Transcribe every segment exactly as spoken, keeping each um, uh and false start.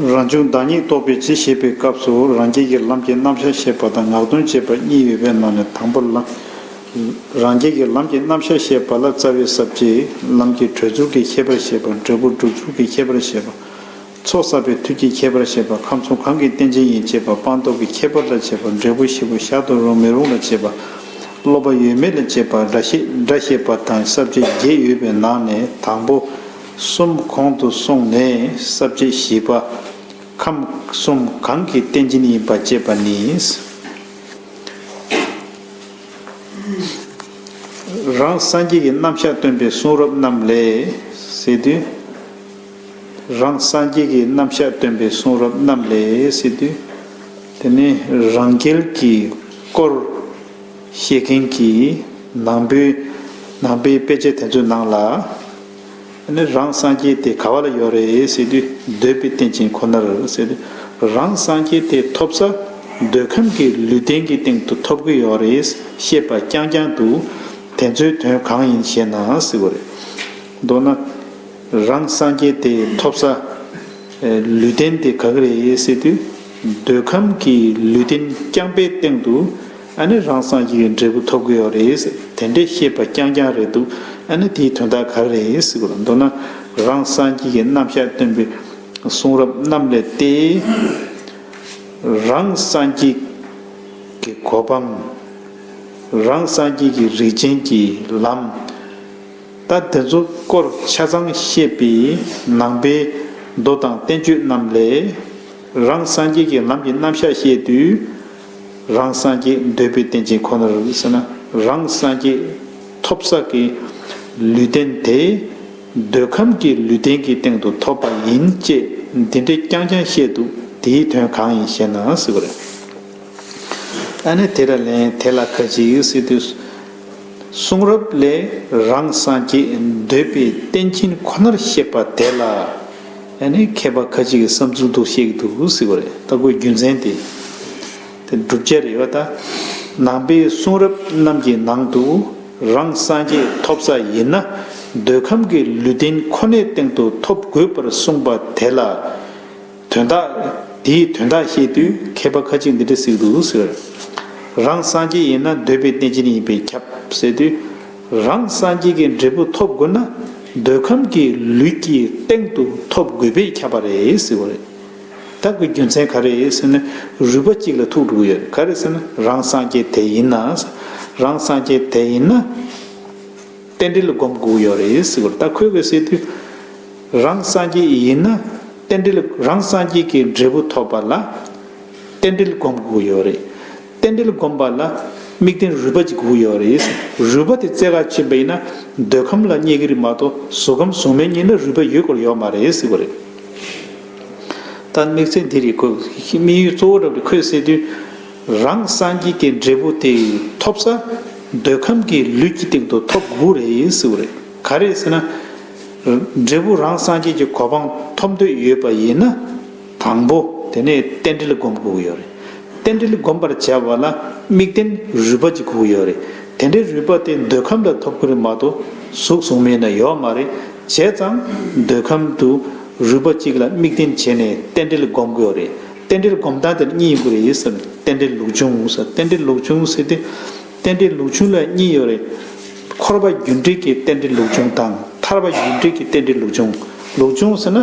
རང་བྱུང་བདག་ཉིད་རྟོགས་པའི་ཕྱིར་ཞེས་པའི་སྐབས་སུ་རང་རྒྱལ་གྱི་ལམ་གྱི་རྣམ་གཞག་བཤད་པ་དང་ངག་དོན་བྱེད་པ་གཉིས་ཡོད་པའི་ནང་ནས། དང་པོ་ལ། རང་རྒྱལ་གྱི་ལམ་གྱི་རྣམ་གཞག་བཤད་པ་ལ་རྩ་བའི་ས་བཅད། ལམ་གྱི་གྲོལ་ཚུལ་གྱི་ཁྱད་པར་བཤད་པ། འབྲས་བུ་སྒྲུབ་ཚུལ་གྱི་ཁྱད་པར་བཤད་པ། ཚོགས་བསགས་པའི་མཐུ་གྱི་ཁྱད་པར་བཤད་པ། ཁམས་གསུམ་གང་གི་རྟེན་ཅན་ཡིན་ཞེས་པ། སྤངས་རྟོགས་ཀྱི་ཁྱད་པར་ལ་བྱེད་པ། འབྲས་བུ་བཞི་པོ་བཞག་ཏུ་རུང་མི་རུང་ལ་བྱེད་པ། སློབ་པ་ཡོད་མེད་ལ་བྱེད་པ། སྒྲ་བཤད་སྒྲ་བཤད་པ་དང་ས་བཅད་བརྒྱད་ཡོད་པའི་ནང་ནས། དང་པོ་གསུམ་གོང་དུ་སོང་ནས་ས་བཅད་བཞི་པ། ཁམས་གསུམ་གང་གི་རྟེན་ཅན་ཡིན་པ་བཅད་པ་ནི། རང་སངས་རྒྱས་ཀྱི་རྣམ་གཞག་སྟོན་པའི་གསུང་རབ་རྣམས་ལས་ཟེར་དུས། རང་སངས་རྒྱས་ཀྱི་རྣམ་གཞག་སྟོན་པའི་གསུང་རབ་རྣམས་ལས་ཟེར་དུས། དེ་ནི་རང་རྒྱལ་གྱི་སྐོར་བཤད་མཁན་གྱི་ནང་པའི་ནང་པའི་དཔེ་ཆ་དེ་ཚོའི་ནང་ལ། ཨ་ནི་རང་སངས་རྒྱས་དེ་ག་བ་ལ་ཡོད་རེད་ཟེར་དུས། འདོད་པའི་རྟེན་ཅན་ཁོ་ནར་ཟེར་དུས། རང་སངས་རྒྱས་དེ་ཐོབ་ས་འདོད་ཁམས་ཀྱི་ལུས་རྟེན་གྱི་སྟེང་དུ་ཐོབ་ཀྱི་ཡོད་རེད་ཤེས་པ་རྐྱང་རྐྱང་དུ། དེ་ཚོའི་དོན་གང་ཡིན་ཞེ་ན་ཟེར་བ་རེད། མདོར་ན། རང་སངས་རྒྱས་དེ་ཐོབ་ས་ལུས་རྟེན་དེ་ག་གི་རེད་ཟེར་དུས། འདོད་ཁམས་ཀྱི་ལུས་རྟེན་རྐྱང་པའི་སྟེང་དུ། ཨ་ནི་རང་སངས་རྒྱས་ཀྱི་འབྲས་བུ་ཐོབ་ཀྱི་ཡོད་རེད། དེ་འདྲའི་ཤེས་པ་རྐྱང་རྐྱང་རེད་འདུག་ཨ་ནི་དེའི་དོན་དག་ག་རེ་རེད་ཟེར་དགོས་ལ། མདོར་ན་རང་སངས་རྒྱས་ཀྱི་རྣམ་གཞག་སྟོན་པའི་གསུང་རབ་རྣམས་ལས་ཏེ། རང་སངས་རྒྱས་ཀྱི་གོ་འཕང་། རང་སངས་རྒྱས་ཀྱི་རིགས་ཅན་གྱི་ལམ། ད་དེ་ཚོ་སྐོར་ཆ་ཚང་བཤད་པའི་ནང་པའི་མདོ་དང་བསྟན་བཅོས་རྣམས་ལས། རང་སངས་རྒྱས་ཀྱི་ལམ་གྱི་རྣམ་གཞག་བཤད་དུས། རང་སངས་རྒྱས་འདོད་པའི་རྟེན་ཅན་ཁོ་ནར་ཟེར་ན། རང་སངས་རྒྱས་ཐོབ་ས་གི་ལུས་རྟེན་དེ་འདོད་ཁམས་ཀྱི་ལུས་རྟེན་གྱི་སྟེང་དུ་ཐོབ་པ་ཡིན་ཅེས་འདི་འདྲའི་རྐྱང་རྐྱང་བཤད་འདུག་དེའི་དོན་གང་ཡིན་ཞེ་ན་ཟེར་བ་རེད། ཨ་ནི་དེ་ལ་ལན་དེ་ལ་ཁ་ཅིག་ཟེར་དུས། གསུང་རབ་ལས་རང་སངས་རྒྱས་འདོད་པའི་རྟེན་ཅན་ཁོ་ནར་བཤད་པ་དེ་ལ། ཨ་ནི་མཁས་པ་ཁ་ཅིག་གིས་བསམ་ཚུལ་འདུག་བཤད་ཀྱི་འདུག་ཟེར་བ་རེད། ད་ཁོའི་རྒྱུ་མཚན་དེ། དེ་བསྒྲུབ་བྱ་རེད་བ་ད། ནང་པའི་གསུང་རབ་རྣམས་ཀྱི་ནང་དུ། རང་སངས་རྒྱས་ཐོབ་ས་ཡིན་ན། འདོད་ཁམས་ཀྱི་ལུས་རྟེན་ཁོ་ནའི་སྟེང་དུ་ཐོབ་དགོས་པར་གསུངས་པ་དེ་ལ། དོན་དག་དེའི་དོན་དག་བཤད་དུས་མཁས་པ་ཁ་ཅིག་འདི་འདྲ་ཟེར་གྱི་འདུག་ཟེར། རང་སངས་རྒྱས་ཡིན་ན་འདོད་པའི་རྟེན་ཅན་ཡིན་པས་ཁྱབ་ཟེར་དུས། རང་སངས་རྒྱས་ཀྱི་འབྲས་བུ་ཐོབ་དགོས་ན། འདོད་ཁམས་ཀྱི་ལུས་ཀྱི་སྟེང་དུ་ཐོབ་དགོས་པས་ཁྱབ་པ་རེད་ཟེར་བ་རེད། ད་ཁོའི་རྒྱུ་མཚན་ག་རེ་རེད་ཟེར་ན། རུས་པ་གཅིག་ལ་ཐུག་འགྲོ་གི་ཡོད་རེད། ག་རེ་ཟེར་ན་རང་སངས་རྒྱས་དེ་ཡིན་ན། རང་སངས་རྒྱས་དེ་ཡིན་ན། རྟེན་འབྲེལ་སྒོམ་དགོས་ཡོད་རེད་ཟེར་བ་རེད། ད་ཁོས་ག་ཟེར་དུས། རང་སངས་རྒྱས་ཡིན་ན། རྟེན་འབྲེལ་རང་སངས་རྒྱས་ཀྱི་འབྲས་བུ་ཐོབ་པ་ལ། རྟེན་འབྲེལ་སྒོམ་དགོས་ཡོད་རེད། རྟེན་འབྲེལ་སྒོམ་པ་ལ། དམིགས་རྟེན་རུས་པ་གཅིག་དགོས་ཡོད་རེད། རུས་པ་དེ་རྩེ་ག་ཕྱིན་པ་ཡིན་ན། འདོད་ཁམས་ལ་རྙེད་ཀྱི་རེད་མ་གཏོགས། གཟུགས་ཁམས་གཟུགས་མེད་གཉིས་ལ་རུས་པ་ཡོད་དགོས་ཡོད་མ་རེད་ཟེར་བ་རེད། ད་དམིགས་བསལ་འདི་རེད། ཁོ་དམིགས་ཡུལ་གཙོ་བོ་རབ་རེད། ཁོས་ཟེར་དུས། རང་སངས་རྒྱས་ཀྱི་འབྲས་བུ་དེ་ཐོབ་ས། འདོད་ཁམས་ཀྱི་ལུས་ཀྱི་སྟེང་དུ་ཐོབ་དགོས་རེད་ཟེར་བ་རེད། ག་རེ་ཟེར་ན། འབྲས་བུ་རང་སངས་རྒྱས་ཀྱི་གོ་འཕང་ཐོབ་འདོད་ཡོད་པ་ཡིན་ན། དང་པོ་དེ་ནས་རྟེན་འབྲེལ་སྒོམ་དགོས་ཀྱི་ཡོད་རེད། རྟེན་འབྲེལ་སྒོམ་པར་བྱ་བ་ལ་དམིགས་རྟེན་རུས་པ་གཅིག་དགོས་ཀྱི་ཡོད་རེད། དེ་འདྲའི་རུས་པ་དེ་འདོད་ཁམས་ལ་ཐོབ་ཀྱི་རེད་མ་གཏོགས། གཟུགས་གཟུགས་མེད་ན་ཡོད་མ་རེད། བྱས་ཙང་། འདོད་ཁམས་དུ་རུས་པ་གཅིག་ལ་དམིགས་རྟེན་བྱས་ནས་རྟེན་འབྲེལ་སྒོམ་དགོས་རེད། རྟེན་འབྲེལ་སྒོམ་སྟངས་དེ་གཉིས་ཡིན་དགོས་རེད་ཟེར། རྟེན་འབྲེལ་ལུགས་འབྱུང་ཟེར། རྟེན་འབྲེལ་ལུགས་འབྱུང་ཟེར་ཏེ། རྟེན་འབྲེལ་ལུགས་འབྱུང་ལ་གཉིས་ཡོད་རེད། འཁོར་བ་རྒྱུ་འབྲས་ཀྱི་རྟེན་འབྲེལ་ལུགས་འབྱུང་དང་། ཐར་པ་རྒྱུ་འབྲས་ཀྱི་རྟེན་འབྲེལ་ལུགས་འབྱུང་། ལུགས་འབྱུང་ཟེར་ན།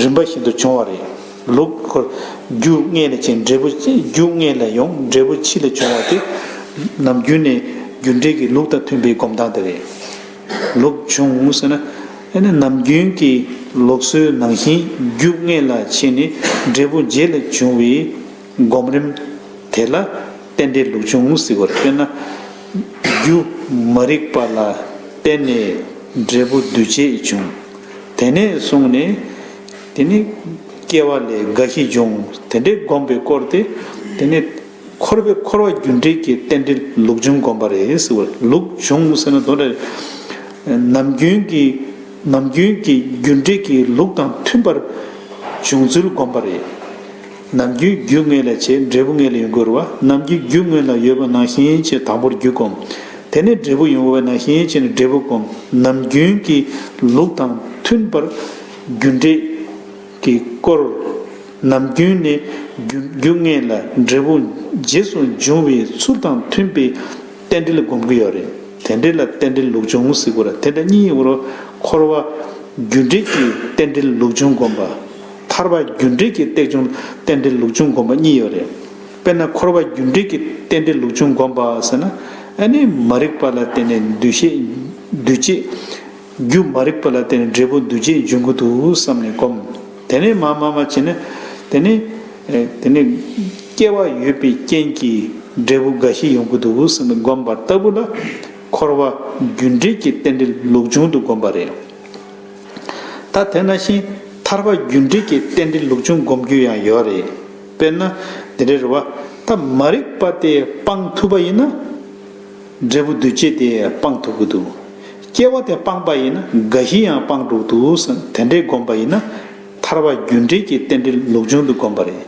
རིམ་པ་བཞིན་དུ་འབྱུང་བ་རེད། ལུགས་ཁོ། རྒྱུ་སྔོན་ལ་ཕྱིན། འབྲས་བུ། རྒྱུ་སྔོན་ལ་ཡོང་། འབྲས་བུ་ཕྱི་ལ་འབྱུང་བ་དེ། ནམ་རྒྱུན་ནས་རྒྱུ་འབྲས་ཀྱི་ལུགས་དང་མཐུན་པའི་སྒོམ་སྟངས་དེ་རེད། ལུགས་འབྱུང་ཟེར་ན། ཨ་ནི་ནམ་རྒྱུན་གྱི་ལུགས་སྲོལ་ནང་བཞིན་རྒྱུ་སྔོན་ལ་ཕྱིན་ནས་འབྲས་བུ་རྗེས་ལ་འབྱུང་བའི་སྒོམ་རིམ་དེ་ལ་རྟེན་འབྲེལ་ལུགས་འབྱུང་ཟེར་བ་རེད། དཔེར་ན། རྒྱུ་མ་རིག་པ་ལ་བརྟེན་ནས་འབྲས་བུ་འདུས་བྱས་འབྱུང་། དེ་ནས་བཟུང་ནས་དེ་ནི་སྐྱེ་བ་ལས་རྒ་ཤི་འབྱུང་། དེ་འདྲའི་སྒོམ་པའི་སྐོར་དེ། དེ་ནི། འཁོར་བའི་འཁོར་བ་རྒྱུ་འབྲས་ཀྱི་རྟེན་འབྲེལ་ལུགས་འབྱུང་སྒོམ་པ་རེད་ཟེར་བ་རེད། ལུགས་འབྱུང་ཟེར་ན་དོན་དག་ནམ་རྒྱུན་གྱི། ནམ་རྒྱུན་གྱི་རྒྱུ་འབྲས་ཀྱི་ལུགས་དང་མཐུན་པར་འབྱུང་ཚུལ་སྒོམ་པ་རེད། ནམ་རྒྱུན་རྒྱུ་སྔོན་ལ་བྱས། འབྲས་བུ་སྔོན་ལ་ཡོང་དགོས་རེད་བ། ནམ་རྒྱུན་རྒྱུ་སྔོན་ལ་ཡོད་པ་ནང་བཞིན་བྱས་དང་པོར་རྒྱུ་སྒོམ། དེ་ནས་འབྲས་བུ་ཡོང་བ་ནང་བཞིན་བྱས་ནས་འབྲས་བུ་སྒོམ། ནམ་རྒྱུན་གྱི་ལུགས་དང་མཐུན་པར་རྒྱུ་འབྲས། གི་སྐོར། ནམ་རྒྱུན་ནས་རྒྱུ་རྒྱུ་ལྔ་ལ་འབྲས་བུ་རྗེས་སུ་འབྱུང་བའི་ཚུལ་དང་མཐུན་པའི་རྟེན་འབྲེལ་སྒོམ་གྱི་ཡོད་རེད། དེ་འདྲ་ལ་རྟེན་འབྲེལ་ལུགས་འབྱུང་ཟེར་གྱི་ཡོད་རེད། དེ་འདྲ་གཉིས་ཡོད་རེད། འཁོར་བ་རྒྱུ་འབྲས་ཀྱི་རྟེན་འབྲེལ་ལུགས་འབྱུང་སྒོམ་པ། ཐར་པ་རྒྱུ་འབྲས་ཀྱི་རྟེན་འབྱུང་རྟེན་འབྲེལ་ལུགས་འབྱུང་སྒོམ་པ་གཉིས་ཡོད་རེད། དཔེར་ན་འཁོར་བ་རྒྱུ་འབྲས་ཀྱི་རྟེན་འབྲེལ་ལུགས་འབྱུང་སྒོམ་པ་ཟེར་ན། ཨ་ནི་མ་རིག་པ་ལ་བརྟེན་ནས་འདུ་ཤེས་འདུ་བྱེད། རྒྱུ་མ་རིག་པ་ལ་བརྟེན་ནས་འབྲས་བུ་འདུ་བྱེད་འབྱུང་གི་འདུག་བསམ་ནས་སྒོམ། དེ་ནས་མར་མར་མར་བྱས་ནས། དེ་ནས་ཨེ་དེ་ནས་སྐྱེ་བ་ཡོད་པའི་རྐྱེན་གྱིས་འབྲས་བུ་འགའ་ཞིག་ཡོང་གི་འདུག་བསམ་ནས་སྒོམ་པ་ལྟ་བུ་ལ། འཁོར་བ་རྒྱུ་འབྲས་ཀྱི་རྟེན་འབྲེལ་ལུགས་འབྱུང་དུ་སྒོམ་པ་རེད། ད་དེ་ནང་བཞིན་ཐར་པ་རྒྱུ་འབྲས་ཀྱི་རྟེན་འབྲེལ་ལུགས་འབྱུང་སྒོམ་རྒྱུ་ཡང་ཡོད་རེད། དཔེར་ན་འདི་འདྲ་རེད་བ། ད་མ་རིག་པ་དེ་སྤང་ཐུབ་པ་ཡིན་ན། འབྲས་བུ་འདུ་བྱེད་དེ་སྤང་ཐུབ་ཀྱི་འདུག་སྐྱེ་བ་དེ་སྤངས་པ་ཡིན་ན་རྒ་ཤི་ཡང་སྤངས་འགྲོ་གི་འདུག་ཟེར་དེ་འདྲའི་སྒོམ་པ་ཡིན་ན། ཐར་པ་རྒྱུ་འབྲས་ཀྱི་རྟེན་འབྲེལ་ལུགས་འབྱུང་དུ་སྒོམ་པ་རེད།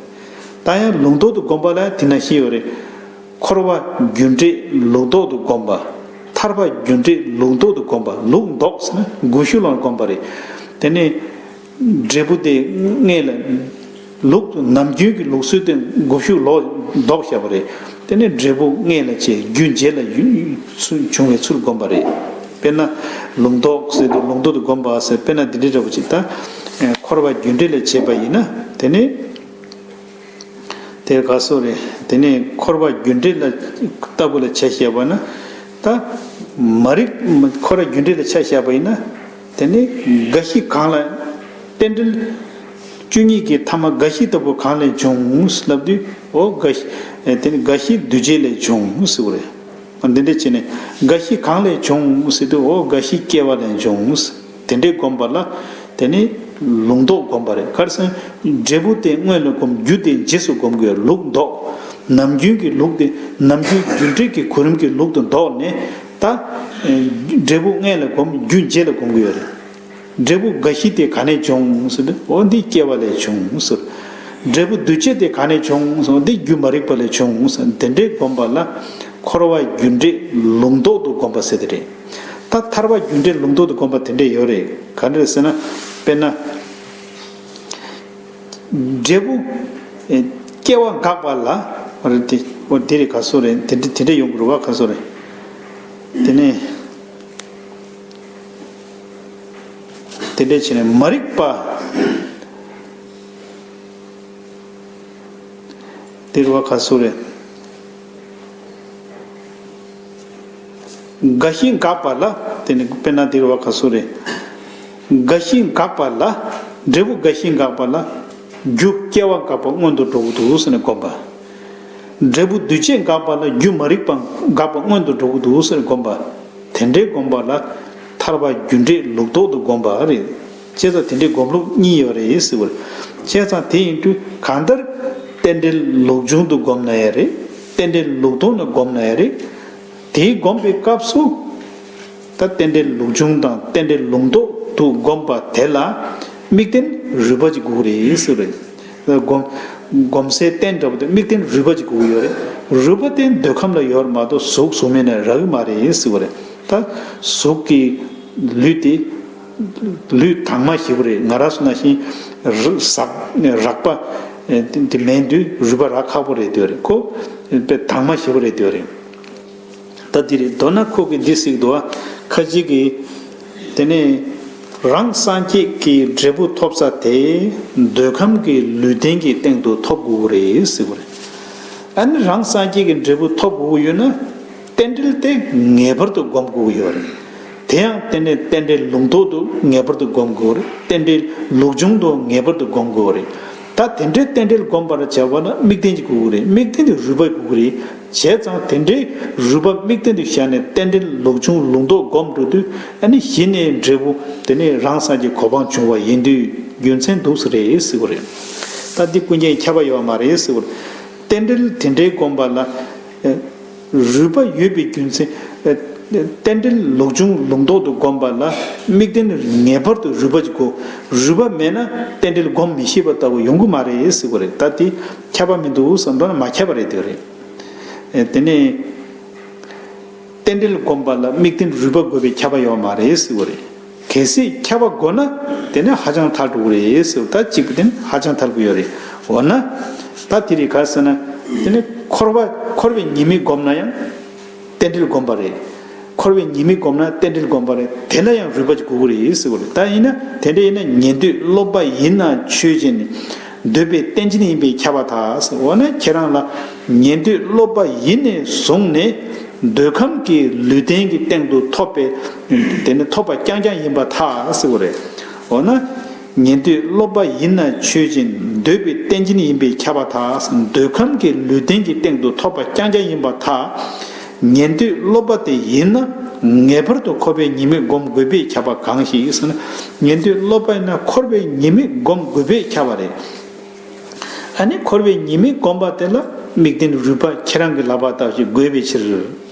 ད་ཡང་ལུགས་ལྡོག་ཏུ་སྒོམ་པ་ལ་དེ་ནང་བཞིན་ཡོད་རེད། འཁོར་བ་རྒྱུ་འབྲས་ལུགས་ལྡོག་ཏུ་སྒོམ་པ། ཐར་པ་རྒྱུ་འབྲས་ལུགས་ལྡོག་ཏུ་སྒོམ་པ། ལུགས་ལྡོག་ཟེར་ན་དགུ་ཤུགས་ལ་སྒོམ་པ་རེད། དེ་ནས་འབྲས་བུ་དེ་ལྔ་ལ། ལུགས་ནམ་རྒྱུན་གྱི་ལུགས་སྲོལ་དེ་དགུ་ཤུགས་ལོག་ལྡོག་བཞག་པ་རེད། དེ་ནས་འབྲས་བུ་ལྔ་ལ་བྱས་རྒྱུ་འབྲས་ལ་ཡུལ་ཚུལ་འབྱུང་བའི་ཚུལ་སྒོམ་པ་རེད། དཔེར་ན་ལུགས་ལྡོག་ཟེར་དུས་ལུགས་ལྡོག་ཏུ་སྒོམ་པ་ཟེར། དཔེར་ན་འདི་འདྲའི་འདྲ་པོ་ཅིག་ད། འཁོར་བ་རྒྱུ་འབྲས་ལ་བྱས་པ་ཡིན་ན་དེ་ནི། དེ་ག་སོ་རེད། དེ་ནས་འཁོར་བ་རྒྱུ་འབྲས་ལ་ལྟ་བུ་ལ་བྱས་བཤད་པ་ན། ད་མ་རིག་འཁོར་བ་རྒྱུ་འབྲས་ལ་ཆ་བཞག་པ་ཡིན་ན། དེ་ནས་རྒ་ཤི་གང་ལ། རྟེན་འབྲེལ་བཅུ་གཉིས་ཀྱི་ཐ་མ་རྒ་ཤི་ལྟ་བུ་གང་ལས་བྱུང་ལབ་དུས། འོ་རྒ་ཤི། དེ་ནི་རྒ་ཤི་འདུ་བྱེད་ལས་བྱུང་ཟེར་བ་རེད། འདི་འདྲ་བྱས་ནས་རྒ་ཤི་གང་ལས་བྱུང་ཟེར་དུས། འོ་རྒ་ཤི་སྐྱེ་བ་ལས་བྱུང་། དེ་འདྲའི་སྒོམ་པ་ལ་དེ་ནི་ལུགས་ལྡོག་སྒོམ་པ་རེད། ག་རེ་ཟེར་ན་འབྲས་བུ་དེ་སྔོན་ལ་སྒོམ། རྒྱུ་དེ་རྗེས་སུ་སྒོམ་དགོས། ལུགས་ལྡོག་ནམ་རྒྱུན་གྱི་ལུགས་དེ་ནམ་རྒྱུན་རྒྱུ་འབྲས་ཀྱི་གོ་རིམ་གྱི་ལུགས་དེ་ལྡོག་ནས། ད་འབྲས་བུ་སྔོན་ལ་སྒོམ། རྒྱུ་རྗེས་ལ་སྒོམ་གྱི་ཡོད་རེད། འབྲས་བུ་རྒ་ཤི་དེ་ག་ནས་བྱུང་ཟེར་དུས། འོ་འདི་སྐྱེ་བ་ལས་བྱུང་ཟེར། འབྲས་བུ་འདུ་བྱེད་དེ་ག་ནས་བྱུང་ཟེར། འོ་འདི་རྒྱུ་མ་རིག་པ་ལས་བྱུང་ཟེར། དེ་འདྲའི་སྒོམ་པ་ལ་འཁོར་བ་རྒྱུ་འབྲས་ལུགས་ལྡོག་ཏུ་སྒོམ་པ་ཟེར་དེ་རེད། ད་ཐར་པ་རྒྱུ་འབྲས་ལུགས་ལྡོག་ཏུ་སྒོམ་པ་དེ་འདྲས་ཡོད་རེད། ག་འདྲས་ཟེར་ན། དཔེར་ན། འབྲས་བུ། ཨེ། སྐྱེ་བ་འགག་པ་ལ། འོ་རེད་དེ། འོ་དེ་རེད། ག་སོ་རེད། དེ་འདྲ་དེ་འདྲ་ཡོང་གི་རེད་བ། ག་སོ་རེད། དེ་ནས། དེ་འདྲ་བྱས་ནས་མ་རིག་པ། དེ་རེད་བ། ག་སོ་རེད། རྒ་ཤི་འགག་པ་ལ། དེ་ནི་དཔེར་ན་དེ་རེད་བ། ག་སོ་རེད། རྒ་ཤི་འགག་པ་ལ། འབྲས་བུ་རྒ་ཤི་འགག་པ་ལ། རྒྱུ་སྐྱེ་བ་འགག་པ་སྔོན་དུ་འགྲོ་གི་འདུག་ཟེར་ནས་སྒོམ་པ། འབྲས་བུ་འདུ་བྱེད་འགག་པ་ལ་རྒྱུ་མ་རིག་པ་འགག་པ་སྔོན་དུ་འགྲོ་གི་འདུག་ཟེར་ནས་སྒོམ་པ། དེ་འདྲའི་སྒོམ་པ་ལ་ཐར་པ་རྒྱུ་འབྲས་ལུགས་ལྡོག་ཏུ་སྒོམ་པ་རེད། བྱས་ཙང་དེ་འདྲའི་སྒོམ་ལུགས་གཉིས་ཡོད་རེད་ཟེར་བ་རེད། བྱས་ཙང་དེ་ཡིན་དུས་གང་ལྟར་རྟེན་འབྲེལ་ལུགས་འབྱུང་དུ་སྒོམ་ན་ཡང་རེད། རྟེན་འབྲེལ་ལུགས་ལྡོག་ནས་སྒོམ་ན་ཡང་རེད། དེའི་སྒོམ་པའི་སྐབས་སུ། ད་རྟེན་འབྲེལ་ལུགས་འབྱུང་དང་རྟེན་འབྲེལ་ལུགས་ལྡོག་ཏུ་སྒོམ་པ་དེ་ལ་དམིགས་རྟེན་རུས་པ་ཅིག་དགོས་ཀྱི་རེད་ཟེར་བ་རེད། སྒོམ། སྒོམ་སའི་རྟེན་འདྲ་པོ་དེ་དམིགས་རྟེན་རུས་པ་ཅིག་དགོས་ཀྱི་ཡོད་རེད། རུས་པ་དེ་འདོད་ཁམས་ལ་ཡོད་མ་གཏོགས་གཟུགས་གཟུགས་མེད་ན་རག་གི་མ་རེད་ཟེར་བ་རེད། ད་གཟུགས་ཀྱི་ལུས་དེ། ལུས་དྭངས་མ་ཞེ་པོ་རེད། ང་རང་ཚོ་ནང་བཞིན་རུ་ཟག་རགས་པ་དེ་མེད་དུས་རུས་པ་རག་ཁག་པོ་རེད་འདོད་རེད། ཁོ་དཔེ་དྭངས་མ་ཞེ་པོ་རེད་འདོད་རེད། ད་འདི་རེད། མདོར་ན་ཁོ་གིས་འདི་གཟིགས་འདུག་བ། ཁ་ཅིག་གིས། དེ་ནས་རང་སངས་རྒྱས་ཀྱི་འབྲས་བུ་ཐོབ་ས་དེ་འདོད་ཁམས་ཀྱི་ལུས་རྟེན་གྱི་སྟེང་དུ་ཐོབ་དགོས་ཀྱི་རེད་ཟེར་བ་རེད། ཨ་ནི་རང་སངས་རྒྱས་ཀྱི་འབྲས་བུ་ཐོབ་དགོས་ཀྱི་ཡོད་ན། རྟེན་འབྲེལ་དེ་ངེས་པར་དུ་སྒོམ་དགོས་ཀྱི་ཡོད་རེད། དེ་ཡང་དེ་ནས་རྟེན་འབྲེལ་ལུགས་ལྡོག་ཏུ་ངེས་པར་དུ་སྒོམ་དགོས་རེད། རྟེན་འབྲེལ་ལུགས་འབྱུང་དུ་ངེས་པར་དུ་སྒོམ་དགོས་རེད། ད་དེ་འདྲའི་རྟེན་འབྲེལ་སྒོམ་པར་བྱ་བ་ན་དམིགས་རྟེན་གྱི་དགོས་ཀྱི་རེད། དམིགས་རྟེན་དེ་རུས་པ་དགོས་ཀྱི་རེད། བྱས་ཙང་དེ་འདྲའི་རུས་པ་དམིགས་རྟེན་དུ་བཞག་ནས་རྟེན་འབྲེལ་ལུགས་འབྱུང་ལུགས་ལྡོག་སྒོམ་འགྲོ་དུས། ཨ་ནི་གཞི་ནས་འབྲས་བུ་དེ་ནི་རང་སངས་རྒྱས་གོ་འཕང་བྱུང་བ་ཡིན་དུས་རྒྱུ་མཚན་འདུག་ས་རེད་ཟེར་བ་རེད། ད་འདི་ཀུན་མཁྱེན་ཁྱབ་པ་ཡོད་མ་རེད་ཟེར་བ་རེད། རྟེན་འབྲེལ་དེ་འདྲའི་སྒོམ་པ་ལ། རུས་པ་ཡོད་པའི་རྒྱུ་མཚན། རྟེན་འབྲེལ་ལུགས་འབྱུང་ལུགས་ལྡོག་ཏུ་སྒོམ་པ་ལ་དམིགས་རྟེན་ངེས་པར་དུ་རུས་པ་ཅིག་དགོས། རུས་པ་མེད་ན་རྟེན་འབྲེལ་སྒོམ་མི་ཤེས་པ་ལྟ་བུ་ཡོང་གི་མ་རེད་ཟེར་བ་རེད། ད་དེ་ཁྱབ་པ་མི་འདུག་བསམ་མདོར་ན་མ་ཁྱབ་པ་རེད་འདོད་རེད། ཨེ། དེ་ནས་རྟེན་འབྲེལ་སྒོམ་པ་ལ་དམིགས་རྟེན་རུས་པ་དགོས་པའི་ཁྱབ་པ་ཡོད་མ་རེད་ཟེར་བ་རེད། གལ་སྲིད་ཁྱབ་པ་དགོས་ན་དེ་ནི་ཧ་ཅང་ཐལ་འགྲོ་གི་རེད་ཟེར། ད་གཅིག་པུ་དེ་ནི་ཧ་ཅང་ཐལ་གི་ཡོད་རེད། འོ་ན་ད་དེ་རིགས་ག་ཟེར་ན། དེ་ནི་འཁོར་བ་འཁོར་བའི་ཉེས་དམིགས་བསྒོམས་ན་ཡང་རྟེན་འབྲེལ་བསྒོམས་པ་རེད། འཁོར་བའི་ཉེས་དམིགས་བསྒོམས་ན་རྟེན་འབྲེལ་བསྒོམས་པ་རེད། དེ་ལ་ཡང་རུས་པ་ཅིག་དགོས་ཀྱི་རེད་ཟེར་བ་རེད། ད་ཡིན་ན་དེ་འདྲ་ཡིན་ན་ཉན་ཐོས་སློབ་པ་ཡིན་ན་ཆོས་ཅན། འདོད་པའི་རྟེན་ཅན་ཡིན་པས་ཁྱབ་པར་ཐལ། འོ་ན་ཁྱེད་རང་ལ་ཉན་ཐོས་སློབ་པ་ཡིན་ནས་བཟུང་ནས་འདོད་ཁམས་ཀྱི་ལུས་རྟེན་གྱི་སྟེང་དུ་ཐོབ་པའི་དེ་ནི་ཐོབ་པ་རྐྱང་རྐྱང་ཡིན་པར་ཐལ་ཟེར་བ་རེད། འོ་ན་ཉན་ཐོས་སློབ་པ་ཡིན་ན་ཆོས་ཅན། འདོད་པའི་རྟེན་ཅན་ཡིན་པས་ཁྱབ་པར་ཐལ། འདོད་ཁམས་ཀྱི་ལུས་རྟེན་གྱི་སྟེང་དུ་ཐོབ་པ་རྐྱང་རྐྱང་ཡིན་པར་ཐལ། ཉན་ཐོས་སློབ་པ་དེ་ཡིན་ན་ངེས་པར་དུ་འཁོར་བའི་ཉེས་དམིགས་བསྒོམ་དགོས་པས་ཁྱབ་པ་གང་ཞིག་ཟེར་ན། ཉན་ཐོས་སློབ་པ་ཡིན་ན་འཁོར་བའི་ཉེས་དམིགས་བསྒོམ་དགོས་པས་ཁྱབ་པ་རེད། ཨ་ནི་འཁོར་བའི་ཉེས་དམིགས་བསྒོམ་པ་དེ་ལ་དམིགས་རྟེན་རུས་པ་ཁྱེད་རང་གི་ལག་པ་ལྟ་བུ་ཞིག་དགོས་པའི་ཕྱིར།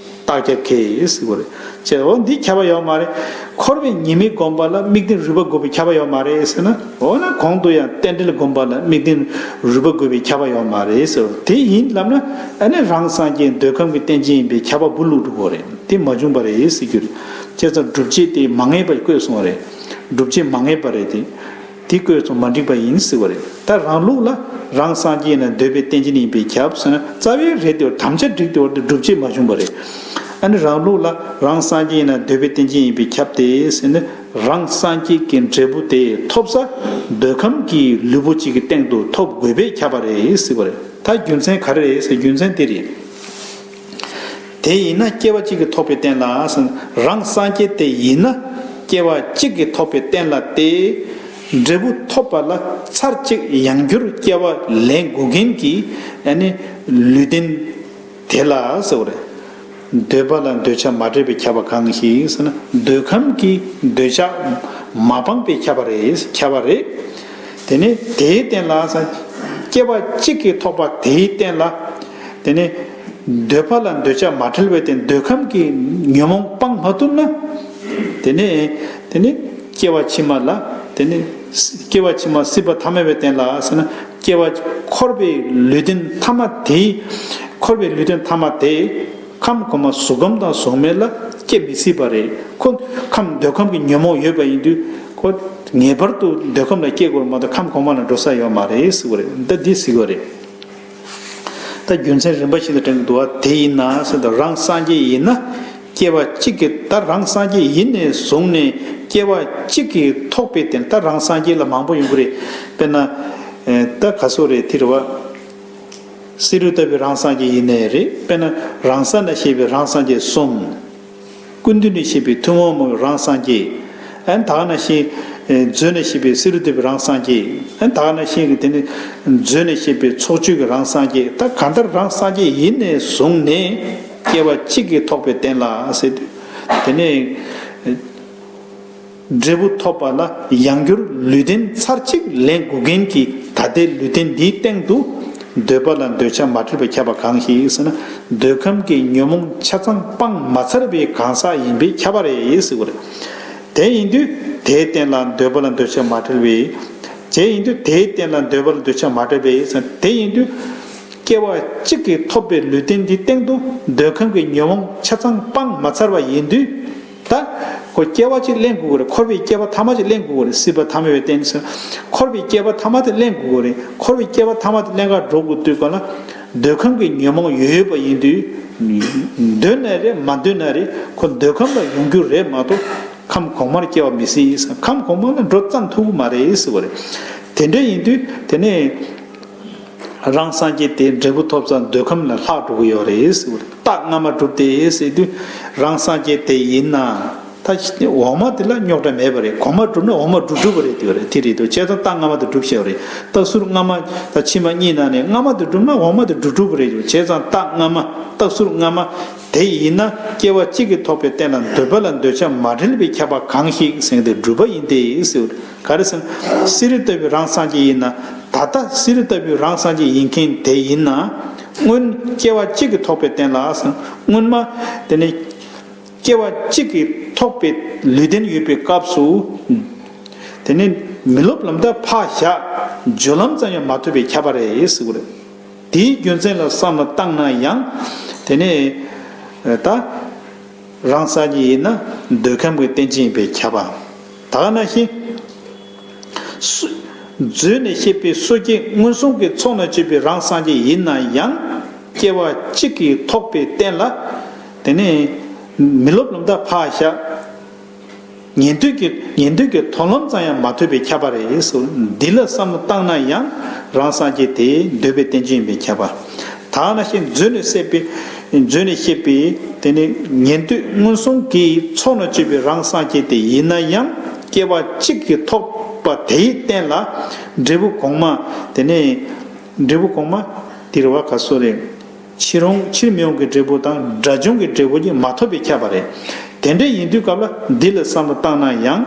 རྟགས་ཁྱབ་ཁས་ཟེར་བ་རེད། ཅེས་འོ་འདི་ཁྱབ་པ་ཡོད་མ་རེད། འཁོར་བའི་ཉེས་དམིགས་བསྒོམ་པ་ལ་དམིགས་རྟེན་རུས་པ་དགོས་པའི་ཁྱབ་པ་ཡོད་མ་རེད་ཟེར་ན། འོ་ན་གོང་དུ་ཡང་རྟེན་འབྲེལ་བསྒོམ་པ་ལ་དམིགས་རྟེན་རུས་པ་དགོས་པའི་ཁྱབ་པ་ཡོད་མ་རེད་ཟེར། དེ་ཡིན་ལབ་ན་ཨ་ནི་རང་སངས་རྒྱས་འདོད་ཁམས་ཀྱི་རྟེན་ཅན་ཡིན་པའི་ཁྱབ་པ་འབུ་བླུགས་འགྲོ་གི་རེད། དེ་མ་བྱུང་བ་རེད་ཟེར་རྒྱུ་རེད། བྱས་ཙང་སྒྲུབ་བྱེད་དེ་མ་ངེས་པ་བཀོད་སོང་བ་རེད། སྒྲུབ་བྱེད་མ་ངེས་པ་རེད་དེ། དེ་བཀོད་ཚོ་མ་འགྲིག་པ་ཡིན་ཟེར་བ་རེད། ད་རང་ལུགས་ལ་རང་སངས་རྒྱས་ཡིན་ན་འདོད་པའི་རྟེན་ཅན་ཡིན་པས་ཁྱབ་ཟེར་ན་རྩ་བའི་རེད་དེ། དམ་བཅའ་འགྲིག་དེ་བར་དུ་སྒྲུབ་བྱེད་མ་བྱུང་བ་རེད། ཨ་ནི་རང་ལུགས་ལ་རང་སངས་རྒྱས་ཡིན་ན་འདོད་པའི་རྟེན་ཅན་ཡིན་པས་ཁྱབ་སྟེ་ཟེར་ན། རང་སངས་རྒྱས་ཀྱི་འབྲས་བུ་དེ་ཐོབ་ས་འདོད་ཁམས་ཀྱི་ལུས་པོ་གཅིག་གི་སྟེང་དུ་ཐོབ་དགོས་པས་ཁྱབ་པ་རེད་ཟེར་བ་རེད། ད་རྒྱུ་མཚན་ག་རེ་རེད་ཟེར། རྒྱུ་མཚན་དེ་རེད། དེ་ཡིན་ན་སྐྱེ་བ་གཅིག་གིས་ཐོགས་པའི་རྟེན་ལ། རང་སངས་རྒྱས་དེ་ཡིན་ན་སྐྱེ་བ་གཅིག་གིས་ཐོགས་པའི་རྟེན་ལ་སྟེ། འབྲས་བུ་ཐོབ་པ་ལ་ཚར་གཅིག་ཡང་བསྐྱར་སྐྱེ་བ་ལེན་དགོས་མཁན་གྱི་ཨ་ནི་ལུས་རྟེན་དེ་ལ་ཟེར་བ་རེད། འདོད་པ་ལ་འདོད་ཆགས་མ་བྲལ་བས་ཁྱབ་པ་གང་ཞིག་ཟེར་ན། འདོད་ཁམས་ཀྱི་འདོད་ཆགས་མ་སྤངས་པས་ཁྱབ་པ་རེད། ཁྱབ་པ་རེད། དེ་ནས་དེའི་རྟེན་ལ་ཟེར། སྐྱེ་བ་གཅིག་གིས་ཐོགས་པ་དེའི་རྟེན་ལ། དེ་ནས་འདོད་པ་ལ་འདོད་ཆགས་མ་བྲལ་བའི་རྟེན། འདོད་ཁམས་ཀྱི་ཉོན་མོངས་སྤང་མ་ཐུབ་ན། དེ་ནས་དེ་ནས་སྐྱེ་བ་ཕྱི་མ་ལ། དེ་ནས་སྐྱེ་བ་ཕྱི་མ་སྲིད་པ་ཐ་མལ་པའི་རྟེན་ལ་ཟེར་ན། སྐྱེ་བ་འཁོར་བའི་ལུས་རྟེན་ཐ་མ་དེའི། འཁོར་བའི་ལུས་རྟེན་ཐ་མ་དེ་ཁམས་གོང་མ་གཟུགས་ཁམས་དང་གཟུགས་མེད་ལ་སྐྱེ་མི་སྲིད་པ་རེད། ཁོ་ཁམས་འདོད་ཁམས་ཀྱི་ཉོན་མོངས་ཡོད་པ་ཡིན་དུས་ཁོ་ངེས་པར་དུ་འདོད་ཁམས་ལ་སྐྱེ་དགོས་མ་གཏོགས་ཁམས་གོང་མ་ལ་འགྲོ་ས་ཡོད་མ་རེད་ཟེར་བ་རེད། ད་འདི་ཟེར་བ་རེད། ད་རྒྱུ་མཚན་རིམ་པ་བཞིན་དུ་དྲངས་འདུག་བ། དེ་ཡིན་ན་ཟེར་དུས། རང་སངས་རྒྱས་ཡིན་ན་སྐྱེ་བ་གཅིག་གིས། ད་རང་སངས་རྒྱས་ཡིན་ནས་བཟུང་ནས་སྐྱེ་བ་གཅིག་གིས་ཐོགས་པའི་རྟེན། ད་རང་སངས་རྒྱས་ལ་མང་པོ་ཡོང་གི་རེད། དཔེར་ན། ཨེ། ད་ག་སོ་རེད། དེ་རེད་བ། བསེ་རུ་ལྟ་བུའི་རང་སངས་རྒྱས་ཡིན་ནའི་རེད། དཔེར་ན་རང་ས་ན་བཞད་པའི་རང་སངས་རྒྱས་གསུམ། ཀུན་འདུས་ནས་བཞད་པའི་ཐུན་མོང་མ་ཡིན་པའི་རང་སངས་རྒྱས། ཨ་ནི་ད་ག་ནང་བཞིན་མཛོད་ནས་བཞད་པའི་བསེ་རུ་ལྟ་བུའི་རང་སངས་རྒྱས། ཨ་ནི་ད་ག་ནང་བཞིན་གྱི་དེ་ནི་མཛོད་ནས་བཞད་པའི་ཚོགས་ཆོས་ཀྱི་རང་སངས་རྒྱས། ད་གང་ལྟར་རང་སངས་རྒྱས་ཡིན་ནས་བཟུང་ནས་སྐྱེ་བ་གཅིག་གིས་ཐོགས་པའི་རྟེན་ལ་ཟེར་དུས། དེ་ནས་འབྲས་བུ་ཐོབ་པ་ལ་ཡང་བསྐྱར་ལུས་རྟེན་ཚར་གཅིག་ལེན་དགོས་མཁན་གྱི། ད་ལྟའི་ལུས་རྟེན་འདིའི་སྟེང་དུ་འདོད་པ་ལ་འདོད་ཆགས་མ་བྲལ་བས་ཁྱབ་པ་གང་ཞིག་ཟེར་ན། འདོད་ཁམས་ཀྱི་ཉོན་མོངས་ཆ་ཚང་སྤངས་མ་ཚར་བའི་གང་ཟག་ཡིན་པས་ཁྱབ་པ་རེད་ཟེར་བ་རེད། དེ་ཡིན་དུས་དེའི་རྟེན་ལ་འདོད་པ་ལ་འདོད་ཆགས་མ་བྲལ་བས། དེ་ཡིན་དུས་དེའི་རྟེན་ལ་འདོད་པ་ལ་འདོད་ཆགས་མ་བྲལ་བས་ཟེར། དེ་ཡིན་དུས་སྐྱེ་བ་གཅིག་གིས་ཐོབ་པའི་ལུས་རྟེན་འདིའི་སྟེང་དུ་འདོད་ཁམས་ཀྱི་ཉོན་མོངས་ཆ་ཚང་སྤངས་མ་ཚར་བ་ཡིན་དུས། ད་ཁོ་སྐྱེ་བ་གཅིག་ལེན་དགོས་ཀྱི་རེད། འཁོར་བའི་སྐྱེ་བ་ཐ་མ་གཅིག་ལེན་དགོས་ཀྱི་རེད། སྲིད་པ་ཐ་མལ་པའི་རྟེན་ཟེར། འཁོར་བའི་སྐྱེ་བ་ཐ་མ་དེ་ལེན་དགོས་ཀྱི་རེད། འཁོར་བའི་སྐྱེ་བ་ཐ་མ་དེ་ལེན་གར་འགྲོ་དགོས་དུས་ག་ལ། འདོད་ཁམས་ཀྱི་ཉོན་མོངས་ཡོད་ཡོད་པ་ཡིན་དུས། འདོད་ན་རེད་མ་འདོད་ན་རེད། ཁོ་འདོད་ཁམས་ལ་ཡོང་རྒྱུ་རེད་མ་གཏོགས་ཁམས་གོང་མར་སྐྱེ་བ་མི་སྲིད། ཁམས་གོང་མ་ལ་འགྲོ་ཙམ་ཐུབ་ཀྱི་མ་རེད་ཟེར་བ་རེད། དེ་འདྲ་ཡིན་དུས་དེ་ནས། རང་སངས་རྒྱས་དེ་འབྲས་བུ་ཐོབ་ཙང་འདོད་ཁམས་ལ་ལྷག་འགྲོ་གི་ཡོད་རེད་ཟེར་བ་རེད། རྟགས་སྔ་མ་གྲུབ་སྟེ་ཟེར་དུས། རང་སངས་རྒྱས་དེ་ཡིན་ན། ད་འོག་མ་དེ་ལ་རྙོག་དྲ་མེད་པ་རེད། གོང་མ་གྲུབ་ན་འོག་མ་གྲུབ་གྲུབ་པ་རེད། དེ་བ་རེད། དེ་རེད་དོ། བྱས་ཙང་རྟགས་སྔ་མ་དེ་གྲུབ་ཤེས་པ་རེད། རྟགས་ཟུར་སྔ་མ་དང་ཕྱི་མ་གཉིས་ནང་ནས་སྔ་མ་དེ་གྲུབ་ན་འོག་མ་དེ་གྲུབ་གྲུབ་པ་རེད། བྱས་ཙང་རྟགས་སྔ་མ། རྟགས་ཟུར་སྔ་མ་དེ་ཡིན་ན། སྐྱེ་བ་གཅིག་གིས་ཐོགས་པའི་རྟེན་ལ་འདོད་པ་ལ་འདོད་ཆགས་མ་བྲལ་བས་ཁྱབ་པ་གང་ཞིག་ཟེར་དེ་སྒྲུབ་པ་ཡིན་ཏེ་ཟེར། ག་རེ་ཟེར་ན། བསེ་རུ་ལྟ་བུའི་རང་སངས་རྒྱས་ཡིན་ན། ད་ལྟ་བསེ་རུ་ལྟ་བུའི་རང་སངས་རྒྱས་ཡིན་མཁན་དེ་ཡིན་ན། སྔོན་སྐྱེ་བ་གཅིག་གིས་ཐོགས་པའི་རྟེན་ལ་ཟེར། སྔོན་མ་དེ་ནི་སྐྱེ་བ་གཅིག་གིས་ཐོགས་པའི་ལུས་རྟེན་ཡོད་པའི་སྐབས་སུ། དེ་ནི་མི་སློབ་ལམ་དུ་ཕར་བཞག། སྦྱོར་ལམ་ཙམ་ཡང་མ་ཐོབ་པས་ཁྱབ་པ་རེད་ཟེར་བ་རེད། དེའི་རྒྱུ་མཚན་ལ་བསམ་བློ་བཏང་ན་ཡང་། དེ་ནི་ད་རང་སངས་རྒྱས་ཡིན་ན་འདོད་ཁམས་ཀྱི་རྟེན་ཅན་ཡིན་པས་ཁྱབ་པ། ད་ག་ནང་བཞིན། སུ། མཛོད་ནས་བཤད་པའི་སོ་སྐྱེ་མངོན་སུམ་གྱི་ཚོགས་ན་སྤྱོད་པའི་རང་སངས་རྒྱས་ཡིན་ན་ཡང་སྐྱེ་བ་གཅིག་གིས་ཐོགས་པའི་རྟེན་ལ། དེ་ནས་མི་སློབ་ལམ་དག་ཕར་བཞག་ཉན་ཐོས་ཀྱི་ཉན་ཐོས་ཀྱི་མཐོང་ལམ་ཙམ་ཡང་མ་ཐོབ་པས་ཁྱབ་པ་རེད་ཟེར། འདི་ལ་བསམ་བློ་བཏང་ན་ཡང་རང་སངས་རྒྱས་དེ་འདོད་པའི་རྟེན་ཅན་ཡིན་པས་ཁྱབ་པ། ད་ནང་བཞིན་མཛོད་ནས་བཤད་པའི་མཛོད་ནས་བཤད་པའི་དེ་ནི་ཉན་ཐོས་མངོན་སུམ་གྱི་ཚོགས་ན་སྤྱོད་པའི་རང་སངས་རྒྱས་དེ་ཡིན་ན་ཡང་སྐྱེ་བ་གཅིག་གིས་ཐོགས་པ་དེའི་རྟེན་ལ་འབྲས་བུ་གོང་མ། དེ་ནི་འབྲས་བུ་གོང་མ་དེ་རེད་བ། ག་སོ་རེད། ཕྱིར་འོང་ཕྱིར་མི་འོང་གི་འབྲས་བུ་དང་དགྲ་བཅོམ་གྱི་འབྲས་བུ་གཉིས་མ་ཐོབ་པས་ཁྱབ་པ་རེད། དེ་འདྲ་ཡིན་དུས་སྐབས་ལ་འདི་ལ་བསམ་བློ་བཏང་ན་ཡང་།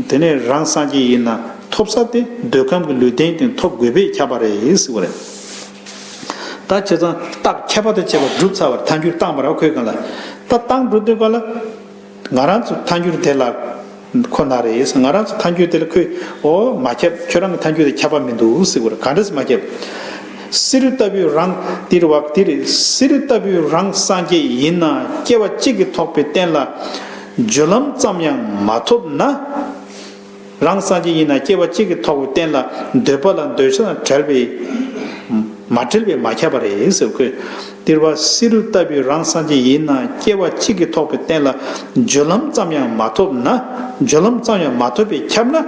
དེ་ནས་རང་སངས་རྒྱས་ཡིན་ན་ཐོབ་ས་དེ་འདོད་ཁམས་ཀྱི་ལུས་རྟེན་དེ་ཐོབ་དགོས་པས་ཁྱབ་པ་རེད་ཟེར་བ་རེད། ད་བྱས་ཙང་རྟགས་ཁྱད་པར་དང་བཅས་པ་གྲུབ་ཚར་བར་ཐལ་འགྱུར་བཏང་བ་ར། ཁོའི་སྒང་ལ་ད་རྟགས་འགྲོ་དུས་སྒང་ལ། ང་རང་ཚོ་ཐལ་འགྱུར་དེ་ལ་ཁོ་ན་རེད། ང་རང་ཚོ་ཐལ་འགྱུར་དེ་ལ་ཁོས་འོ་མ་ཁྱབ། ཁྱོད་རང་གི་ཐལ་འགྱུར་དེ་ཁྱབ་པ་མི་འདུག་ཟེར་བ་རེད། ག་འདྲ་སེ་མ་ཁྱབ། བསེ་རུ་ལྟ་བུའི་རང་དེ་རེད་བ། དེ་རེད། བསེ་རུ་ལྟ་བུའི་རང་སངས་རྒྱས་ཡིན་ན་སྐྱེ་བ་གཅིག་གིས་ཐོགས་པའི་རྟེན་ལ་སྦྱོར་ལམ་ཙམ་ཡང་མ་ཐོབ་ན། རང་སངས་རྒྱས་ཡིན་ན་སྐྱེ་བ་གཅིག་གིས་ཐོགས་པའི་རྟེན་ལ་འདོད་པ་ལ་འདོད་ཆགས་དང་བྲལ་བའི་མ་བྲལ་བས་མ་ཁྱབ་པ་རེད་ཟེར་ཁོས། དེ་རེད་བ། བསེ་རུ་ལྟ་བུའི་རང་སངས་རྒྱས་ཡིན་ན་སྐྱེ་བ་གཅིག་གིས་ཐོགས་པའི་རྟེན་ལ་སྦྱོར་ལམ་ཙམ་ཡང་མ་ཐོབ་ན། སྦྱོར་ལམ་ཙམ་ཡང་མ་ཐོབ་པས་ཁྱབ་ན།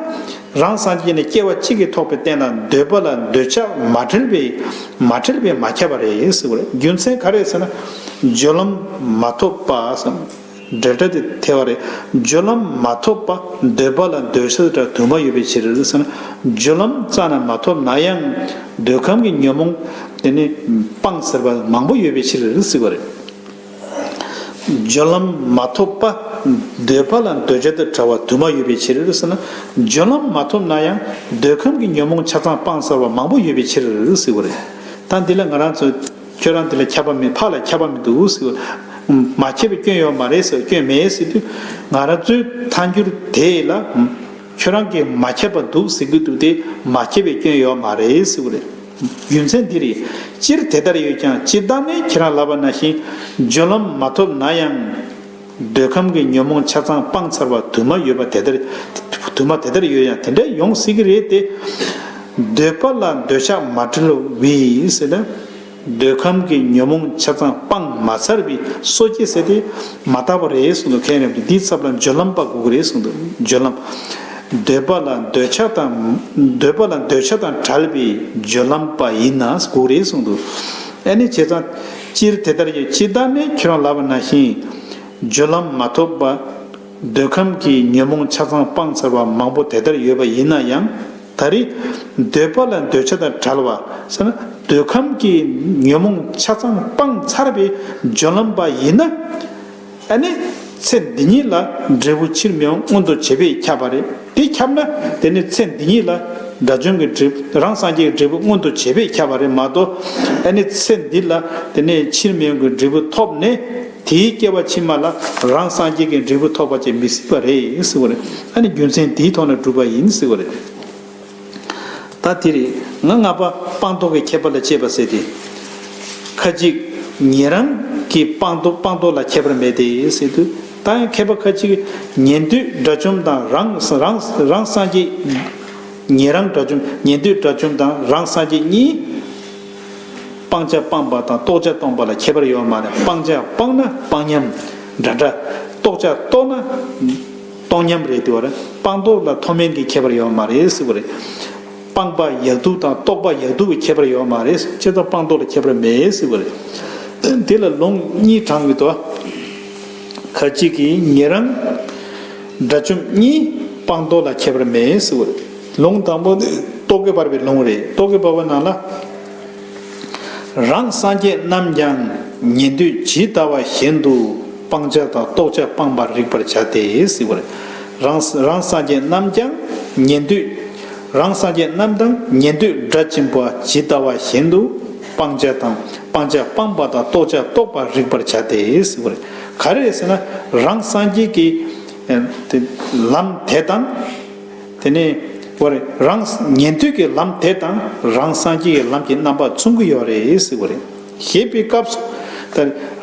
རང་སངས་རྒྱས་ནི་སྐྱེ་བ་གཅིག་གིས་ཐོགས་པའི་རྟེན་ལ་འདོད་པ་ལ་འདོད་ཆགས་མ་བྲལ་བས་མ་བྲལ་བས་མ་ཁྱབ་པ་རེད་ཟེར་བ་རེད། རྒྱུ་མཚན་ག་རེ་ཟེར་ན། སྦྱོར་ལམ་མ་ཐོབ་པ་ཟེར། འབྲེལ་སྒྲ་དེ་ཐལ་བ་རེད། སྦྱོར་ལམ་མ་ཐོབ་པ་འདོད་པ་ལ་འདོད་ཆགས་དང་དུ་མ་ཡོད་པའི་ཕྱིར་ཟེར་ན། སྦྱོར་ལམ་རྩ་ནས་མ་ཐོབ་ན་ཡང་འདོད་ཁམས་ཀྱི་ཉོན་མོངས་དེ་ནི་སྤངས་ཟེར་བ་མང་པོ་ཡོད་པའི་ཕྱིར་ཟེར་བ་རེད། སྦྱོར་ལམ་མ་ཐོབ་པ་འདོད་པ་ལ་འདོད་ཆགས་དང་བྲལ་བ་དུ་མ་ཡོད་པའི་ཕྱིར་ཟེར་ན། སྦྱོར་ལམ་མ་ཐོབ་ན་ཡང་འདོད་ཁམས་ཀྱི་ཉོན་མོངས་ཆ་ཚང་སྤངས་ཟེར་བ་མང་པོ་ཡོད་པའི་ཕྱིར་ཟེར་བ་རེད། ད་འདི་ལ་ང་རང་ཚོ་ཁྱོད་རང་འདི་ལ་ཁྱབ་པ་མི་ཕར་ལ་ཁྱབ་པ་མི་འདུག་ཟེར་བ། མ་ཁྱབ་པའི་སྐྱོན་ཡོད་མ་རེད་ཟེར། སྐྱོན་མེད་ཟེར་དུས་ང་རང་ཚོའི་ཐལ་འགྱུར་དེ་ལ་ཁྱོད་རང་གིས་མ་ཁྱབ་པ་འདུག་ཟེར་གྱི་འདུག་སྟེ། མ་ཁྱབ་པའི་སྐྱོན་ཡོད་མ་རེད་ཟེར་བ་རེད། རྒྱུ་མཚན་འདི་རེད། སྤྱིར་དེ་ལྟར་ཡོད་ཀྱང་། ཇི་ལྟར་ནས་ཁྱེད་རང་ལབ་པ་ནང་བཞིན་སྦྱོར་ལམ་མ་ཐོབ་ན་ཡང་འདོད་ཁམས་ཀྱི་ཉོན་མོངས་ཆ་ཚང་སྤངས་ཚར་བ་དུ་མ་ཡོད་པ་དེ་ལྟར། དུ་མ་དེ་ལྟར་ཡོད་ཡང་དེ་འདྲ་ཡོང་སྲིད་ཀྱི་རེད་དེ། འདོད་པ་ལ་འདོད་ཆགས་མ་བྲལ་བས་ཟེར་ན། འདོད་ཁམས་ཀྱི་ཉོན་མོངས་ཆ་ཚང་སྤངས་མ་ཚར་བའི་སོ་སྐྱེ་ཟེར་དེ་མ་དག་པ་རེད་གསུངས་འདུག། མཁན་རབས་ཀྱིས་འདིའི་ཚབ་ལ་སྦྱོར་ལམ་པ་དགོས་ཀྱི་རེད་གསུངས་འདུག། སྦྱོར་ལམ། འདོད་པ་ལ་འདོད་ཆགས་དང་། འདོད་པ་ལ་འདོད་ཆགས་དང་བྲལ་བའི་སྦྱོར་ལམ་པ་ཡིན་ན་དགོས་ཀྱི་རེད་གསུངས་འདུག། ཨ་ནི་བྱས་ཙང་སྤྱིར་དེ་ལྟར་ཡོད། ཇི་ལྟར་ནས་ཁྱོད་རང་ལབ་པ་ནང་བཞིན་སྦྱོར་ལམ་མ་ཐོབ་པ། འདོད་ཁམས་ཀྱི་ཉོན་མོངས་ཆ་ཚང་སྤངས་ཚར་བ་མང་པོ་དེ་ལྟར་ཡོད་པ་ཡིན་ན་ཡང་། ད་རེས་འདོད་པ་ལ་འདོད་ཆགས་དང་བྲལ་བ་ཟེར་ན། འདོད་ཁམས་ཀྱི་ཉོན་མོངས་ཆ་ཚང་སྤངས་ཚར་བའི་སྦྱོར་ལམ་པ་ཡིན་ན། ཨ་ནི་ཚེ་འདི་ཉིད་ལ་འབྲས་བུ་ཕྱིར་མི་འོང་མངོན་དུ་བྱེད་པས་ཁྱབ་པ་རེད། དེ་ཁྱབ་ན་དེ་ནི་ཚེ་འདི་ཉིད་ལ་དགྲ་བཅོམ་གྱི་འབྲས་བུ། རང་སངས་རྒྱས་ཀྱི་འབྲས་བུ་མངོན་དུ་བྱེད་པས་ཁྱབ་པ་རེད་མ་གཏོགས། ཨ་ནི་ཚེ་འདི་ལ་དེ་ནས་ཕྱིར་མི་འོང་གི་འབྲས་བུ་ཐོབ་ནས། དེའི་སྐྱེ་བ་ཕྱི་མ་ལ་རང་སངས་རྒྱས་ཀྱི་འབྲས་བུ་ཐོབ་པ་ཅིག་མི་སྲིད་པ་རེད་ཟེར་བ་རེད། ཨ་ནི་རྒྱུ་མཚན་དེའི་ཐོག་ནས་གྲུབ་པ་ཡིན་ཟེར་བ་རེད། ད་དེ་རེད། ང་ལྔ་པ་སྤངས་རྟོགས་ཀྱི་ཁྱད་པར་ལ་དཔྱད་པ་ཟེར་ཏེ། ཁ་ཅིག་ཉན་རང་གི་སྤངས་རྟོགས་སྤངས་རྟོགས་ལ་ཁྱད་པར་མེད་དེ་ཟེར་དུས། ད་ཡང་མཁས་པ་ཁ་ཅིག་ཉན་ཐོས་དགྲ་བཅོམ་དང་རང་རང་རང་སངས་རྒྱས། ཉན་རང་དགྲ་བཅོམ། ཉན་ཐོས་དགྲ་བཅོམ་དང་རང་སངས་རྒྱས་གཉིས། སྤང་བྱ་སྤངས་པ་དང་རྟོགས་བྱ་རྟོགས་པ་ལ་ཁྱད་པར་ཡོད་མ་རེད། སྤང་བྱ་སྤངས་ན་སྤང་སྙོམས་འདྲ་འདྲ། རྟོགས་བྱ་རྟོགས་ན་རྟོགས་སྙོམས་རེད་དེ་བ་རེད། སྤངས་རྟོགས་ལ་མཐོ་དམན་གྱི་ཁྱད་པར་ཡོད་མ་རེད་ཟེར་བ་རེད། སྤངས་པ་ཡག་སྡུག་དང་རྟོགས་པ་ཡག་སྡུག་གི་ཁྱད་པར་ཡོད་མ་རེད། བྱས་ཙང་སྤངས་རྟོགས་ལ་ཁྱད་པར་མེད་ཟེར་བ་རེད། དེ་ལ་ལུང་གཉིས་དྲངས་ཡོད་དོ། ཁ་ཅིག་གིས་ཉན་རང་དགྲ་བཅོམ་གཉིས་སྤངས་རྟོགས་ལ་ཁྱད་པར་མེད་ཟེར་བ་རེད། ལུང་དང་པོ་ནི་རྟོག་གེ་བར་པའི་ལུང་རེད། རྟོག་གེ་བར་པ་ནང་ལ། རང་སངས་རྒྱས་རྣམས་ཀྱང་ཉན་ཐོས་ཇི་ལྟ་བ་བཞིན་དུ་སྤང་བྱ་དང་རྟོགས་བྱ་སྤངས་པར་རིག་པར་བྱ་སྟེ་ཟེར་བ་རེད། རང་རང་སངས་རྒྱས་རྣམས་ཀྱང་ཉན་ཐོས། རང་སངས་རྒྱས་རྣམས་དང་ཉན་ཐོས་དགྲ་བཅོམ་པ་ཇི་ལྟ་བ་བཞིན་དུ་སྤང་བྱ་དང་སྤང་བྱ་སྤངས་པ་དང་རྟོགས་བྱ་རྟོགས་པར་རིག་པར་བྱ་སྟེ་ཟེར་བ་རེད། ག་རེ་རེད་ཟེར་ན། རང་སངས་རྒྱས་ཀྱི་ཨ་དེ་ལམ་དེ་དང་། དེ་ནས་བར་རང་ཉན་ཐོས་ཀྱི་ལམ་དེ་དང་རང་སངས་རྒྱས་ཀྱི་ལམ་གྱི་རྣམ་པ་མཚུངས་ཀྱི་ཡོད་རེད་ཟེར་བ་རེད། ཞེས་པའི་སྐབས་སུ་ད་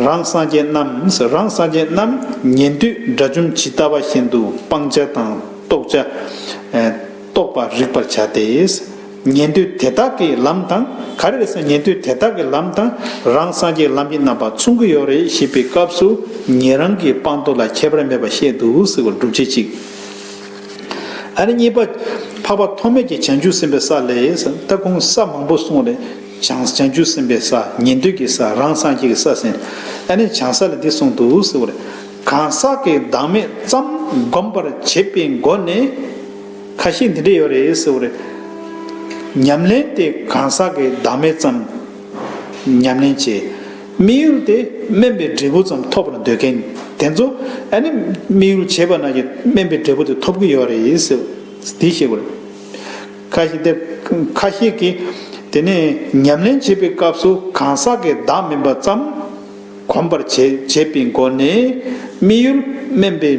རང་སངས་རྒྱས་རྣམས། རང་སངས་རྒྱས་རྣམས་ཉན་ཐོས་དགྲ་བཅོམ་ཇི་ལྟ་བ་བཞིན་དུ་སྤང་བྱ་དང་ རྟོགས་བྱ། ཨ། རྟོགས་པ་རིག་པར་བྱ་སྟེ། ཉན་ཐོས་དེ་དག་གི་ལམ་དང་། ག་རེ་རེད་ཟེར་ན། ཉན་ཐོས་དེ་དག་གི་ལམ་དང་རང་སངས་རྒྱས་ཀྱི་ལམ་གྱི་རྣམ་པ་མཚུངས་ཀྱི་ཡོད་རེད་ཞེས་པའི་སྐབས་སུ་ཉན་རང་གི་སྤངས་རྟོགས་ལ་ཁྱད་པར་མེད་པར་བཤད་འདུག་ཟེར་བ་སྒྲུབ་བྱེད་གཅིག་ཨ་ནི་གཉིས་པ། འཕགས་པ་ཐོགས་མེད་ཀྱི་བྱང་ཆུབ་སེམས་དཔའི་ས་ལས། ད་ཁོང་ས་མང་པོ་གསུངས་རེད། བྱང་བྱང་ཆུབ་སེམས་དཔའི་ས། ཉན་ཐོས་ཀྱི་ས། རང་སངས་རྒྱས་ཀྱི་ས་ཟེར། ཨ་ནི་བྱང་ས་ལ་འདི་གསུངས་འདུག་ཟེར་བ་རེད། གང་ཟག་གི་བདག་མེད་ཙམ་སྒོམ་པར་བྱེད་པའི་སྒོ་ནས། ཁ་ཤས་འདི་འདྲ་ཡོད་རེད་ཟེར་བ་རེད། ཉམས་ལེན་དེ་གང་ཟག་གི་བདག་མེད་ཙམ་ཉམས་ལེན་བྱེད། དམིགས་ཡུལ་དེ་དམན་པའི་འབྲས་བུ་ཙམ་ཐོབ་པར་འདོད་མཁན་དེ་ཚོ། ཨ་ནི་དམིགས་ཡུལ་བྱས་པ་ན་ཡང་དམན་པའི་འབྲས་བུ་དེ་ཐོབ་ཀྱི་ཡོད་རེད་ཟེར། འདི་བཤད་དགོས་རེད། ཁ་ཤས་དེ། ཁ་ཤས་ཀྱིས་དེ་ནས་ཉམས་ལེན་བྱེད་པའི་སྐབས་སུ་གང་ཟག་གི་བདག་མིན་པ་ཙམ་གོམས་པར་བྱེད་བྱེད་པའི་སྒོ་ནས། དམིགས་ཡུལ་དམན་པའི།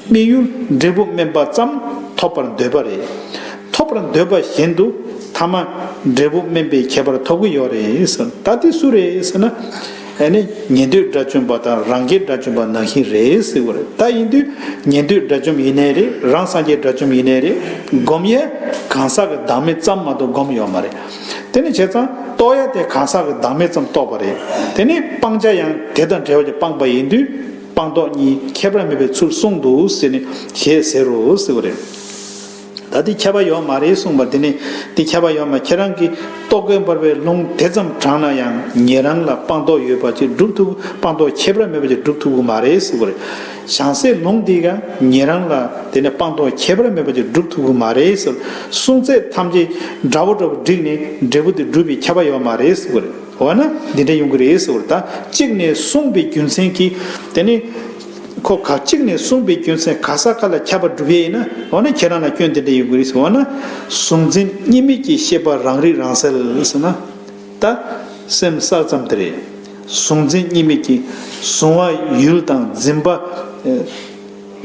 དམིགས་ཡུལ་འབྲས་བུ་དམན་པ་ཙམ་ཐོབ་པར་འདོད་པ་རེད། ཐོབ་པར་འདོད་པ་བཞིན་དུ་ཐ་མ་འབྲས་བུ་དམན་པའི་ཁྱད་པར་ཐོབ་ཀྱི་ཡོད་རེད་ཟེར། ད་དེ་སུ་རེད་ཟེར་ན། ཨ་ནི་ཉན་ཐོས་དགྲ་བཅོམ་པ་དང་རང་རྒྱལ་དགྲ་བཅོམ་པ་ནང་བཞིན་རེད་ཟེར་བ་རེད། ད་ཡིན་དུས་ཉན་ཐོས་དགྲ་བཅོམ་ཡིན་ནའི་རེད། རང་སངས་རྒྱས་དགྲ་བཅོམ་ཡིན་ནའི་རེད། སྒོམ་ཡས་གང་ཟག་གི་བདག་མེད་ཙམ་མ་གཏོགས་སྒོམ་ཡོད་མ་རེད། དེ་ནི་བྱས་ཙང་རྟོགས་ཡ་དེ་གང་ཟག་གི་བདག་མེད་ཙམ་རྟོགས་པ་རེད། དེ་ནི་སྤང་བྱ་ཡང་དེ་དང་འབྲེལ་བ་གྱི་སྤངས་པ་ཡིན་དུས་སྤངས་རྟོགས་གཉིས་ཁྱད་པར་མེད་པའི་ཚུལ་གསུངས་འདུག་ཟེར་ནས་ཞེས་ཟེར་རོ་ཟེར་བ་རེད། ད་དེ་ཁྱད་པར་ཡོད་མ་རེད་གསུངས་པ། དེ་ནི་དེ་ཁྱད་པར་ཡོད་མ། ཁྱེད་རང་གིས་རྟོག་གེ་འབར་བའི་ལུང་དེ་ཙམ་དྲངས་ན་ཡང་ཉན་རང་ལ་སྤངས་རྟོགས་ཡོད་པ་ཅིག་སྒྲུབ་ཐུབ། སྤངས་རྟོགས་ཁྱད་པར་མེད་པ་ཅིག་སྒྲུབ་ཐུབ་ཀྱི་མ་རེད་ཟེར་བ་རེད། བྱང་སའི་ལུང་འདིས་ཀྱང་ཉན་རང་ལ་དེ་ནི་སྤངས་རྟོགས་ཁྱད་པར་མེད་པ་ཅིག་སྒྲུབ་ཐུབ་ཀྱི་མ་རེད་ཟེར། གསུང་ཚད་ཐམས་ཅད་འདྲ་བོ་འདྲ་བོ་བསྒྲིགས་ནས་འབྲས་བུ་དེ་སྒྲུབ་པའི་ཁྱབ་པ་ཡོད་མ་རེད་ཟེར་བ་རེད། འོ་ན་འདི་འདྲ་ཡོང་གི་རེད་ཟེར་བ་རེད། ད་གཅིག་ནས་གསུངས་པའི་རྒྱུ་མཚན་གྱིས་དེ་ནི། ཁོ་ག་གཅིག་ནས་གསུངས་པའི་རྒྱུ་མཚན་ག་ས་ག་ལ་ཁྱབ་པ་སྒྲུབ་ཡས་ཡིན་ན། འོ་ན་ཁྱེད་རང་ལ་སྐྱོན་དེ་འདྲ་ཡོང་གི་རེད་ཟེར། འོ་ན་གཟུང་འཛིན་གཉིས་མེད་ཀྱི་ཤེས་པ་རང་རིག་རང་གསལ་ཟེར་ན། ད་སེམས་གསལ་ཙམ་དེ་རེད། གཟུང་འཛིན་གཉིས་མེད་ཀྱི་གཟུང་བ་ཡུལ་དང་འཛིན་པ་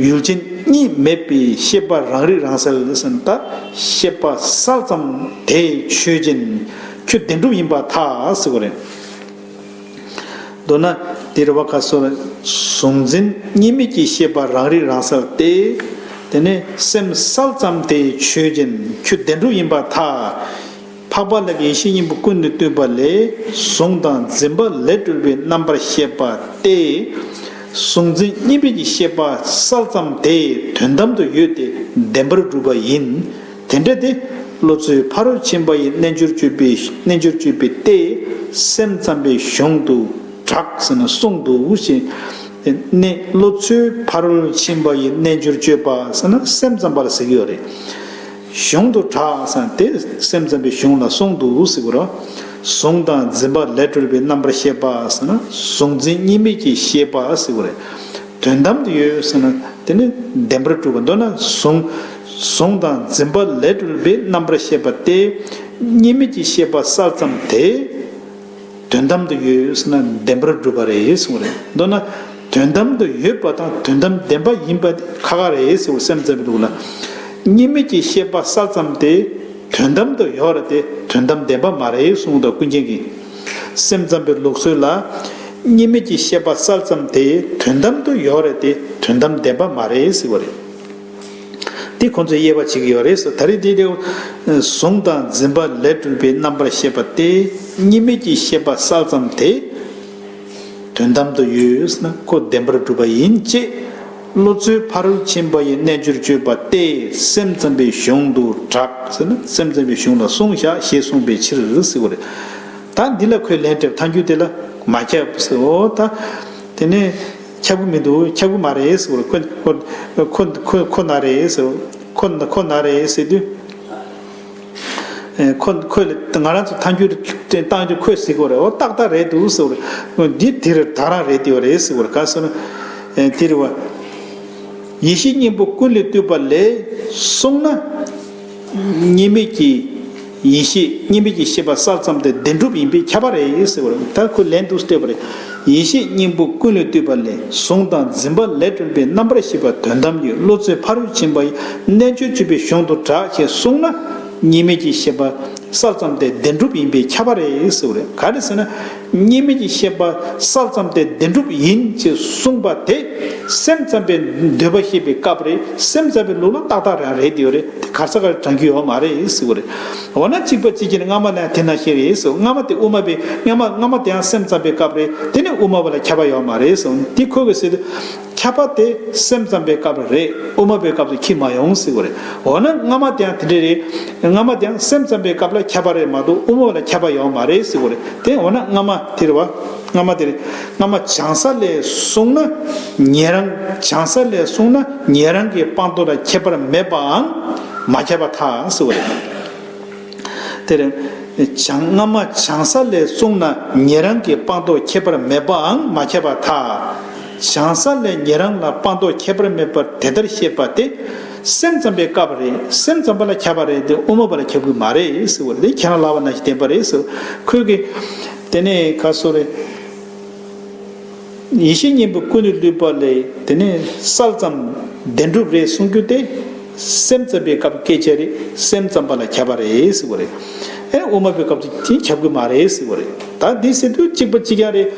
ཡུལ་ཅན་གཉིས་མེད་པའི་ཤེས་པ་རང་རིག་རང་གསལ་ཟེར་ན། ད་ཤེས་པ་གསལ་ཙམ་དེ་ཆོས་ཅན། ཁྱོད་བདེན་གྲུབ་ཡིན་པར་ཐལ་ཟེར་བ་རེད། མདོར་ན་དེ་རེད་བ། ག་སོ་ར། གཟུང་འཛིན་གཉིས་མེད་ཀྱི་ཤེས་པ་རང་རིག་རང་གསལ་ཏེ། དེ་ནས་སེམས་གསལ་ཙམ་དེ་ཆོས་ཅན། ཁྱོད་བདེན་གྲུབ་ཡིན་པར་ཐལ། འཕགས་པ་ལྷ་གི་ཡེ་ཤེས་སྙིང་པོ་ཀུན་ལས་བཏུས་པ་ལས། གཟུང་དང་འཛིན་པ་ལས་གྲུབ་པའི་རྣམ་པར་ཤེས་པ་སྟེ། གཟུང་འཛིན་གཉིས་མེད་ཀྱི་ཤེས་པ་གསལ་ཙམ་དེ་དོན་དམ་དུ་ཡོད་དེ་བདེན་པར་གྲུབ་པ་ཡིན། དེ་འདྲ་སྟེ། བློ་ཚོད་ཕ་རོལ་ཕྱིན་པ་ཡི་རྣལ་འབྱོར་སྤྱོད་པའི། རྣལ་འབྱོར་སྤྱོད་པའི་སྟེ། སེམས་ཙམ་པའི་གཞུང་དུ་གྲགས་ཟེར་ན་གསུངས་འདུག་ཞེས། ནི་བློ་ཚོད་ཕ་རོལ་ཕྱིན་པ་ཡི་རྣལ་འབྱོར་སྤྱོད་པ་ཟེར་ན་སེམས་ཙམ་པ་ལ་ཟེར་གྱི་ཡོད་རེད། གཞུང་དུ་གྲགས་ཟེར་ན་དེ་སེམས་ཙམ་པའི་གཞུང་ལ་གསུངས་འདུག་ཟེར་གྱི་རེད། གཟུང་དང་འཛིན་པ་ལས་གྲུབ་པའི་རྣམ་པར་ཤེས་པ་ཟེར་ན་གཟུང་འཛིན་གཉིས་མེད་ཀྱི་ཤེས་པ་ཟེར་གྱི་རེད། དོན་དམ་དུ་ཡོད་ཟེར་ན་དེ་ནི་བདེན་པར་གྲུབ་པ། མདོར་ན་གཟུང་། གཟུང་དང་འཛིན་པ་ལས་གྲུབ་པའི་རྣམ་པར་ཤེས་པ་སྟེ། གཉིས་མེད་ཀྱི་ཤེས་པ་གསལ་ཙམ་དེ་དོན་དམ་དུ་ཡོད་ཟེར་ན་བདེན་པར་གྲུབ་པ་རེད་གསུངས་རེད། མདོར་ན་དོན་དམ་དུ་ཡོད་པ་དང་དོན་དམ་བདེན་པ་ཡིན་པ་དེ་ཁ་ཁ་རེད་ཟེར་བ། སེམས་ཙམ་པའི་ལུགས་ལ། གཉིས་མེད་ཀྱི་ཤེས་པ་གསལ་ཙམ་དེ་དོན་དམ་དུ་ཡོད་རེད་དེ་དོན་དམ་བདེན་པ་མ་རེད་གསུངས་འདུག་ཀུན་མཁྱེན་གྱིས། སེམས་ཙམ་པའི་ལུགས་སྲོལ་ལ། གཉིས་མེད་ཀྱི་ཤེས་པ་གསལ་ཙམ་དེ་དོན་དམ་དུ་ཡོད་རེད་དེ་དོན་དམ་བདེན་པ་མ་རེད་ཟེར་བ་རེད། འདི་ཁོང་ཚོས་དབྱེ་བ་ཕྱེ་གི་ཡོད་རེད་ཟེར། ད་རེས་འདི་ལས། གཟུང་དང་འཛིན་པ་ལས་གྲུབ་པའི་རྣམ་པར་ཤེས་པ་སྟེ། གཉིས་མེད་ཀྱི་ཤེས་པ་གསལ་ཙམ་དེ། དོན་དམ་དུ་ཡོད་ཟེར་ན་ཁོ་བདེན་པར་གྲུབ་པ་ཡིན་ཅེས། བློ་ཚོད་ཕ་རོལ་ཕྱིན་པ་ཡི་རྣལ་འབྱོར་སྤྱོད་པ་སྟེ་སེམས་ཙམ་པའི་གཞུང་དུ་གྲགས་ཟེར་ན་སེམས་ཙམ་པའི་གཞུང་ལ་གསུངས་བཞག་ཞེས་གསུངས་པའི་ཕྱིར་ཟེར་བ་རེད། ད་འདི་ལ་ཁོས་ལན་སྤྲད། ཐལ་འགྱུར་དེ་ལ་མ་ཁྱབ་ཟེར། འོ་ད། དེ་ནས་ཁྱབ་ཀྱི་མི་འདུག་ཁྱབ་ཀྱི་མ་རེད་ཟེར་བ་རེད། ཁོ་ཁོ་ཁོ་ཁོ་ཁོ་ན་རེད་ཟེར། ཁོ་ཁོ་ན་རེད་ཟེར་དུས། ཨེ། ཁོ་ཁོ་ལ་ང་རང་ཚོ་ཐལ་འགྱུར་བཏང་རྒྱུ་ཁོས་ཟེར་གྱི་ཡོད་རེད། འོ་ཏག་ཏག་རེད་འདུག་ཟེར་བ་རེད། འདི་དེ་རེད། ད་རང་རེད་དེ་ཡོད་རེད་ཟེར་བ་རེད། ག་ཟེར་ན། ཨེ། དེ་རེད་བ། ཡེ་ཤེས་སྙིང་པོ་ཀུན་ལས་བཏུས་པ་ལས་གསུངས་ན། གཉིས་མེད་ཀྱི་ཡེ་ཤེས། གཉིས་མེད་ཀྱི་ཤེས་པ་གསལ་ཙམ་དེ་བདེན་གྲུབ་ཡིན་པས་ཁྱབ་པ་རེད་ཟེར་བ་རེད། ད་ཁོས་ལན་འདུག་སྤྲད་པ་རེད། ཡེ་ཤེས་སྙིང་པོ་ཀུན་ལས་བཏུས་པ་ལས། གཟུང་དང་འཛིན་པ་ལས་གྲུབ་པའི་རྣམ་པར་ཤེས་པ་དོན་དམ་ཡོད། བློ་ཚོད་ཕ་རོལ་ཕྱིན་པ་ཡི་རྣལ་འབྱོར་སྤྱོད་པའི་གཞུང་དུ་གྲགས་ཞེས་གསུངས་ན། གཉིས་མེད་ཀྱི་ཤེས་པ་ གསལ་ཙམ་དེ་བདེན་གྲུབ་ཡིན་པས་ཁྱབ་པ་རེད་ཟེར་བ་རེད། ག་རེ་ཟེར་ན། གཉིས་མེད་ཀྱི་ཤེས་པ་གསལ་ཙམ་དེ་བདེན་གྲུབ་ཡིན་ཅེས་གསུངས་པ་དེ། སེམས་ཙམ་པའི་འདོད་པ་བཤད་པའི་སྐབས་རེད། སེམས་ཙམ་པའི་ལུགས་ལ་ཏག་ཏག་རང་རེད་དེ་ཡོད་རེད། དེ་ག་ས་ག་ལ་དྲང་རྒྱུ་ཡོད་མ་རེད་ཟེར་བ་རེད། འོ་ན་གཅིག་པ་གཅིག་རྐྱེན་སྔ་མ་ལ་དེ་ནང་བཞིན་རེད་ཟེར། སྔ་མ་དེ་དབུ་མ་པའི་སྔ་མ་སྔ་མ་དེ་ཡང་སེམས་ཙམ་པའི་སྐབས་རེད། དེ་ནི་དབུ་མ་པ་ལ་ཁྱབ་པ་ཡོད་མ་རེད་ཟེར། འདི་ཁོ་གིས་ཟེར་དུས། ཁྱབ་པ་དེ་སེམས་ཙམ་པའི་སྐབས་ལ་རེད། དབུ་མ་པའི་སྐབས་སུ་ཁྱབ་མ་ཡོང་ཟེར་བ་རེད། འོ་ན་སྔ་མ་དེ་ཡང་དེ་འདྲ་རེད། སྔ་མ་དེ་ཡང་སེམས་ཙམ་པའི་སྐབས་ལ་ཁྱབ་པ་རེད་མ་གཏོགས་དབུ་མ་པ་ལ་ཁྱབ་པ་ཡོད་མ་རེད་ཟེར་བ་རེད། དེ་འོ་ན་སྔ་མ་དེ་རེད་བ། སྔ་མ་དེ་རེད། སྔ་མ་བྱང་ས་ལས་གསུངས་ན་ཉན་རང་། བྱང་ས་ལས་གསུངས་ན་ཉན་རང་གི་སྤངས་རྟོགས་ལ་ཁྱད་པར་མེད་པའང་མ་ཁྱབ་པར་ཐལ་ཟེར་བ་རེད། དེར་བྱང་སྔ་མ་བྱང་ས་ལས་གསུངས་ན་ཉན་རང་གི་སྤངས་རྟོགས་ཁྱད་པར་མེད་པའང་མ་ཁྱབ་པར་ཐལ། བྱང་ས་ལས་ཉན་རང་ལ་སྤངས་རྟོགས་ཁྱད་པར་མེད་པར་དེ་ལྟར་བཤད་པ་དེ། སེམས་ཙམ་པའི་སྐབས་རེད། སེམས་ཙམ་པ་ལ་ཁྱབ་པ་རེད་དེ་དབུ་མ་པ་ལ་ཁྱབ་ཀྱི་མ་རེད་ཟེར་བ་རེད། ཁྱེད་རང་ལབ་པ་ནང་བཞིན་བདེན་པ་རེད་ཟེར། ཁོས་ཀྱི་དེ་ནས་ག་སོ་རེད། ཡེ་ཤེས་གཉེན་པོ་ཀུན་ནས་བསླུས་པ་ལས། དེ་ནས་གསལ་ཙམ་བདེན་གྲུབ་རེད་གསུང་རྒྱུ་དེ། སེམས་ཙམ་པའི་སྐབས་སྐད་ཆ་རེད། སེམས་ཙམ་པ་ལ་ཁྱབ་པ་རེད་ཟེར་བ་རེད། ཨེ་དབུ་མ་པའི་སྐབས་སུ་དེ་ཁྱབ་ཀྱི་མ་རེད་ཟེར་བ་རེད། ད་འདི་ཟེར་དུས་གཅིག་པ་གཅིག་རྐྱང་རེད།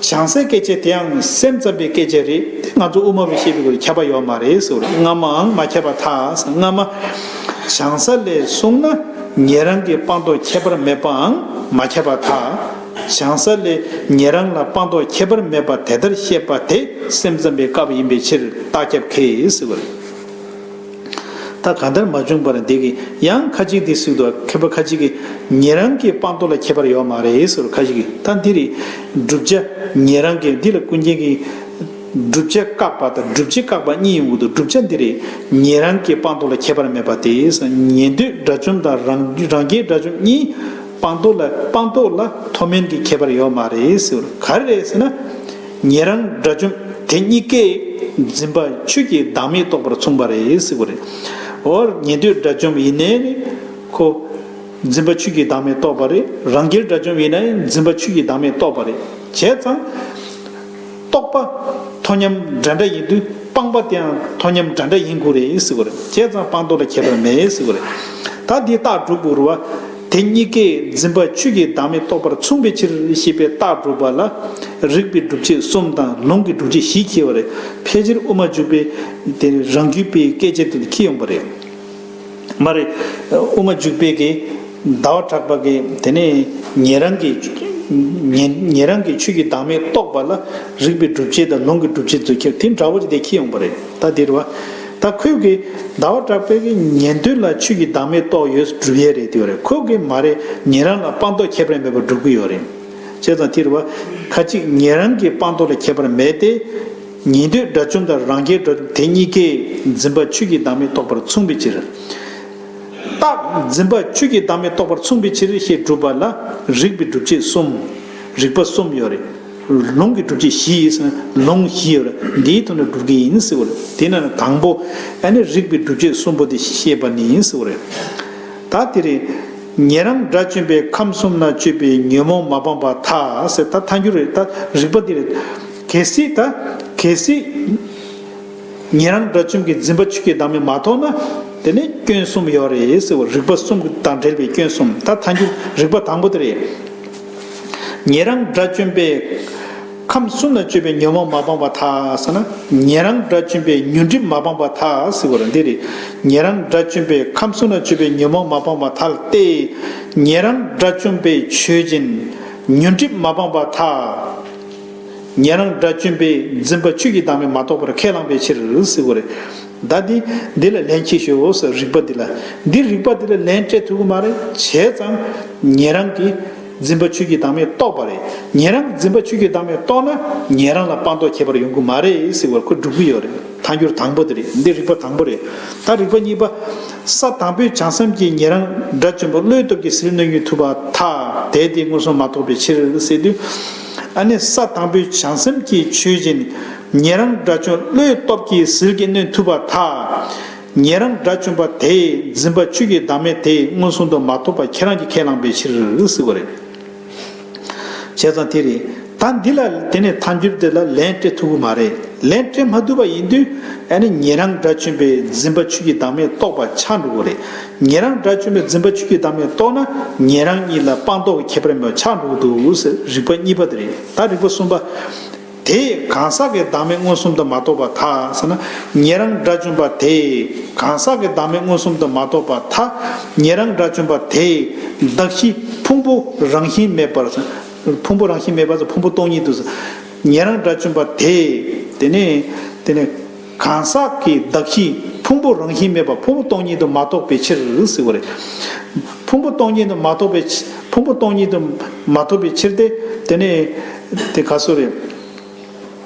བྱང་སའི་སྐད་ཆ་དེའང་སེམས་ཙམ་པའི་སྐད་ཆ་རེད། དེ་ང་ཚོ་དབུ་མ་པས་བཤད་པའི་སྐོར་ཁྱབ་པ་ཡོད་མ་རེད་ཟེར་བ་རེད། སྔ་མའང་མ་ཁྱབ་པར་ཐལ། སྔ་མ་བྱང་ས་ལས་གསུངས་ན་ཉན་རང་གི་སྤངས་རྟོགས་ཁྱད་པར་མེད་པའང་མ་ཁྱབ་པར་ཐལ། བྱང་ས་ལས་ཉན་རང་ལ་སྤངས་རྟོགས་ཁྱད་པར་མེད་པ་དེ་ལྟར་བཤད་པ་དེ་སེམས་ཙམ་པའི་སྐབས་ཡིན་པའི་ཕྱིར་རྟགས་ཁྱབ་ཁེལ་ཟེར་བ་རེད། ད་གང་ལྟར་མ་བྱུང་བར་འདི་གི་ཡང་ཁ་ཅིག་འདི་ཟེར་འདུག་མཁས་པ་ཁ་ཅིག་གིས་ཉན་རང་གི་སྤངས་རྟོགས་ལ་ཁྱད་པར་ཡོད་མ་རེད་ཟེར། ཁ་ཅིག་གིས་ད་འདི་རེད། བསྒྲུབ་བྱ་ཉན་རང་གི་འདི་ལ་ཀུན་མཁྱེན་གྱིས། བསྒྲུབ་བྱ་བཀག་པ་དང་བསྒྲུབ་བྱེད་བཀག་པ་གཉིས་ཡོང་གི་འདུག་བསྒྲུབ་བྱ་འདི་རེད། ཉན་རང་གི་སྤངས་རྟོགས་ལ་ཁྱད་པར་མེད་པ་དེ། ཉན་ཐོས་དགྲ་བཅོམ་དང་རང་རང་རྒྱལ་དགྲ་བཅོམ་གཉིས་སྤངས་རྟོགས་ལ་སྤངས་རྟོགས་ལ་མཐོ་དམན་གྱི་ཁྱད་པར་ཡོད་མ་རེད་ཟེར། ག་རེ་རེད་ཟེར་ན། ཉན་རང་དགྲ་བཅོམ་དེ་གཉིས་ཀས་འཛིན་པ་ཆོས་ཀྱི་བདག་མེད་རྟོགས་པར་མཚུངས་པ་རེད་ཟེར་བ་རེད། འོ་ཉན་ཐོས་དགྲ་བཅོམ་ཡིན་ནའི་ཁོ། འཛིན་པ་ཆོས་ཀྱི་བདག་མེད་རྟོགས་པ་རེད། རང་རྒྱལ་དགྲ་བཅོམ་ཡིན་ན་ཡང་འཛིན་པ་ཆོས་ཀྱི་བདག་མེད་རྟོགས་པ་རེད། བྱས་ཙང་། རྟོགས་པ་མཐོ་མཉམ་འདྲ་འདྲ་ཡིན་དུས་སྤངས་པ་དེའང་མཐོ་མཉམ་འདྲ་འདྲ་ཡིན་དགོས་རེད་ཟེར་བ་རེད། བྱས་ཙང་སྤངས་རྟོགས་ལ་ཁྱད་པར་མེད་ཟེར་བ་རེད། ད་འདི་རྟགས་སྒྲུབ་དགོས་རེད་བ། དེ་གཉིས་ཀས་འཛིན་པ་ཆོས་ཀྱི་བདག་མེད་རྟོགས་པར་མཚུངས་པའི་ཕྱིར་ཞེས་པའི་རྟགས་སྒྲུབ་པ་ལ་རིགས་པའི་སྒྲུབ་བྱེད་གསུམ་དང་ལུང་གི་སྒྲུབ་བྱེད་བཞི་འཁྱེར་བ་རེད། ཕལ་ཆེར་དབུ་མ་འཇུག་པའི་དེ་རང་རྒྱུད་པའི་སྐད་ཆ་དེ་འཁྱེར་ཡོང་པ་རེད། མ་རེད། དབུ་མ་འཇུག་པའི་གི་ཟླ་བ་གྲགས་པ་གི་དེ་ནས་ཉན་རང་གི་ཉན་ཉན་རང་གི་ཆོས་ཀྱི་བདག་མེད་རྟོགས་པ་ལ་རིགས་པའི་སྒྲུབ་བྱེད་དང་ལུང་གི་སྒྲུབ་བྱེད་ཚོ་ཁྱེར་དེ་འདྲ་བོ་ཅིག་དེ་འཁྱེར་ཡོང་པ་རེད། ད་དེ་རེད་བ། ད་ཁོས་གི་ཟླ་བ་གྲགས་པའི་གི་ཉན་ཐོས་ལ་ཆོས་ཀྱི་བདག་མེད་རྟོགས་ཡོད་སྒྲུབ་ཡས་རེད་དེ་རེད། ཁོ་གི་མ་རེད། ཉན་རང་ལ་སྤངས་རྟོགས་ཁྱད་པར་མེད་པར་སྒྲུབ་ཀྱི་ཡོད་རེད། བྱས་ཙང་དེ་རེད་བ། ཁ་ཅིག་ཉན་རང་གི་སྤངས་རྟོགས་ལ་ཁྱད་པར་མེད་དེ། ཉན་ཐོས་དགྲ་བཅོམ་དང་རང་རྒྱལ་དགྲ་བཅོམ་དེ་གཉིས་ཀས་འཛིན་པ་ཆོས་ཀྱི་བདག་མེད་རྟོགས་པར་མཚུངས་པའི་ཕྱིར། རྟགས་འཛིན་པ་ཆོས་ཀྱི་བདག་མེད་རྟོགས་པར་མཚུངས་པའི་ཕྱིར་ཞེས་སྒྲུབ་པ་ལ་རིགས་པའི་སྒྲུབ་བྱེད་གསུམ། རིགས་པ་གསུམ་ཡོད་རེད། ལུང་གི་སྒྲུབ་བྱེད་བཞི་ཡིན་ཟེར་ན་ལུང་བཞི་ཡོད་རེད། འདིའི་ཐོག་ནས་སྒྲུབ་ཀྱི་ཡིན་ཟེར་བ་རེད། དེ་ན་དང་པོ་ཨ་ནི་རིགས་པའི་སྒྲུབ་བྱེད་གསུམ་པོ་དེ་བཤད་པ་ནི་ཡིན་ཟེར་བ་རེད། ད་དེ་རེད། ཉན་རང་དགྲ་བཅོམ་པས་ཁམས་གསུམ་ན་སྤྱོད་པའི་ཉོན་མོངས་མ་སྤངས་པར་ཐལ་ཟེར། ད་ཐལ་འགྱུར་རེད། ད་རིགས་པ་འདི་རེད། གལ་སྲིད་ད་གལ་སྲིད་ཉན་རང་དགྲ་བཅོམ་གྱི་འཛིན་པ་ཆོས་ཀྱི་བདག་མེད་མ་རྟོགས་ན། དེ་ནི་སྐྱོན་གསུམ་ཡོད་རེད་ཟེར་བ། རིགས་པ་གསུམ་དང་འབྲེལ་བའི་སྐྱོན་གསུམ། ད་ཐལ་འགྱུར་རིགས་པ་དང་པོ་དེ་རེད། ཉན་རང་དགྲ་བཅོམ་པས་ཁམས་གསུམ་ན་སྤྱོད་པའི་ཉོན་མོངས་མ་སྤངས་པར་ཐལ་ཟེར་ན། ཉན་རང་དགྲ་བཅོམ་པས་ཉོན་སྒྲིབ་མ་སྤངས་པར་ཐལ་ཟེར་བ་རེད། འདི་རེད། ཉན་རང་དགྲ་བཅོམ་པས་ཁམས་གསུམ་ན་སྤྱོད་པའི་ཉོན་མོངས་མ་སྤངས་པར་ཐལ་ཏེ། ཉན་རང་དགྲ་བཅོམ་པས་ཆོས་ཅན། ཉོན་སྒྲིབ་མ་སྤངས་པར་ཐལ། ཉན་རང་དགྲ་བཅོམ་པས་འཛིན་པ་ཆོས་ཀྱི་བདག་མེད་མ་རྟོགས་པར་ཁས་བླངས་པའི་ཕྱིར་ཟེར་བ་རེད། ད་འདི་འདི་ལ་ལན་ཁྱེར་ཤོག་ཟེར། རིགས་པ་འདི་ལ། འདི་རིགས་པ་འདི་ལ་ལན་སྤྲད་ཐུབ་ཀྱི་མ་རེད། བྱས་ཙང་ཉན་རང་གིས་འཛིན་པ་ཆོས་ཀྱི་བདག་མེད་རྟོགས་པ་རེད། ཉན་རང་འཛིན་པ་ཆོས་ཀྱི་བདག་མེད་རྟོགས་ན་ཉན་རང་ལ་སྤངས་རྟོགས་ཁྱད་པར་ཡོང་གི་མ་རེད་ཟེར་བར་ཁོ་སྒྲུབ་ཀྱི་ཡོད་རེད། ཐལ་འགྱུར་དང་པོ་དེ་རེད། འདི་རིགས་པ་དང་པོ་རེད། ད་རིགས་པ་གཉིས་པ། ས་དང་པོའི་བྱང་སེམས་ཀྱིས་ཉན་རང་དགྲ་བཅོམ་པ་བློའི་སྟོབས་ཀྱིས་ཟིལ་གནོན་གྱིས་ཐུབ་པར་ཐལ། དེ་དེ་མངོན་སུམ་མ་རྟོགས་པའི་ཕྱིར་ཟེར་དུས། ཨ་ནི་ས་དང་པོའི་བྱང་སེམས་ཀྱིས་ཆོས་ཅན། ཉན་རང་དགྲ་བཅོམ་བློའི་སྟོབས་ཀྱིས་ཟིལ་གྱིས་གནོན་ཐུབ་པར་ཐལ། ཉན་རང་དགྲ་བཅོམ་པ་དེས་འཛིན་པ་ཆོས་ཀྱི་བདག་མེད་དེ་མངོན་སུམ་དུ་མ་རྟོགས་པ་ཁྱེད་རང་གིས་ཁས་བླངས་པའི་ཕྱིར་ཟེར་བ་རེད། བྱས་ཙང་དེ་རེད། ད་འདི་ལ་དེ་ནས་ཐལ་འགྱུར་དེ་ལ་ལན་སྤྲད་ཐུབ་ཀྱི་མ་རེད། ལན་སྤྲད་མ་ཐུབ་པ་ཡིན་དུས་ཨ་ནི་ཉན་རང་དགྲ་བཅོམ་པའི་འཛིན་པ་ཆོས་ཀྱི་བདག་མེད་རྟོགས་པ་ཆགས་འགྲོ་གི་རེད། ཉན་རང་དགྲ་བཅོམ་པའི་འཛིན་པ་ཆོས་ཀྱི་བདག་མེད་རྟོགས་ན་ཉན་རང་གཉིས་ལ་སྤངས་རྟོགས་ཀྱི་ཁྱད་པར་མེད་པ་ཆགས་འགྲོ་གི་འདུག་ཟེར། རིགས་པ་གཉིས་པ་དེ་རེད། ད་རིགས་པ་གསུམ་པ། དེས་གང་ཟག་གི་བདག་མེད་མངོན་སུམ་དུ་མ་རྟོགས་པར་ཐལ་ཟེར་ན། ཉན་རང་དགྲ་བཅོམ་པ་དེས་གང་ཟག་གི་བདག་མེད་མངོན་སུམ་དུ་མ་རྟོགས་པར་ཐལ། ཉན་རང་དགྲ་བཅོམ་པ་དེས་གདགས་གཞི་ཕུང་པོ་རང་བཞིན་མེད་པར་ཟེར། ཕུང་པོ་རང་བཞིན་མེད་པ་ཟེར། ཕུང་པོ་སྟོང་ཉིད་དུ་ཟེར། ཉན་རང་དགྲ་བཅོམ་པ་དེས་དེ་ནས་དེ་ནས་གང་ཟག་གི་གདགས་གཞི་ཕུང་པོ་རང་བཞིན་མེད་པ་ཕུང་པོ་སྟོང་ཉིད་དུ་མ་རྟོགས་པའི་ཕྱིར་ཟེར་བ་རེད། ཕུང་པོ་སྟོང་ཉིད་དུ་མ་རྟོགས་པའི་ཕྱི་ཕུང་པོ་སྟོང་ཉིད་དུ་མ་རྟོགས་པའི་ཕྱིར་ཏེ། དེ་ནས་དེ་ག་སོ་རེད།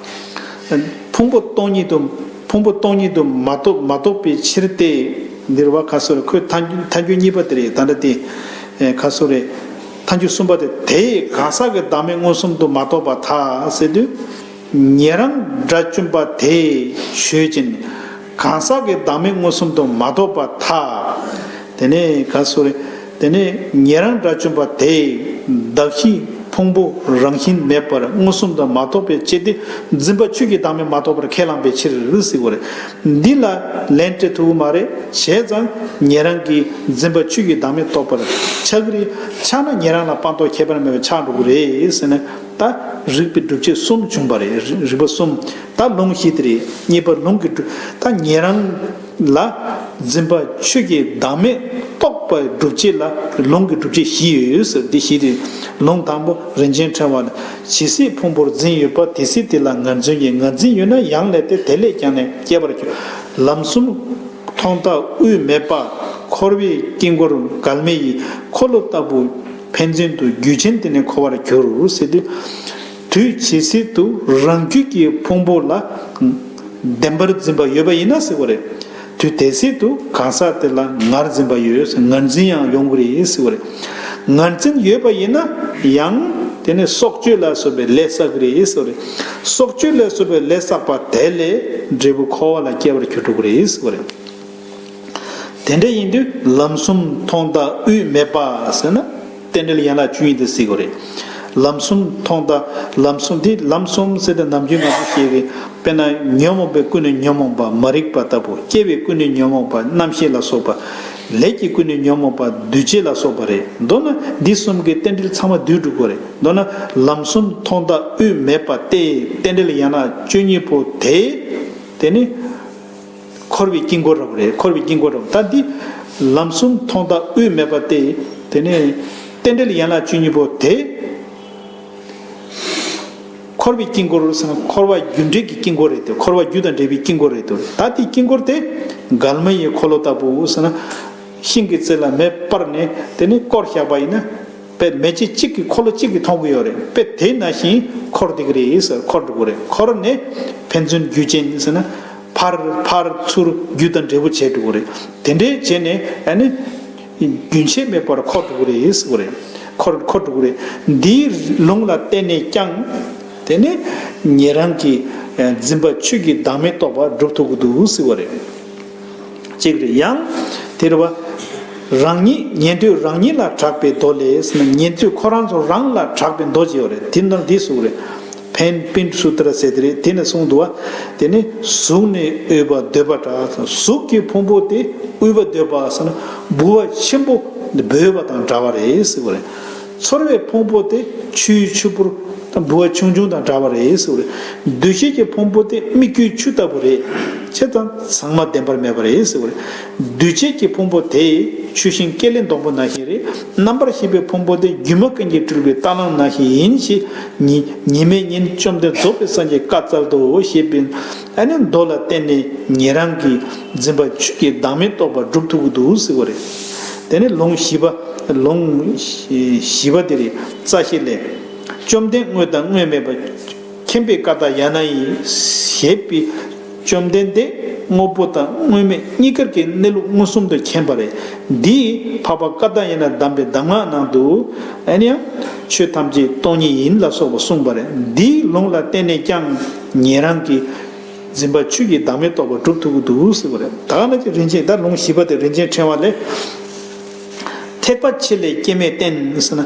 ཕུང་པོ་སྟོང་ཉིད་དུ་ཕུང་པོ་སྟོང་ཉིད་དུ་མ་རྟོགས་མ་རྟོགས་པའི་ཕྱིར་ཏེ། འདིར་བ་ག་སོ་རེད། ཁོའི་ཐལ་འགྱུར་ཐལ་འགྱུར་གཉིས་པ་དེ་རེད། ད་ལྟ་དེ་ག་སོ་རེད། ཐལ་འགྱུར་གསུམ་པ་དེ། དེས་གང་ཟག་གི་བདག་མེད་མངོན་སུམ་དུ་མ་རྟོགས་པར་ཐལ་ཟེར་དུས། ཉན་རང་དགྲ་བཅོམ་པ་དེས་ཆོས་ཅན། གང་ཟག་གི་བདག་མེད་མངོན་སུམ་དུ་མ་རྟོགས་པར་ཐལ། དེ་ནས་ག་སོ་རེད། དེ་ནས་ཉན་རང་དགྲ་བཅོམ་པ་དེས་གདགས་གཞི་ཕུང་པོ་རང་བཞིན་མེད་པར་མངོན་སུམ་དུ་མ་རྟོགས་པའི་ཕྱིར་ཏེ། འཛིན་པ་ཆོས་ཀྱི་བདག་མེད་མ་རྟོགས་པར་ཁས་བླངས་པའི་ཕྱིར་ཟེར་བ་རེད། འདི་ལ་ལན་སྤྲད་ཐུབ་ཀྱི་མ་རེད། བྱས་ཙང་ཉན་རང་གིས་འཛིན་པ་ཆོས་ཀྱི་བདག་མེད་རྟོགས་པར་ཆགས་ཀྱི་རེད། ཆགས་ན་ཉན་རང་ལ་སྤངས་རྟོགས་ཁྱད་པར་མེད་པ་ཆགས་འགྲོ་གི་རེད་ཟེར་ནས། ད་རིགས་པའི་སྒྲུབ་བྱེད་གསུམ་བྱུང་བ་རེད། རིགས་པ་གསུམ། ད་ལུང་བཞི་དེ་རེད། གཉིས་པ་ལུང་གི་སྒྲུབ། ད་ཉན་རང་ལ་འཛིན་པ་ཆོས་ཀྱི་བདག་མེད་རྟོགས་པའི་སྒྲུབ་བྱེད་ལ་ལུང་གི་སྒྲུབ་བྱེད་བཞི་ཡོད་ཟེར། འདི་བཞི་དེ། ལུང་དང་པོ། རིན་ཆེན་ཕྲེང་བ་ལས། ཇི་སྲིད་ཕུང་པོར་འཛིན་ཡོད་པ། དེ་སྲིད་དེ་ལ་ངར་འཛིན་ཡོད། ངར་འཛིན་ཡོད་ན་ཡང་ལས་ཏེ། དེ་ལས་ཀྱང་ནས་སྐྱེ་བར་འགྱུར། ལམ་གསུམ་མཐོང་དང་དབུས་མེད་པ། འཁོར་བའི་དཀྱིལ་འཁོར་འགལ་མེ་ཡི། འཁོར་ལོ་ལྟ་བུ་ཕན་ཚུན་དུ། རྒྱུ་ཅན་དེ་ནི་འཁོར་བར་འགྱུར་ཟེར་དུས། དུས་ཇི་སྲིད་དུ་རང་རྒྱུད་ཀྱི་ཕུང་པོ་ལ་བདེན་པར་འཛིན་པ་ཡོད་པ་ཡིན་ན་ཟེར་བ་རེད། དུས་དེ་སྲིད་དུ་གང་ཟག་དེ་ལ་ངར་འཛིན་པ་ཡོད། ངར་འཛིན་ཡང་ཡོང་གི་རེད་ཟེར་བ་རེད། ངར་འཛིན་ཡོད་པ་ཡིན་ན་ཡང་དེ་ནི་སྲོག་གཅོད་ལ་སོགས་པའི་ལས་བསགས་ཀྱི་རེད་ཟེར་བ་རེད། སྲོག་གཅོད་ལ་སོགས་པའི་ལས་བསགས་པ་དེ་ལས་འབྲས་བུ་འཁོར་བ་ལ་སྐྱེ་བར་འགྱུར་འགྲོ་གི་རེད་ཟེར་བ་རེད། དེ་འདྲ་ཡིན་དུས་ལམ་གསུམ་མཐོང་དང་དབུས་མེད་པ་ཟེར་ན། རྟེན་འབྲེལ་ཡན་ལག་བཅུ་གཉིས་དེ་གཟིགས་དགོས་རེད། ལམ་གསུམ་མཐོང་དང་། ལམ་གསུམ་དེ། ལམ་གསུམ་ཟེར་ཏེ་ནམ་རྒྱུན་ང་ཚོ་བཤད་ཀྱི། དཔེར་ན་ཉོན་མོངས་པའི་ཀུན་ནས་ཉོན་མོངས་པ་མ་རིག་པ་ལྟ་བུ། སྐྱེ་བའི་ཀུན་ནས་ཉོན་མོངས་པ་རྣམ་ཤེས་ལ་སོགས་པ། ལས་ཀྱི་ཀུན་ནས་ཉོན་མོངས་པ་འདུ་བྱེད་ལ་སོགས་པ་རེད། མདོར་ན་འདི་གསུམ་གྱི་རྟེན་འབྲེལ་ཚང་མ་བསྡུས་འགྲོ་དགོས་རེད། མདོར་ན་ལམ་གསུམ་མཐོང་དང་དབུས་མེད་པ་སྟེ། རྟེན་འབྲེལ་ཡན་ལག་བཅུ་གཉིས་པོ་དེ། དེ་ནི། འཁོར་བའི་དཀྱིལ་འཁོར་རབ་རེད། འཁོར་བའི་དཀྱིལ་འཁོར་རབ། ད་འདི་ལམ་གསུམ་མཐོང་དང་དབུས་མེད་པ་སྟེ། དེ་ནས་རྟེན་འབྲེལ་ཡན་ལག་བཅུ་གཉིས་པོ་དེ། འཁོར་བའི་དཀྱིལ་འཁོར་ཟེར་ན་འཁོར་བ་རྒྱུ་འབྲས་ཀྱི་དཀྱིལ་འཁོར་རེད་དེ། འཁོར་བ་རྒྱུ་དང་འབྲས་བུའི་དཀྱིལ་འཁོར་རེད་དེ། ད་དེའི་དཀྱིལ་འཁོར་དེ་འགལ་མེ་ཡི་འཁོར་ལོ་ལྟ་བུ་ཟེར་ན། ཤིང་གི་རྩེ་ལ་མེ་སྤར་ནས་དེ་ནས་བསྐོར་བཞག་པ་ཡིན་ན། དཔེ་མེ་ལྕེ་གཅིག་གིས་འཁོར་ལོ་གཅིག་གིས་མཐོང་གི་ཡོད་རེད། དཔེ་དེ་ནང་བཞིན་འཁོར་བསྡད་ཀྱི་རེད་ཟེར། འཁོར་འགྲོ་གི་རེད། འཁོར་ནས་ཕན་ཚུན་རྒྱུ་ཅན་ཟེར་ན། ཕར་ཕར་ཚུར་རྒྱུ་དང་འབྲས་བུ་བྱས་འགྲོ་གི་རེད། དེ་འདྲའི་བྱས་ནས་ཨ་ནི་རྒྱུན་ཆད་མེད་པར་འཁོར་འགྲོ་གི་རེད་ཟེར་བ་རེད། འཁོར་འཁོར་འགྲོ་གི་རེད། འདིའི་ལུང་ལ་བརྟེན་ནས་ཀྱང་དེ་ནི་ཉན་རང་གི་འཛིན་པ་ཆོས་ཀྱི་བདག་མེད་རྟོགས་པ་སྒྲུབ་ཐུབ་ཀྱི་འདུག་ཟེར་བ་རེད། གཅིག་རེད། ཡང་དེ་རེད་བ། རང་ཉིད་ཉན་ཐོས་རང་ཉིད་ལ་གྲགས་པའི་མདོ་ལས་ཟེར་ན། ཉན་ཐོས་ཁོ་རང་ཚོ་རང་ལ་གྲགས་པའི་མདོ་ཅིག་ཡོད་རེད། དེ་ནང་འདི་གསུངས་རེད། བན་པིན་སུ་ཏྲ་ཟེར་དེ་རེད། དེ་ནས་གསུངས་འདུག་བ། དེ་ནི་གཟུགས་ནི་དབུལ་བ་འདོད་པ་འདྲ། གཟུགས་ཀྱི་ཕུང་པོ་དེ་དབུལ་བ་འདོད་པ་ཟེར་ན་ལྦུ་བ་ཆེན་པོ་འབོད་པ་དང་འདྲ་བ་རེད་ཟེར་བ་རེད། ཚོར་བའི་ཕུང་པོ་དེ་ཆུའི་ཆུ་བུར་ལྦུ་བ་ཆུང་ཆུང་དང་འདྲ་བ་རེད་ཟེར་བ་རེད། འདུ་ཤེས་ཀྱི་ཕུང་པོ་དེ་སྨིག་རྒྱུའི་ཆུ་ལྟ་བུ་རེད། བྱས་ཙང་ཚང་མ་བདེན་པར་མེད་པ་རེད་ཟེར་བ་རེད། འདུ་བྱེད་ཀྱི་ཕུང་པོ་དེ་ཆུ་ཤིང་སྐེ་ལས་སྡོང་པོ་ནང་བཞིན་རེད། རྣམ་པར་ཤེས་པའི་ཕུང་པོ་དེ་སྒྱུ་མ་ཀུན་གྱིས་སྤྲུལ་པའི་རྟ་གླང་ནང་བཞིན་ཡིན་ཞེས། ཉི་ཉི་མའི་ཉིན་བཅོམ་ལྡན་རྫོགས་པའི་སངས་རྒྱས་བཀའ་སྩལ་ཏོ་ཞེས་པའི་ཨ་ནི་མདོ་ལ་བརྟེན་ནས་ཉན་རང་གི་འཛིན་པ་ཆོས་ཀྱི་བདག་མེད་རྟོགས་པ་སྒྲུབ་ཐུབ་ཀྱི་འདུག་ཟེར་བ་རེད། དེ་ནས་ལུང་བཞི་པ། ལུང་བཞི་པ་དེ་རེད། རྩ་ཤེ་ལས། བཅོམ་ལྡན་དངོས་དང་དངོས་མེད་པ། མཁྱེན་པའི་ཀ་དག་ཡ་ན་ཡིས། ཞེས་པའི་བཅོམ་ལྡན་འདས་དངོས་པོ་དང་དངོས་མེད་གཉིས་ཀར་གྱི་གནས་ལུགས་མངོན་སུམ་དུ་མཁྱེན་པ་རེད། འདིས་འཕགས་པ་ཀ་དག་ཡ་ན་གདམས་པའི་གདམས་ངག་ནང་དུ་ཨ་ནི་ཡང་ཆོས་ཐམས་ཅད་སྟོང་ཉིད་ཡིན་ལ་སོགས་པ་གསུངས་པ་རེད། འདིའི་ལུང་ལ་བརྟེན་ནས་ཀྱང་ཉན་རང་གི་འཛིན་པ་ཆོས་ཀྱི་བདག་མེད་རྟོགས་པ་སྒྲུབ་ཐུབ་ཀྱི་འདུག་ཟེར་བ་རེད། ད་ག་ནང་བཞིན་རིན་ཆེན། ད་ལུང་བཞི་པ་དེ་རིན་ཆེན་ཕྲེང་བ་ལས། ཐེག་པ་ཆེ་ལས་སྐྱེ་མེད་བསྟན་ཟེར་ན།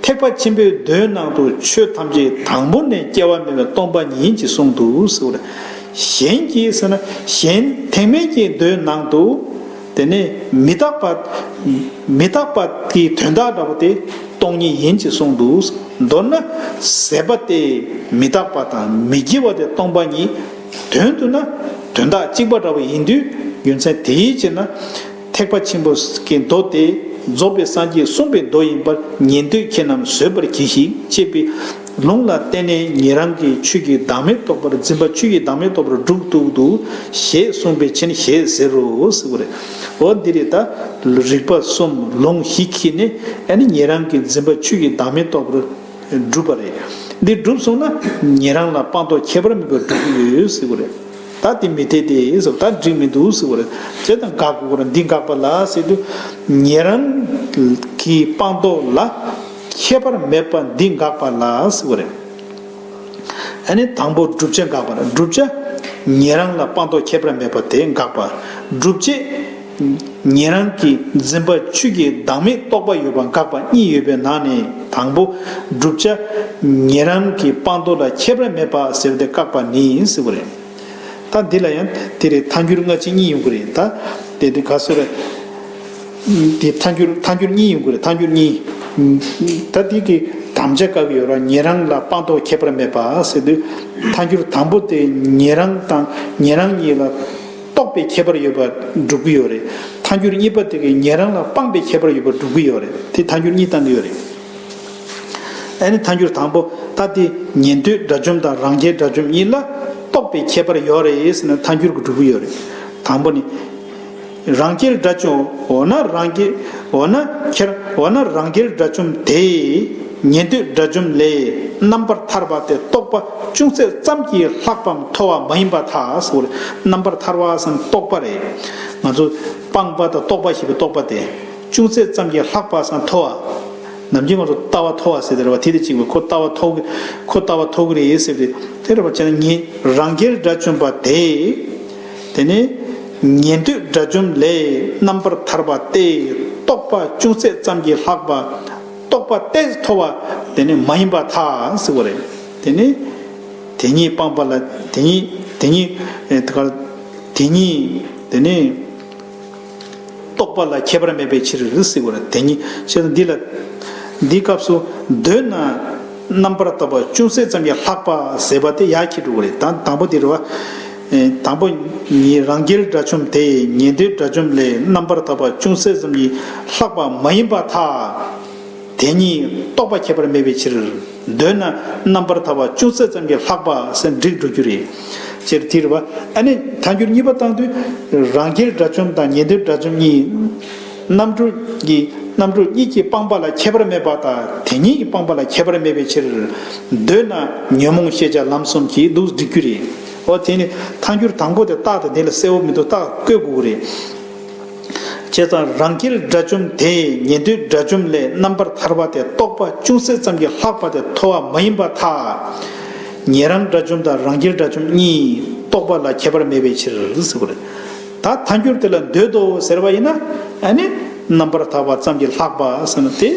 ཐེག་པ་ཆེན་པོའི་མདོའི་ནང་དུ་ཆོས་ཐམས་ཅད་དང་པོ་ནས་སྐྱེ་བ་མེད་པའི་སྟོང་པ་ཉིད་ཅེས་གསུངས་འདུག་ཟེར་བ་རེད། གཞན་གྱིས་ཟེར་ན་གཞན་ཐེག་དམན་གྱི་མདོའི་ནང་དུ་དེ་ནས་མི་རྟག་པ། མི་རྟག་པ་གི་དོན་དག་འདྲ་པོ་དེ་སྟོང་ཉིད་ཡིན་ཅེས་གསུངས་འདུག་མདོར་ན་ཟད་པ་སྟེ་མི་རྟག་པ་དང་མི་སྐྱེ་བ་སྟེ་སྟོང་པ་ཉིད། དོན་དུ་ན་དོན་དག་གཅིག་པ་འདྲ་བ་ཡིན་དུས། རྒྱུ་མཚན་དེའི་ཕྱིར་ན་ཐེག་པ་ཆེན་པོ་གི་མདོ་སྟེ། རྫོགས་པའི་སངས་རྒྱས་གསུངས་པའི་མདོ་ཡིན་པར་ཉན་ཐོས་ཁྱེད་རྣམས་བཟོད་པར་གྱིས་ཤིག་ཅེས་པའི་ལུང་ལ་བརྟེན་ནས། ཉན་རང་གི་ཆོས་ཀྱི་བདག་མེད་རྟོགས་པར་འཛིན་པ། ཆོས་ཀྱི་བདག་མེད་རྟོགས་པར་སྒྲུབ་ཏུ་འདུག་ཞེས་གསུངས་པའི་ཕྱིར་ཞེས་ཟེར་རོ་ཟེར་བ་རེད། འོ་འདི་རེད། ད་རིགས་པ་གསུམ་ལུང་བཞི་ཁྱེར་ནས། ཨ་ནི་ཉན་རང་གི་འཛིན་པ་ཆོས་ཀྱི་བདག་མེད་རྟོགས་པར་སྒྲུབ་པ་རེད། འདི་སྒྲུབ་སོང་ན་ཉན་རང་ལ་སྤངས་རྟོགས་ཁྱད་པར་མེད་པར་སྒྲུབ་ཀྱི་ཡོད་ཟེར་བ་རེད། ད་དེ་མི་འཐད་དེ་ཟེར་བ། ད་འགྲིག་མི་འདུག་ཟེར་བ་རེད། བྱས་ཙང་དགག་དགོས་རེད། འདི་དགག་པ་ལ་ཟེར་དུས། ཉན་རང་གི་སྤངས་རྟོགས་ལ་ཁྱད་པར་མེད་པ་འདི་དགག་པ་ལ་ཟེར་བ་རེད། ཨ་ནི་དང་པོ་བསྒྲུབ་བྱ་དགག་པ་རེད། བསྒྲུབ་བྱ་ཉན་རང་ལ་སྤངས་རྟོགས་ཁྱད་པར་མེད་པ་དེ་དགག་པ། སྒྲུབ་བྱེད་ཉན་རང་གི་འཛིན་པ་ཆོས་ཀྱི་བདག་མེད་རྟོགས་པ་ཡོད་པ་དགག་པ་གཉིས་ཡོད་པའི་ནང་ནས། དང་པོ་བསྒྲུབ་བྱ་ཉན་རང་གི་སྤངས་རྟོགས་ལ་ཁྱད་པར་མེད་པ་ཟེར་བ་དེ་བཀག་པ་ནི་ཟེར་བ་རེད། ད་འདི་ལ་ཡང་དེ་རེད། ཐལ་འགྱུར་སྔ་ཕྱི་གཉིས་ཡོང་གི་རེད། ད་དེ་དེ་ག་སོ་རེད། དེ་ཐལ་འགྱུར་ཐལ་འགྱུར་གཉིས་ཡོང་གི་རེད། ཐལ་འགྱུར་གཉིས། ད་དེ་གི་དམ་བཅའ་བཀག་གི་ཡོད་ར། ཉན་རང་ལ་སྤངས་རྟོགས་ཁྱད་པར་མེད་པ་ཟེར་དུས། ཐལ་འགྱུར་དང་པོ་དེ་ཉན་རང་དང་ཉན་རང་གཉིས་ལ་རྟོགས་པའི་ཁྱད་པར་ཡོད་པ་སྒྲུབ་ཀྱི་ཡོད་རེད། ཐལ་འགྱུར་གཉིས་པ་དེ་གི་ཉན་རང་ལ་སྤངས་པའི་ཁྱད་པར་ཡོད་པ་སྒྲུབ་ཀྱི་ཡོད་རེད། དེ་ཐལ་འགྱུར་གཉིས་བཏང་གི་ཡོད་རེད། ཨ་ནི་ཐལ་འགྱུར་དང་པོ། ད་དེ་ཉན་ཐོས་དགྲ་བཅོམ་དང་རང་རྒྱལ་དགྲ་བཅོམ་གཉིས་ལ་རྟོགས་པའི་ཁྱད་པར་ཡོད་རེད་ཟེར་ན། ཐལ་འགྱུར་གྱིས་སྒྲུབ་ཀྱི་ཡོད་རེད། དང་པོ་ནི། རང་རྒྱལ་དགྲ་བཅོམ། འོ་ན་རང་རྒྱལ། འོ་ན་ཁྱེད། འོ་ན་རང་རྒྱལ་དགྲ་བཅོམ་དེས་ཉན་ཐོས་དགྲ་བཅོམ་ལས་རྣམ་པར་ཐར་པ་སྟེ་རྟོགས་པ་ཅུང་ཟད་ཙམ་གྱིས་ལྷག་པའམ་མཐོ་བ་མ་ཡིན་པར་ཐལ་ཟེར་བ་རེད། རྣམ་པར་ཐར་པ་ཟེར་ན་རྟོགས་པ་རེད། ང་ཚོ་སྤངས་པ་དང་རྟོགས་པ་ཞེས་པའི་རྟོགས་པ་དེ། ཅུང་ཟད་ཙམ་གྱིས་ལྷག་པ་ཟེར་ན་མཐོ་བ། ནམ་རྒྱུན་ང་ཚོ་ལྟ་བ་མཐོ་བ་ཟེར་དེ་རེད་བ། དེ་དེ་གཅིག་པ། ཁོ་ལྟ་བ་མཐོ་གི། ཁོ་ལྟ་བ་མཐོ་གི་རེད་ཟེར་ཏེ། དེ་རེད་བ། བྱས་ན་ཉན། རང་རྒྱལ་དགྲ་བཅོམ་པ་དེས། དེ་ནས་ཉན་ཐོས་དགྲ་བཅོམ་ལས་རྣམ་པར་ཐར་པ་སྟེ་རྟོགས་པ་ཅུང་ཟད་ཙམ་གྱིས་ལྷག་པ། རྟོགས་པ་ཏོག་ཙམ་མཐོ་བ་དེ་ནི་མ་ཡིན་པར་ཐལ་ཟེར་བ་རེད། དེ་ནི་དེ་ཉིད་སྤངས་པ་ལ། དེ་ཉིད། དེ་ཉིད། ཨེ། དེ་ག། དེ་ཉིད་དེ་ནི། རྟོགས་པ་ལ་ཁྱད་པར་མེད་པའི་ཕྱིར་ཟེར་བ་རེད། དེ་ཉིད་བྱས་ན་འདི་ལ། འདིའི་སྐབས་སུ་འདོད་ན་རྣམ་པར་ཐར་པ་ཅུང་ཟད་ཙམ་གྱིས་ལྷག་པ་ཟེར་བ་དེ་ཡར་འཁྱེར་འགྲོ་གི་རེད། ད་དང་པོ་དེ་རེད་བ། ཨེ། དང་པོ་ཉིད་རང་རྒྱལ་དགྲ་བཅོམ་དེས་ཉན་ཐོས་དགྲ་བཅོམ་ལས་རྣམ་པར་ཐར་པ་ཅུང་ཟད་ཙམ་གྱིས་ལྷག་པ་མ་ཡིན་པར་ཐལ། དེ་ཉིད་རྟོགས་པ་ཁྱད་པར་མེད་པའི་ཕྱིར། འདོད་ན་རྣམ་པར་ཐར་པ་ཅུང་ཟད་ཙམ་གྱིས་ལྷག་པ་ཟེར་འགྲིག་འགྲོ་རྒྱུ་རེད། སྤྱིར་དེ་རེད་བ། ཨ་ནི་ཐལ་འགྱུར་གཉིས་པ་བཏང་དུས། རང་རྒྱལ་དགྲ་བཅོམ་དང་ཉན་ཐོས་དགྲ་བཅོམ་གཉིས། རྣམ་གྲོལ་གྱི། རྣམ་གྲོལ་གཉིས་ཀྱི་སྤངས་པ་ལ་ཁྱད་པར་མེད་པ་དང་། དེ་ཉིད་ཀྱི་སྤངས་པ་ལ་ཁྱད་པར་མེད་པའི་ཕྱིར། འདོད་ན་ཉོན་མོངས་ཤེས་བྱ་ལམ་གསུམ་གྱིས་འདུག་འགྲིག་རྒྱུ་རེད། འོ་དེ་ནི་ཐལ་འགྱུར་དང་པོ་དེ་རྟགས་དེ་འདི་ལ་གསལ་བོ་མི་འདུག་རྟགས་བཀོད་དགོས་ཀྱི་རེད། བྱས་ཙང་རང་རྒྱལ་དགྲ་བཅོམ་དེས་ཉན་ཐོས་དགྲ་བཅོམ་ལས་རྣམ་པར་ཐར་པ་དེ་རྟོགས་པ་ཅུང་ཟད་ཙམ་གྱིས་ལྷག་པ་དེ་མཐོ་བ་མ་ཡིན་པར་ཐལ། ཉན་རང་དགྲ་བཅོམ་དང་རང་རྒྱལ་དགྲ་བཅོམ་གཉིས་རྟོགས་པ་ལ་ཁྱད་པར་མེད་པའི་ཕྱིར་ཟེར་བ་རེད། ད་ཐལ་འགྱུར་དེ་ལ་འདོད་དོ་ཟེར་བ་ཡིན་ན། ཨ་ནི་རྣམ་པར་ཐར་པ་ཙམ་གྱིས་ལྷག་པ་ཟེར་ན་དེ།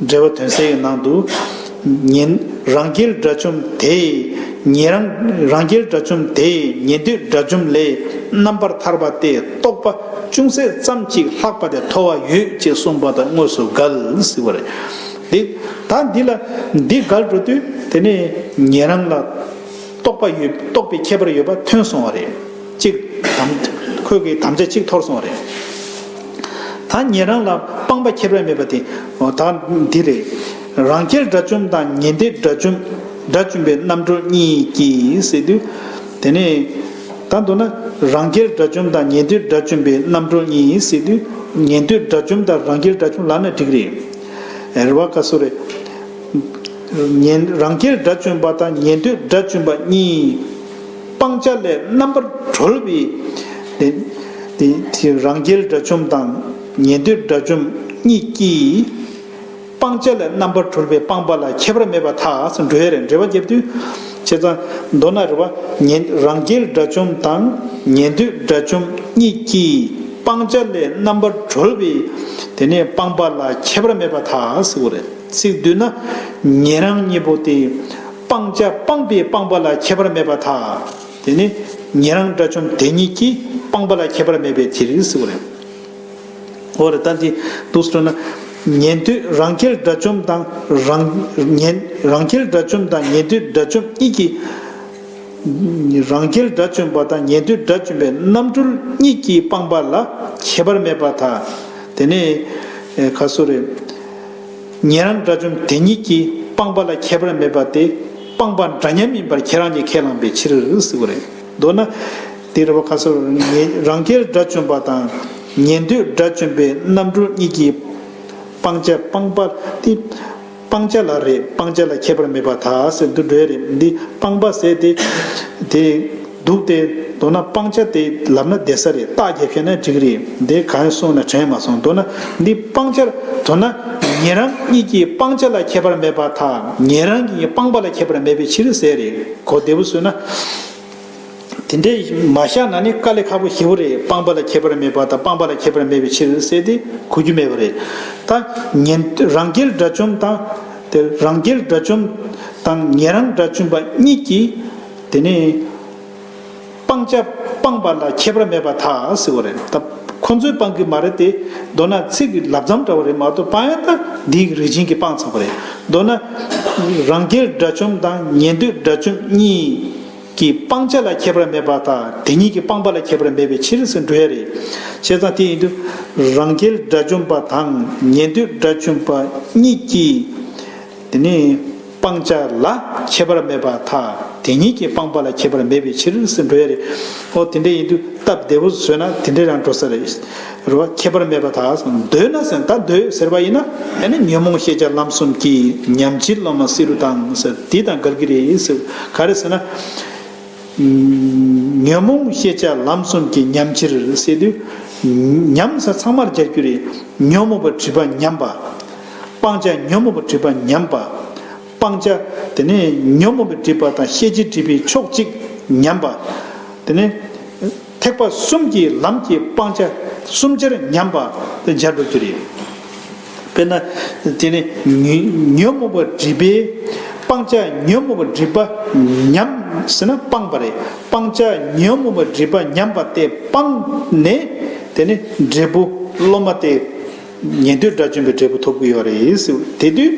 འགྲེལ་པ་དོན་གསལ་གྱི་ནང་དུ། ཉན། རང་རྒྱལ་དགྲ་བཅོམ་དེས་ཉན་རང་། རང་རྒྱལ་དགྲ་བཅོམ་དེས་ཉན་ཐོས་དགྲ་བཅོམ་ལས་རྣམ་པར་ཐར་པ་སྟེ་རྟོགས་པ་ཅུང་ཟད་ཙམ་ཅིག་ལྷག་པ་དེ་མཐོ་བ་ཡོད་ཅེས་གསུངས་པ་དང་དངོས་སུ་འགལ་ཟེར་བ་རེད། འདི། ད་འདི་ལ། འདི་འགལ་འགྲོ་དུས་དེ་ནས་ཉན་རང་ལ་རྟོགས་པ་ཡོད། རྟོགས་པའི་ཁྱད་པར་ཡོད་པ་ཐོན་སོང་བ་རེད། གཅིག་དམ། ཁོས་ཀྱི་དམ་བཅའ་གཅིག་འཐོར་སོང་བ་རེད། ད་ཉན་རང་ལ་སྤངས་པ་ཁྱད་པར་མེད་པ་དེ། འོ་ད་འདི་རེད། རང་རྒྱལ་དགྲ་བཅོམ་དང་ཉན་ཐོས་དགྲ་བཅོམ། དགྲ་བཅོམ་པའི་རྣམ་གྲོལ་གཉིས་ཀྱིས་ཟེར་དུས། དེ་ནས་ད་མདོར་ན་རང་རྒྱལ་དགྲ་བཅོམ་དང་ཉན་ཐོས་དགྲ་བཅོམ་པའི་རྣམ་གྲོལ་གཉིས་ཟེར་དུས། ཉན་ཐོས་དགྲ་བཅོམ་དང་རང་རྒྱལ་དགྲ་བཅོམ་ལབ་ན་འགྲིག་རེད། རེད་བ། ག་སོ་རེད། ཉན། རང་རྒྱལ་དགྲ་བཅོམ་པ་དང་ཉན་ཐོས་དགྲ་བཅོམ་པ་གཉིས། སྤང་བྱ་ལས་རྣམ་པར་གྲོལ་བའི། དེ། དེ། དེ་རང་རྒྱལ་དགྲ་བཅོམ་དང་ཉན་ཐོས་དགྲ་བཅོམ་གཉིས་ཀྱིས། སྤང་བྱ་ལས་རྣམ་པར་གྲོལ་བའི་སྤངས་པ་ལ་ཁྱད་པར་མེད་པར་ཐལ་ཟེར་འགྲོ་ཡ་རེད། འགྲེལ་པ་བརྒྱབ་དུས། བྱས་ཙང་མདོར་ན་རེད་བ། ཉན། རང་རྒྱལ་དགྲ་བཅོམ་དང་ཉན་ཐོས་དགྲ་བཅོམ་གཉིས་ཀྱིས་སྤང་བྱ་ལས་རྣམ་པར་གྲོལ་བའི་དེ་ནས་སྤངས་པ་ལ་ཁྱད་པར་མེད་པར་ཐལ་ཟེར་བ་རེད། ཚིག་བསྡུས་ན། ཉན་རང་གཉིས་པོ་དེ་སྤང་བྱ་སྤངས་པའི་སྤངས་པ་ལ་ཁྱད་པར་མེད་པར་ཐལ། དེ་ནི་ཉན་རང་དགྲ་བཅོམ་དེ་ཉིད་ཀྱིས། སྤངས་པ་ལ་ཁྱད་པར་མེད་པའི་ཕྱིར་ཟེར་བ་རེད། འོ་རེད། ད་འདི་འདུག་སེ་ན། ཉན་ཐོས་རང་རྒྱལ་དགྲ་བཅོམ་དང་། རང་ཉན་རང་རྒྱལ་དགྲ་བཅོམ་དང་ཉན་ཐོས་དགྲ་བཅོམ་གཉིས་ཀྱིས། རང་རྒྱལ་དགྲ་བཅོམ་པ་དང་ཉན་ཐོས་དགྲ་བཅོམ་པའི་རྣམ་གྲོལ་གཉིས་ཀྱིས་སྤངས་པ་ལ་ཁྱད་པར་མེད་པར་ཐལ། དེ་ནས་ཁ་སོ་རེ། ཉན་རང་དགྲ་བཅོམ་དེ་ཉིད་ཀྱིས་སྤངས་པ་ལ་ཁྱད་པར་མེད་པ་སྟེ། སྤངས་པ་འདྲ་མཉམ་ཡིན་པར་ཁྱེད་རང་གིས་ཁས་བླངས་པའི་ཕྱིར་ཟེར་བ་རེད། མདོར་ན། དེ་རེད་བ། ཁ་སོ་རེ། རང་རྒྱལ་དགྲ་བཅོམ་པ་དང་ཉན་ཐོས་དགྲ་བཅོམ་པའི་རྣམ་གྲོལ་གཉིས་ཀྱིས། སྤང་བྱ་སྤངས་པ་སྟེ། སྤང་བྱ་ལ་རེད། སྤང་བྱ་ལ་ཁྱད་པར་མེད་པར་ཐལ་ཟེར་དུ་འགྲོ་ཡ་རེད། འདི་སྤངས་པ་ཟེར་དེ། དེ་འདུག་སྟེ། མདོར་ན་སྤང་བྱ་དེ་ལབ་ན་བདེ་ས་རེད། རྟགས་རྒྱབ་བཤད་ན་འགྲིག་རེད། འདི་གང་སོང་ན་དྲན་མ་སོང་། མདོར་ན་འདི་སྤང་བྱ། མདོར་ན་ཉན་རང་གཉིས་ཀྱིས་སྤང་བྱ་ལ་ཁྱད་པར་མེད་པར་ཐལ། ཉན་རང་གིས་སྤངས་པ་ལ་ཁྱད་པར་མེད་པའི་ཕྱིར་ཟེར་རེད། གོ་བདེ་པོ་བཟོས་ན། དེ་འདྲའི་མ་བཞག་ན་ནི་དཀའ་ལས་ཁག་པོ་ཞེ་པོ་རེད། སྤངས་པ་ལ་ཁྱད་པར་མེད་པ་དང་སྤངས་པ་ལ་ཁྱད་པར་མེད་པའི་ཕྱིར་ཟེར་དེ་གོ་རྒྱུ་མེད་པ་རེད། ད་ཉན་རང་རྒྱལ་དགྲ་བཅོམ་དང་། དེ་རང་རྒྱལ་དགྲ་བཅོམ་དང་ཉན་རང་དགྲ་བཅོམ་པ་གཉིས་ཀྱིས། དེ་ནས་སྤང་བྱ་སྤངས་པ་ལ་ཁྱད་པར་མེད་པར་ཐལ་ཟེར་བ་རེད། ད་ཁོ་ཚོས་སྤང་གི་མ་རེད་དེ། མདོར་ན་ཚིག་གི་ལབ་ཙམ་འདྲ་བ་རེད་མ་གཏོགས། སྤང་ཡ་ད་འདིའི་རིགས་ཅན་གྱིས་སྤངས་ཚར་བ་རེད། མདོར་ན་རང་རྒྱལ་དགྲ་བཅོམ་དང་ཉན་ཐོས་དགྲ་བཅོམ་གཉིས་ཀྱིས་སྤང་བྱ་ལ་ཁྱད་པར་མེད་པར་ཐལ། དེ་ཉིད་ཀྱིས་སྤངས་པ་ལ་ཁྱད་པར་མེད་པའི་ཕྱིར་ཟེར་འགྲོ་ཡ་རེད། བྱས་ཙང་དེ་ཡིན་དུས། རང་རྒྱལ་དགྲ་བཅོམ་པ་དང་ཉན་ཐོས་དགྲ་བཅོམ་པ་གཉིས་ཀྱིས། དེ་ནས་སྤང་བྱ་ལ་ཁྱད་པར་མེད་པར་ཐལ། དེ་ཉིད་ཀྱིས་སྤངས་པ་ལ་ཁྱད་པར་མེད་པའི་ཕྱིར་ཟེར་འགྲོ་ཡ་རེད། ཨོ་དེ་འདྲ་ཡིན་དུས་སྟབས་བདེ་པོ་བཟོས་ན་དེ་འདྲ་རང་འགྲོ་ས་རེད། རེད་བ། ཁྱད་པར་མེད་པར་ཐལ། འདོད་ན་ཟེར། ད་འདོད་ཟེར་བ་ཡིན་ན། ཨ་ནི་ཉོན་མོངས་ཤེས་བྱ་ལམ་གསུམ་གྱི། ཉམས་ཕྱིར་སློབ་མ་བསེ་རུ་དང་ཟེར། དེ་དང་འགལ་གྱི་རེད་ཟེར། ག་རེ་ཟེར་ན། ཉོན་མོངས་ཤེས་བྱ་ལམ་གསུམ་གྱི་ཉམས་ཕྱིར་ཟེར་དུས། ཉམས་ཟེར་ཚང་མར་སྦྱར་རྒྱུ་རེད། ཉོན་མོངས་པའི་སྒྲིབ་པ་ཉམས་པ། སྤང་བྱ་ཉོན་མོངས་པའི་སྒྲིབ་པ་ཉམས་པ། སྤང་བྱ། དེ་ནས་ཉོན་མོངས་པའི་སྒྲིབ་པ་དང་ཤེས་བྱའི་སྒྲིབ་པའི་ཕྱོགས་གཅིག་ཉམས་པ། དེ་ནས་ཐེག་པ་གསུམ་གྱི་ལམ་གྱི་སྤང་བྱ་གསུམ་ཆར་ཉམས་པ་དེ་སྦྱར་དགོས་རྒྱུ་རེད། དཔེར་ན། དེ་ནི་ཉོན་ཉོན་མོངས་པ་སྒྲིབ་པའི། སྤང་བྱ་ཉོན་མོངས་པ་སྒྲིབ་པ་ཉམས་ཟེར་ན་སྤངས་པ་རེད། སྤང་བྱ་ཉོན་མོངས་པ་སྒྲིབ་པ་ཉམས་པ་དེ་སྤངས་ནས། དེ་ནི་འབྲས་བུ་སློབ་མ་དེ་ཉན་ཐོས་དགྲ་བཅོམ་པའི་འབྲས་བུ་ཐོབ་ཀྱི་ཡོད་རེད་ཟེར། དེ་དུས་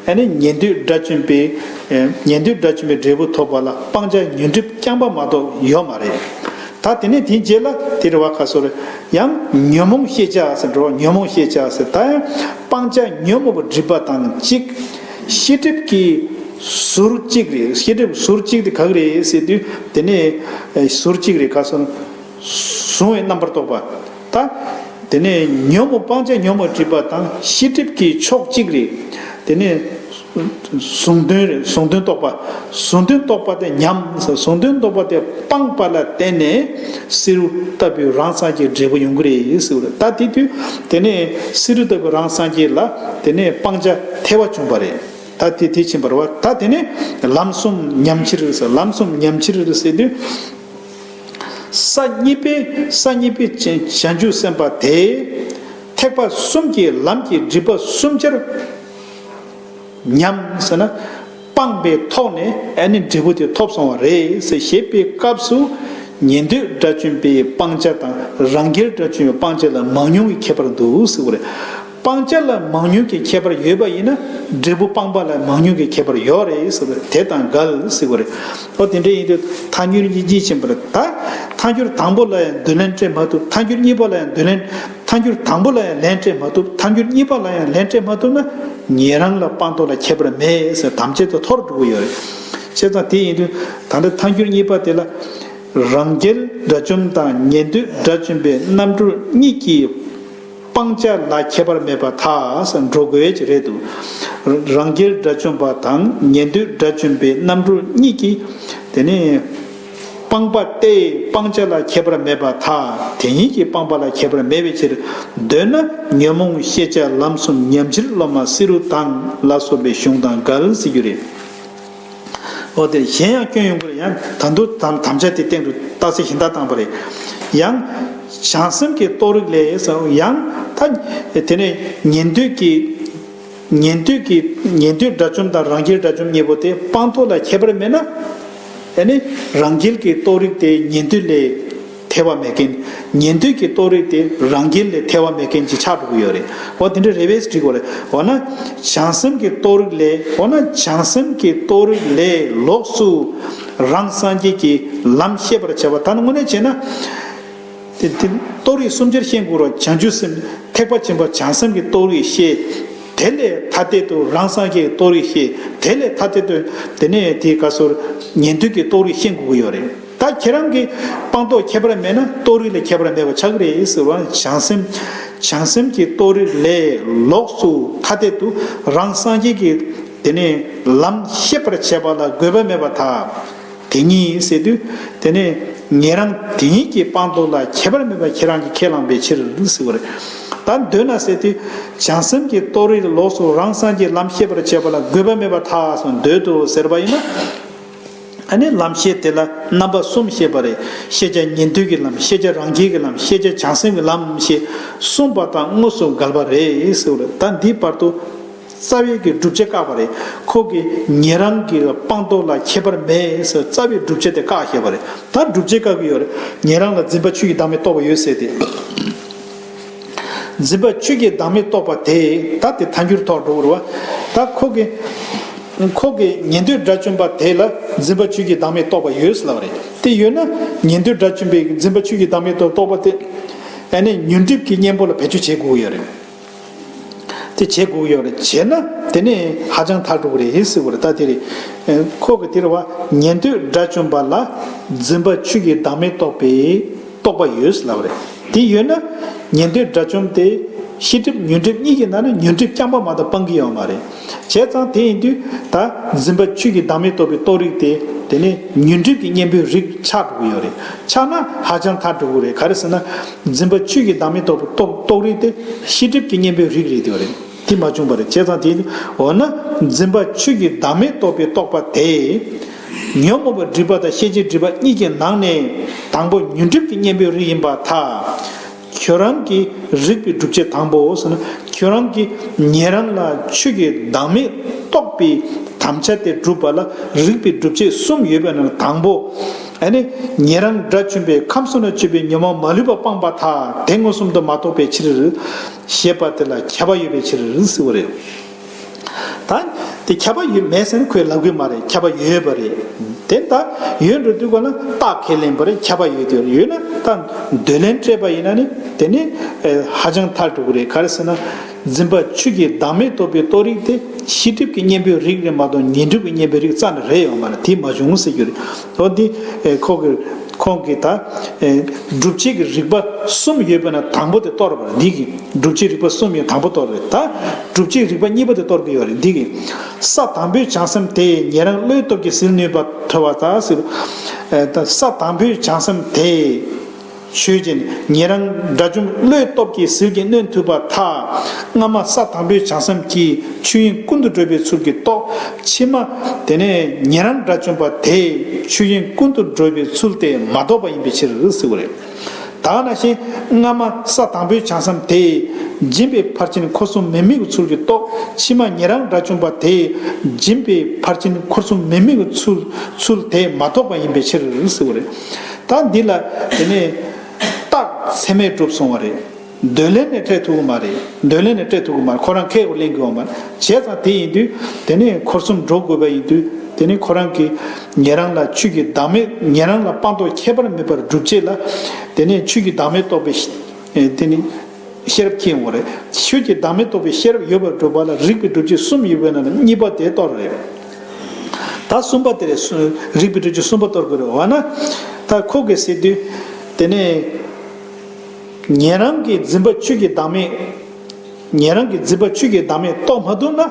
ཨ་ནི་ཉན་ཐོས་དགྲ་བཅོམ་པའི། ཉན་ཐོས་དགྲ་བཅོམ་པའི་འབྲས་བུ་ཐོབ་པ་ལ་སྤང་བྱ་ཉོན་སྒྲིབ་རྐྱང་པ་མ་གཏོགས་ཡོད་མ་རེད། ད་དེ་ནས་དེའི་རྗེས་ལ་དེ་རེད་བ། ཁ་སོ་རེ། ཡང་ཉོན་མོངས་ཤེས་བྱ་ཟེར་འགྲོ། ཉོན་མོངས་ཤེས་བྱ་ཟེར། ད་ཡང་སྤང་བྱ་ཉོན་མོངས་པ་སྒྲིབ་པ་དང་གཅིག་ཤེས་སྒྲིབ་ཀྱི་ཟུར་གཅིག་རེད། ཤེས་སྒྲིབ་ཟུར་གཅིག་དེ་ག་གི་རེད་ཟེར་དུས། དེ་ནས་ཟུར་གཅིག་རེད། ཁ་སོ་ན་གཟུང་བའི་རྣམ་པར་རྟོག་པ། ད་དེ་ནས་ཉོན་མོངས་སྤང་བྱ་ཉོན་མོངས་སྒྲིབ་པ་དང་ཤེས་སྒྲིབ་ཀྱི་ཕྱོགས་གཅིག་རེད། དེ་ནས། གཟུང་དོན་རེད། གཟུང་དོན་རྟོག་པ། གཟུང་དོན་རྟོག་པ་དེ་ཉམས། གཟུང་དོན་རྟོག་པ་དེ་སྤངས་པ་ལ་བརྟེན་ནས་བསེ་རུ་ལྟ་བུའི་རང་སངས་རྒྱས་འབྲས་བུ་ཡོང་གི་རེད་ཟེར་བ་རེད། ད་དེ་དུས་དེ་ནས་བསེ་རུ་ལྟ་བུའི་རང་སངས་རྒྱས་ལ་དེ་ནས་སྤང་བྱ་ཐེ་བ་བྱུང་བ་རེད། ད་དེ་དེ་ཕྱིན་པ་རེད་བ། ད་དེ་ནས་ལམ་གསུམ་ཉམས་ཕྱིར་ཟེར། ལམ་གསུམ་ཉམས་ཕྱིར་ཟེར་དུས། ས་གཉིས་པའི་ས་གཉིས་པའི་བྱང་ཆུབ་སེམས་དཔའ་དེས་ཐེག་པ་གསུམ་གྱི་ལམ་གྱི་སྒྲིབ་པ་གསུམ་ཆར་ཉམས་ཟེར་ན། སྤངས་པའི་ཐོག་ནས་ཨ་ནི་འབྲས་བུ་དེ་ཐོབ་སོང་བ་རེད་ཟེར་བཤད་པའི་སྐབས་སུ། ཉན་ཐོས་དགྲ་བཅོམ་པའི་སྤང་བྱ་དང་རང་རྒྱལ་དགྲ་བཅོམ་པའི་སྤང་བྱ་ལ་མང་ཉུང་གི་ཁྱད་པར་འདུག་ཟེར་བ་རེད། སྤང་བྱ་ལ་མང་ཉུང་གི་ཁྱད་པར་ཡོད་པ་ཡིན་ན། འབྲས་བུ་སྤངས་པ་ལ་མང་ཉུང་གི་ཁྱད་པར་ཡོད་རེད་ཟེར་བ་རེད། དེ་དང་འགལ་ཟེར་བ་རེད། ཨོ་དེ་འདྲ་ཡིན་དུས་ཐལ་འགྱུར་གཉིས་ཀྱིས་ཕྱིན་པ་རེད། ད་ཐལ་འགྱུར་དང་པོ་ལ་ཡང་འདོད་ལན་སྤྲད་མ་ཐུབ། ཐལ་འགྱུར་གཉིས་པ་ལ་ཡང་འདོད་ལན། ཐལ་འགྱུར་དང་པོ་ལ་ཡང་ལན་སྤྲད་མ་ཐུབ། ཐལ་འགྱུར་གཉིས་པ་ལ་ཡང་ལན་སྤྲད་མ་ཐུབ་ན། ཉན་རང་ལ་སྤངས་རྟོགས་ལ་ཁྱད་པར་མེད་ཟེར་དམ་བཅའ་དེ་འཐོར་འགྲོ་གི་ཡོད་རེད། བྱས་ཙང་དེ་ཡིན་དུས་ད་ལྟ་ཐལ་འགྱུར་གཉིས་པ་དེ་ལ། རང་རྒྱལ་དགྲ་བཅོམ་དང་ཉན་ཐོས་དགྲ་བཅོམ་པའི་རྣམ་གྲོལ་གཉིས་ཀྱིས་སྤང་བྱ་ལ་ཁྱད་པར་མེད་པར་ཐལ་ཟེར་འགྲོ་དགོས་ཀྱི་རེད་འདུག་རང་རྒྱལ་དགྲ་བཅོམ་པ་དང་ཉན་ཐོས་དགྲ་བཅོམ་པའི་རྣམ་གྲོལ་གཉིས་ཀྱིས་དེ་ནས། སྤངས་པ་སྟེ་སྤང་བྱ་ལ་ཁྱད་པར་མེད་པར་ཐལ། དེ་ཉིད་ཀྱིས་སྤངས་པ་ལ་ཁྱད་པར་མེད་པའི་ཕྱིར། འདོད་ན་ཉོན་མོངས་ཤེས་བྱ་ལམ་གསུམ་ཉམས་ཕྱིར་སློབ་མ་བསེ་རུ་དང་ལ་སོགས་པའི་གཞུང་དང་འགལ་ཟེར་རྒྱུ་རེད། འོ་དེ་གཞན་ཡང་སྐྱོན་ཡོང་གི་རེད། ཡང་ད་དུང་དམ་དམ་བཅའ་དེ་སྟེང་དུ་རྟགས་གསལ་གཞན་དག་བཏང་པ་རེད། ཡང་བྱང་སེམས་ཀྱི་རྟོགས་རིགས་ལས་སོ། ཡང་ད་དེ་ནས་ཉན་ཐོས་ཀྱི། ཉན་ཐོས་ཀྱི་ཉན་ཐོས་དགྲ་བཅོམ་དང་རང་རྒྱལ་དགྲ་བཅོམ་གཉིས་པོ་དེ་སྤངས་རྟོགས་ལ་ཁྱད་པར་མེད་ན། དེ་ནི་རང་རྒྱལ་གྱི་རྟོགས་རིགས་དེ་ཉན་ཐོས་ལས་ཐེ་བ་མེད་མཁན། ཉན་ཐོས་ཀྱི་རྟོགས་རིགས་དེ་རང་རྒྱལ་ལས་ཐེ་བ་མེད་མཁན་གྱི་ཆགས་འགྲོ་གི་ཡོད་རེད། འོ་དེ་འདྲ་རེ་བས་འགྲིག་གོ་རེད། འོ་ན་བྱང་སེམས་ཀྱི་རྟོགས་རིགས་ལས། འོ་ན་བྱང་སེམས་ཀྱི་རྟོགས་རིགས་ལས་ལོགས་སུ་རང་སངས་རྒྱས་ཀྱི་ལམ་ཤེས་པར་བྱ་བ། ད་ནི་དངོས་གནས་བྱས་ན། དེ་དེ་རྟོགས་རིགས་སུམ་ཆར་ཤེས་དགོས་ར། བྱང་ཆུབ་སེམས། ཐེག་པ་ཆེན་པོ་བྱང་སེམས་ཀྱི་རྟོགས་རིགས་ཤེས། དེ་ལས་ཐ་དད་དུ་རང་སངས་རྒྱས་ཀྱི་རྟོགས་རིགས་ཤེས། དེ་ལས་ཐ་དད་དུ་དེ་ནས་དེའི་སྐབས་སུ་ཉན་ཐོས་ཀྱི་རྟོགས་རིགས་ཤེས་དགོས་ཀྱི་ཡོད་རེད། ད་ཁྱེད་རང་གི་སྤངས་རྟོགས་ཁྱད་པར་མེད་ན་རྟོགས་རིགས་ལ་ཁྱད་པར་མེད་པ་ཆགས་ཀྱི་རེད་ཟེར་བ། བྱང་སེམས། བྱང་སེམས་ཀྱི་རྟོགས་རིགས་ལས་ལོགས་སུ་ཐ་དད་དུ་རང་སངས་རྒྱས་ཀྱི་དེ་ནས་ལམ་ཤེས་པར་བྱེད་པ་ལ་དགོས་པ་མེད་པར་ཐལ། དེ་ཉིད་ཟེར་དུས་དེ་ནས་ཉན་རང་དེ་ཉིད་ཀྱི་སྤངས་རྟོགས་ལ་ཁྱད་པར་མེད་པ་ཁྱེད་རང་གིས་ཁས་བླངས་པའི་ཕྱིར་ཟེར་བ་རེད། ད་འདོད་ན་ཟེར་དུས་བྱང་སེམས་ཀྱི་རྟོགས་རིགས་ལོགས་སུ་རང་སངས་རྒྱས་ལམ་ཤེས་པར་བྱེད་པ་ལ་དགོས་པ་མེད་པར་ཐལ་སོང་འདོད་དོ་ཟེར་བ་ཡིན་ན། ཨ་ནི་ལམ་ཤེས་དེ་ལ་རྣམ་པ་གསུམ་ཤེས་པ་རེད། ཤེས་བྱ་ཉན་ཐོས་ཀྱི་ལམ། ཤེས་བྱ་རང་རྒྱལ་གྱི་ལམ། ཤེས་བྱ་བྱང་སེམས་ཀྱི་ལམ་ཞེས་གསུངས་པ་དང་དངོས་སུ་འགལ་བ་རེད་ཟེར་བ་རེད། ད་འདིའི་བར་དུ། རྩ་བའི་གི་སྒྲུབ་བྱེད་བཀག་པ་རེད། ཁོ་གིས་ཉན་རང་གི་སྤངས་རྟོགས་ལ་ཁྱད་པར་མེད་ཟེར་རྩ་བའི་སྒྲུབ་བྱེད་དེ་བཀག་བཞག་པ་རེད། ད་སྒྲུབ་བྱེད་བཀག་གི་ཡོད་རེད། ཉན་རང་ལ་འཛིན་པ་ཆོས་ཀྱི་བདག་མེད་རྟོགས་པ་ཡོད་ཟེར་ཏེ། འཛིན་པ་ཆོས་ཀྱི་བདག་མེད་རྟོགས་པ་དེ་ད་དེ་ཐལ་འགྱུར་ཐོག་འགྲོ་གི་རེད་བ། ད་ཁོ་གི་ཁོ་གི་ཉན་ཐོས་དགྲ་བཅོམ་པ་དེ་ལ་འཛིན་པ་ཆོས་ཀྱི་བདག་མེད་རྟོགས་པ་ཡོད་ཟེར་ལབ་པ་རེད། དེ་ཡོད་ན་ཉན་ཐོས་དགྲ་བཅོམ་པའི་འཛིན་པ་ཆོས་ཀྱི་བདག་མེད་རྟོགས་པ་དེ་ཨ་ནི་ཉོན་སྒྲིབ་ཀྱི་གཉེན་པོ་ལ་བེད་སྤྱོད་བྱེད་དགོས་ཀྱི་ཡོད་རེད། དེ་བྱེད་དགོས་ཡོད་རེད། བྱས་ན་དེ་ནས་ཧ་ཅང་ཐལ་འགྲོ་གི་རེད་ཟེར་བ་རེད། ད་དེ་རེད། ཁོ་གི་དེ་རེད་བ། ཉན་ཐོས་དགྲ་བཅོམ་པ་ལ་འཛིན་པ་ཆོས་ཀྱི་བདག་མེད་རྟོགས་པའི་རྟོགས་པ་ཡོད་ཟེར་ལབ་པ་རེད། དེ་ཡོད་ན་ཉན་ཐོས་དགྲ་བཅོམ་དེ་ཤེས་སྒྲིབ་ཉོན་སྒྲིབ་གཉིས་ཀྱི་ནང་ནས་ཉོན་སྒྲིབ་རྐྱང་པ་མ་གཏོགས་སྤང་གི་ཡོད་མ་རེད། བྱས་ཙང་དེ་ཡིན་དུས་ད་འཛིན་པ་ཆོས་ཀྱི་བདག་མེད་རྟོགས་པའི་རྟོགས་རིགས་དེ་དེ་ནས་ཉོན་སྒྲིབ་ཀྱི་གཉེན་པོའི་རིགས་ཆགས་འགྲོ་གི་ཡོད་རེད། ཆགས་ན་ཧ་ཅང་ཐལ་འགྲོ་གི་རེད། ག་རེ་ཟེར་ན། འཛིན་པ་ཆོས་ཀྱི་བདག་མེད་རྟོགས་པའི་རྟོགས་རྟོགས་རིགས་དེ་ཤེས་སྒྲིབ་ཀྱི་གཉེན་པོའི་རིགས་རེད་དེ་བ་རེད། དེ་མ་བྱུང་བ་རེད། བྱས་ཙང་དེ་འོ་ན་འཛིན་པ་ཆོས་ཀྱི་བདག་མེད་རྟོགས་པའི་རྟོགས་པ་དེ། ཉོན་མོངས་པའི་སྒྲིབ་པ་དང་ཤེས་བྱའི་སྒྲིབ་པ་གཉིས་ཀྱི་ནང་ནས་དང་པོ་ཉོན་སྒྲིབ་ཀྱི་གཉེན་པོའི་རིགས་ཡིན་པར་ཐལ། ཁྱོད་རང་གི་རིགས་པའི་སྒྲུབ་བྱེད་དང་པོ་ཟེར་ན། ཁྱོད་རང་གིས་ཉན་རང་ལ་ཆོས་ཀྱི་བདག་མེད་རྟོགས་པའི་དམ་བཅའ་དེ་སྒྲུབ་པ་ལ་རིགས་པའི་སྒྲུབ་བྱེད་གསུམ་ཡོད་པའི་ནང་དང་པོ། ཨ་ནི་ཉན་རང་དགྲ་བཅོམ་པས་ཁམས་གསུམ་ལ་སྤྱོད་པའི་ཉོན་མོངས་མ་ལུས་པ་སྤངས་པར་ཐལ། དེ་མངོན་སུམ་དུ་མ་རྟོགས་པའི་ཕྱིར། ཞེས་པ་དེ་ལ་ཁྱབ་པ་ཡོད་པའི་ཕྱིར་ཟེར་བ་རེད། ད་དེ་ཁྱབ་པ་ཡོད་མེད་ཟེར་ན་ཁོས་ལབ་གི་མ་རེད། ཁྱབ་པ་ཡོད་པ་རེད། དེ་ད་ཡོད་འགྲོ་དུས་ག་ལ་རྟགས་ཁས་ལེན་པ་རེད། ཁྱབ་པ་ཡོད་དེ་ཡོད་ན་ད་འདོད་ལན་སྤྲད་པ་ཡིན་ན་ནི་དེ་ནི་ཧ་ཅང་ཐལ་འགྲོ་གི་རེད། ག་རེ་ཟེར་ན། འཛིན་པ་ཆོས་ཀྱི་བདག་མེད་རྟོགས་པའི་རྟོགས་རིགས་དེ་ཤེས་སྒྲིབ་ཀྱི་གཉེན་པོའི་རིགས་རེད་མ་གཏོགས་ཉོན་སྒྲིབ་ཀྱི་གཉེན་པོའི་རིགས་རྩ་ནས་རེད་ཡོད་མ་རེད། དེ་མ་བྱུང་ཟེར་རྒྱུ་རེད། འོ་འདི་ཁོ་གི་ཁོང་གིས་ད་སྒྲུབ་བྱེད་ཀྱི་རིགས་པ་གསུམ་ཡོད་པ་ན་དང་པོ་དེ་གཏོར་བ་རེད། འདི་གི་སྒྲུབ་བྱེད་རིགས་པ་གསུམ་ཡོད་དང་པོ་གཏོར་རེད། ད་སྒྲུབ་བྱེད་རིགས་པ་གཉིས་པ་དེ་གཏོར་གི་ཡོད་རེད། འདི་གི་ས་དང་པོའི་བྱང་སེམས་དེས་ཉན་རང་བློའི་སྟོབས་ཀྱིས་ཟིལ་གནོན་པར་ཐལ་བ་དང་ཟེར། ས་དང་པོའི་བྱང་སེམས་དེས། ཆོས་ཅན། ཉན་རང་དགྲ་བཅོམ་བློའི་སྟོབས་ཀྱིས་ཟིལ་གྱིས་གནོན་ཐུབ་པར་ཐལ། སྔ་མ་ས་དང་པོའི་བྱང་སེམས་ཀྱིས་ཆོས་དབྱིངས་ཀུན་ཏུ་བགྲོད་པའི་ཚུལ་གྱིས་རྟོགས། ཕྱི་མ་དེ་ནས་ཉན་རང་དགྲ་བཅོམ་པ་དེས་ཆོས་དབྱིངས་ཀུན་ཏུ་བགྲོད་པའི་ཚུལ་དེ་མ་རྟོགས་པ་ཡིན་པའི་ཕྱིར་ཟེར་བ་རེད། ད་ག་ནང་བཞིན་སྔ་མ་ས་དང་པོའི་བྱང་སེམས་དེས་སྦྱིན་པའི་ཕར་ཕྱིན་འཁོར་གསུམ་མི་དམིགས་པའི་ཚུལ་གྱིས་རྟོགས། ཕྱི་མ་ཉན་རང་དགྲ་བཅོམ་པ་དེས་སྦྱིན་པའི་ཕར་ཕྱིན་འཁོར་གསུམ་མི་དམིགས་པའི་ཚུལ་ཚུལ་དེ་མ་རྟོགས་པ་ཡིན་པའི་ཕྱིར་ཟེར་བ་རེད། ད་འདི་ལ་དེ་ནས། རྟགས་ཚད་མས་གྲུབ་སོང་བ་རེད། འདོད་ལན་ནས་སྤྲད་ཐུབ་ཀྱི་མ་རེད། འདོད་ལན་ནས་སྤྲད་ཐུབ་ཀྱི་མ་རེད། ཁོ་རང་ཁས་ལེན་དགོས་པ་མ་རེད། བྱས་ཙང་དེ་ཡིན་དུས་དེ་ནས་འཁོར་གསུམ་འགྲོ་དགོས་པ་ཡིན་དུས་དེ་ནས་ཁོ་རང་གིས་ཉན་རང་ལ་ཆོས་ཀྱི་བདག་མེད། ཉན་རང་ལ་སྤངས་རྟོགས་ཁྱད་པར་མེད་པར་སྒྲུབ་བྱེད་ལ་དེ་ནས་ཆོས་ཀྱི་བདག་མེད་རྟོགས་པའི་དེ་ནས་ཤེས་རབ་སྐྱེ་ཡོང་བ་རེད། ཆོས་ཀྱི་བདག་མེད་རྟོགས་པའི་ཤེས་རབ་ཡོད་པར་སྒྲུབ་པ་ལ་རིགས་པའི་སྒྲུབ་བྱེད་གསུམ་ཡོད་པའི་ནང་ནས་གཉིས་པ་དེ་གཏོར་རེད། ད་གསུམ་པ་དེ་རེད། རིགས་པའི་སྒྲུབ་བྱེད་གསུམ་པ་གཏོར་དགོས་རེད། འོ་ན་ད་ཁོ་གིས་ཟེར་དུས་དེ་ནས། ཉན་རང་གིས་འཛིན་པ་ཆོས་ཀྱི་བདག་མེད། ཉན་རང་གིས་འཛིན་པ་ཆོས་ཀྱི་བདག་མེད་རྟོགས་མ་ཐུབ་ན་